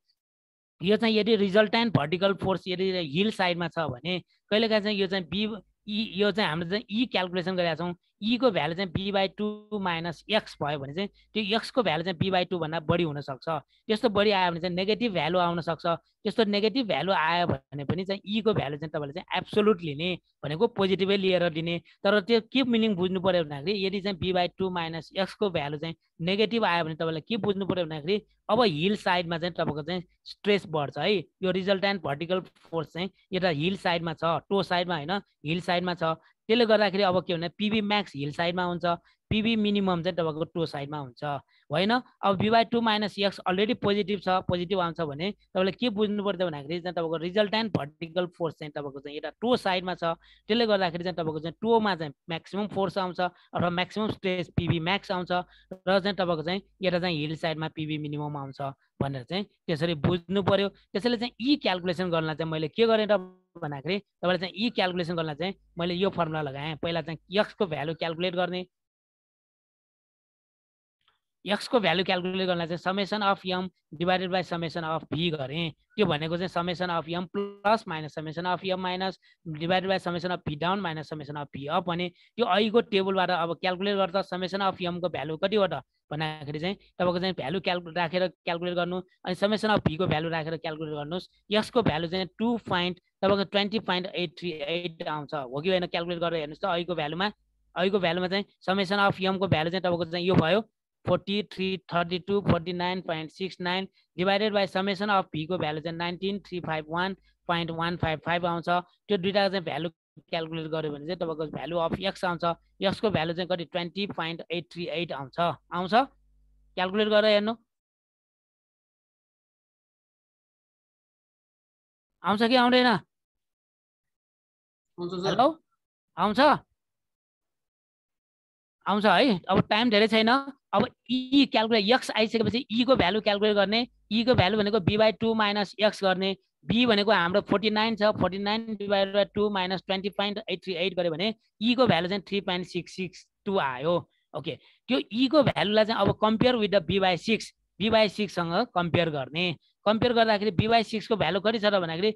यो चाहिँ यदि रिजल्टेन्ट भर्टिकल फोर्स यदि हिल साइडमा छ भने कहिलेकाहीँ चाहिँ यो चाहिँ यो चाहिँ हामीले चाहिँ E क्यालकुलेसन गरेका छौँ, E को भ्यालु चाहिँ B/2 माइनस X भयो भने चाहिँ त्यो X को भ्यालु चाहिँ B/2 भन्दा बढी हुनसक्छ। त्यस्तो बढी आयो भने चाहिँ नेगेटिभ भ्यालु आउन सक्छ। त्यस्तो नेगेटिभ भ्यालु आयो भने पनि चाहिँ E को भ्यालु चाहिँ तपाईँले चाहिँ एब्सोल्युट लिने भनेको पोजिटिभै लिएर दिने। तर त्यो के मिनिङ बुझ्नु पर्यो भन्दाखेरि यदि चाहिँ B/2 माइनस X को भ्यालु चाहिँ नेगेटिभ आयो भने तपाईँलाई के बुझ्नु पर्यो भन्दाखेरि अब हिल साइडमा चाहिँ तपाईँको चाहिँ स्ट्रेस बढ्छ है। यो रिजल्टेन्ट भर्टिकल फोर्स चाहिँ यता हिल साइडमा छ, टो साइडमा होइन, हिल साइडमा छ। त्यसले गर्दाखेरि अब के भने PV म्याक्स हिल साइडमा हुन्छ, PV मिनिमम चाहिँ तपाईँको टो साइडमा हुन्छ होइन। अब B/2 minus X already positive छ, पोजिटिभ आउँछ भने तपाईँले के बुझ्नु पर्छ भन्दाखेरि चाहिँ तपाईँको रिजल्टेन्ट भर्टिकल फोर्स चाहिँ तपाईँको चाहिँ यता टो साइडमा छ। त्यसले गर्दाखेरि चाहिँ तपाईँको चाहिँ टोमा चाहिँ म्याक्सिमम फोर्स आउँछ अथवा म्याक्सिमम स्ट्रेस PV म्याक्स आउँछ र चाहिँ तपाईँको चाहिँ यता चाहिँ हिल साइडमा PV मिनिमम आउँछ भनेर चाहिँ त्यसरी बुझ्नु पर्यो। त्यसैले चाहिँ E क्यालकुलेसन गर्नलाई चाहिँ मैले के गरेँ र भन्दाखेरि तपाईँले चाहिँ E क्यालकुलेसन गर्नलाई चाहिँ मैले यो फर्मुला लगाएँ। पहिला चाहिँ X को भ्यालु क्यालकुलेट गर्ने, X को भ्यालु क्यालकुलेट गर्नलाई चाहिँ summation of M divided by summation of V गरेँ। त्यो भनेको चाहिँ summation of M plus minus summation of M minus divided by summation of V down minus summation of V up भने त्यो अहिलेको टेबलबाट अब क्यालकुलेट गर्दा समेसन अफ M को भ्यालु कतिवटा भन्दाखेरि चाहिँ तपाईँको चाहिँ भ्यालु राखेर क्यालकुलेट गर्नु, अनि समेसन अफ V को भ्यालु राखेर क्यालकुलेट गर्नुहोस्। X को भ्यालु चाहिँ तपाईँको 20.838 आउँछ, हो कि होइन? क्यालकुलेट गरेर हेर्नुहोस् त अहिलेको भ्यालुमा चाहिँ समेसन अफ M को भ्यालु चाहिँ तपाईँको चाहिँ यो भयो 4332 49.69 divided by summation of V को भ्यालु चाहिँ 19351.155 आउँछ। त्यो दुईटा चाहिँ भ्यालु क्यालकुलेट गर्यो भने चाहिँ तपाईँको भ्यालु अफ X आउँछ। X को भ्यालु चाहिँ कति 20.838 आउँछ। क्यालकुलेट गरेर हेर्नु आउँछ कि आउँदैन? हेलो, आउँछ है। अब टाइम धेरै छैन। अब E क्यालकुलेट X आइसकेपछि E को भ्यालु क्यालकुलेट गर्ने। E को भ्यालु भनेको B/2 माइनस X गर्ने। B भनेको हाम्रो 49 छ, 49 डिभाइडेड बाई 2 माइनस 20.838 गर्यो भने E को भ्यालु चाहिँ 3.662 आयो। ओके, त्यो E को भ्यालुलाई चाहिँ अब कम्पेयर विथ द B/6 सँग कम्पेयर गर्ने। कम्पेयर गर्दाखेरि B/6 को भ्यालु कति छ त भन्दाखेरि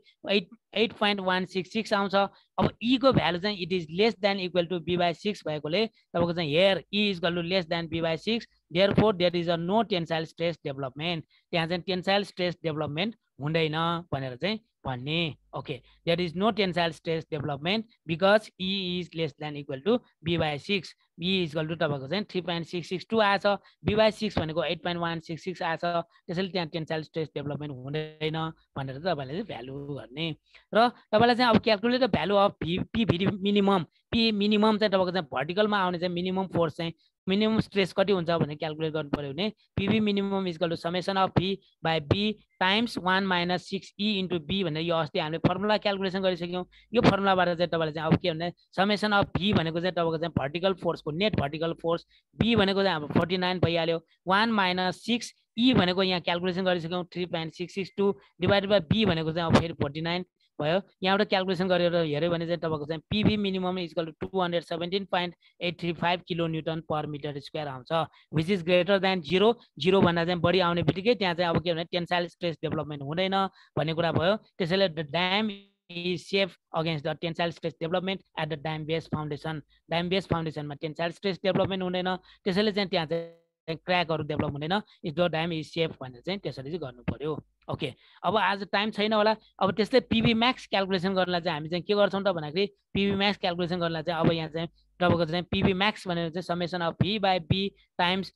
8.166 आउँछ। अब E को भ्यालु चाहिँ it is less than equal to B/6 भएकोले तपाईँको चाहिँ here E is equal to less than B/6, therefore there is a no tensile stress development. त्यहाँ चाहिँ टेन्साइल स्ट्रेस डेभलपमेन्ट हुँदैन भनेर चाहिँ भन्ने। Okay, there is no tensile stress development because E is less than equal to B/6। B is equal to तपाईँको चाहिँ 3.662 आएछ, B/6 भनेको 8.166 आएछ। त्यसैले त्यहाँ टेन्साइल स्ट्रेस डेभलपमेन्ट हुँदैन भनेर तपाईँले चाहिँ भ्यालु गर्ने। र तपाईँलाई चाहिँ अब calculate the value of PV minimum P minimum चाहिँ तपाईँको चाहिँ भर्टिकलमा आउने चाहिँ मिनिमम फोर्स चाहिँ मिनिमम स्ट्रेस कति हुन्छ भने क्याल्कुलेट गर्नु पर्यो भने PV minimum equal to summation of V by B times 1 - 6E into be भनेर यो अस्ति हामीले फर्मुला क्याल्कुलेसन गरिसक्यौँ। यो फर्मुलाबाट चाहिँ तपाईँले चाहिँ अब के भन्ने समेसन अफ भी भनेको चाहिँ तपाईँको चाहिँ भर्टिकल फोर्सको नेट भर्टिकल फोर्स बी भनेको चाहिँ हाम्रो 49 भइहाल्यो 1 - 6E भनेको यहाँ क्याल्कुलेसन गरिसक्यौँ 3.662 डिभाइडेड बाई बी भनेको चाहिँ अब फेरि 49 भयो। यहाँबाट क्याल्कुलेसन गरेर हेऱ्यो भने चाहिँ तपाईँको चाहिँ PV minimum equal to 217.835 kilo newton per metre square आउँछ विच इज ग्रेटर देन 0 0 भन्दा चाहिँ बढी आउने बित्तिकै त्यहाँ चाहिँ अब के भने टेन्साइल स्ट्रेस डेभलपमेन्ट हुँदैन भन्ने कुरा भयो। त्यसैले the dam is safe against the tensile stress development at the dam base foundation. Dam base फाउन्डेसनमा टेन्साइल स्ट्रेस डेभलपमेन्ट हुँदैन, त्यसैले चाहिँ त्यहाँ चाहिँ क्र्याकहरू डेभलप हुँदैन। Is the dam is safe भनेर चाहिँ त्यसरी चाहिँ गर्नु पर्यो। ओके, अब आज टाइम छैन होला। अब त्यस्तै पिभी म्याक्स क्याल्कुलेसन गर्नलाई चाहिँ हामी चाहिँ के गर्छौँ त भन्दाखेरि पिभी म्याक्स क्याल्कुलेसन गर्नलाई चाहिँ अब यहाँ चाहिँ तपाईँको चाहिँ पिभी म्याक्स भनेर चाहिँ summation of V by B times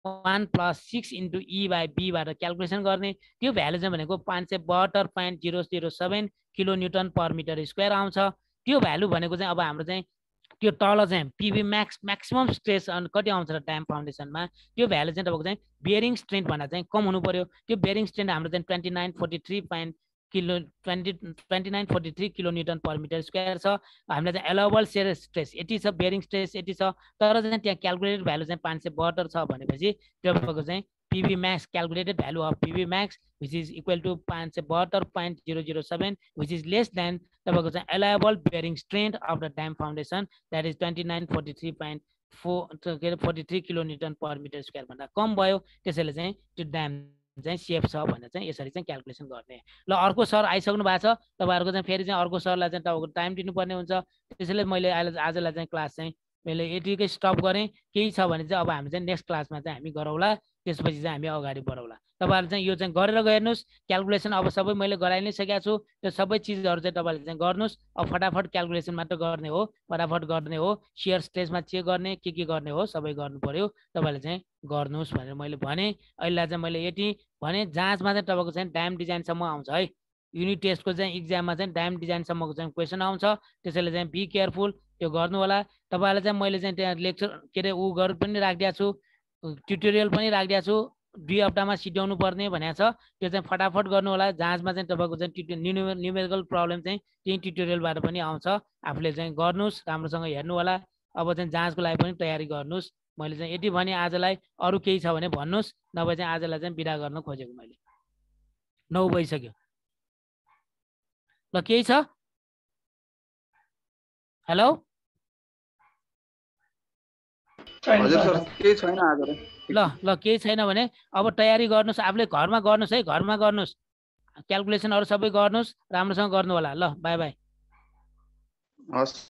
1 + 6 into E by बीबाट क्याल्कुलेसन गर्ने। त्यो भ्यालु चाहिँ भनेको 572.007 kilo newton per metre square आउँछ। त्यो भ्यालु भनेको चाहिँ अब हाम्रो चाहिँ त्यो तल चाहिँ पिभी म्याक्सिमम स्ट्रेस कति आउँछ र ड्याम फाउन्डेसनमा त्यो भ्यालु चाहिँ तपाईँको चाहिँ बेरिङ स्ट्रेन्थ भन्दा चाहिँ कम हुनु पर्यो। त्यो बेरिङ स्ट्रेन्थ हाम्रो चाहिँ 2943 kilo newton per metre square छ। हामीलाई चाहिँ एलाउबल सेयर स्ट्रेस यति छ, बेरिङ स्ट्रेस यति छ, तर चाहिँ त्यहाँ क्याल्कुलेटेड भ्यालु चाहिँ 572 छ भनेपछि तपाईँको चाहिँ PV max calculated value of PV max which is equal to 572.007 which is less than तपाईँको चाहिँ allowable bearing strength of the dam foundation that is 2943.43 kilo newton per metre square भन्दा कम भयो। त्यसैले चाहिँ त्यो ड्याम चाहिँ सेफ छ भनेर चाहिँ यसरी चाहिँ क्याल्कुलेसन गर्ने। ल अर्को सर आइसक्नु भएको छ, तपाईँहरूको चाहिँ फेरि चाहिँ अर्को सरलाई चाहिँ तपाईँको टाइम दिनुपर्ने हुन्छ। त्यसैले मैले आजलाई चाहिँ क्लास चाहिँ मैले यतिकै स्टप गरेँ। केही छ भने चाहिँ अब हामी चाहिँ नेक्स्ट क्लासमा चाहिँ हामी गरौँला, त्यसपछि चाहिँ हामी अगाडि बढौँला। तपाईँहरूले चाहिँ यो चाहिँ गरेर गइहेर्नुहोस् क्याल्कुलेसन। अब सबै मैले गराइ नै सकेको छु, त्यो सबै चिजहरू चाहिँ तपाईँहरूले चाहिँ गर्नुहोस्। अब फटाफट क्याल्कुलेसन मात्र गर्ने हो, फटाफट गर्ने हो, सियर स्ट्रेसमा चेक गर्ने के गर्ने हो सबै गर्नु पर्यो। तपाईँहरूले चाहिँ गर्नुहोस् भनेर मैले भने। अहिले चाहिँ मैले यति भने। जाँचमा चाहिँ तपाईँको चाहिँ ड्याम डिजाइनसम्म आउँछ है, युनिट टेस्टको चाहिँ इक्जाममा चाहिँ ड्याम डिजाइनसम्मको चाहिँ क्वेसन आउँछ। त्यसैले चाहिँ बी केयरफुल, त्यो गर्नु होला। तपाईँहरूलाई चाहिँ मैले चाहिँ त्यहाँ लेक्चर के अरे गर पनि राखिदिएको छु, ट्युटोरियल पनि राखिदिएको छु, 2 हप्तामा सिध्याउनु पर्ने भनेको छ। त्यो चाहिँ फटाफट गर्नु होला। जाँचमा चाहिँ तपाईँको चाहिँ न्युमेरिकल प्रब्लम चाहिँ त्यही ट्युटोरियलबाट पनि आउँछ, आफूले चाहिँ गर्नुहोस्, राम्रोसँग हेर्नु होला। अब चाहिँ जाँचको लागि पनि तयारी गर्नुहोस्। मैले चाहिँ यति भने आजलाई। अरू केही छ भने भन्नुहोस्, नभए चाहिँ आजलाई चाहिँ बिदा गर्न खोजेको मैले। 9 भइसक्यो। ल केही छ? हेलो हजुर सर केही छैन आज। ल केही छैन भने अब तयारी गर्नुहोस्, आफूले घरमा गर्नुहोस् है, घरमा गर्नुहोस्, क्याल्कुलेसनहरू सबै गर्नुहोस्, राम्रोसँग गर्नु होला। ल बाई बाई। हस्।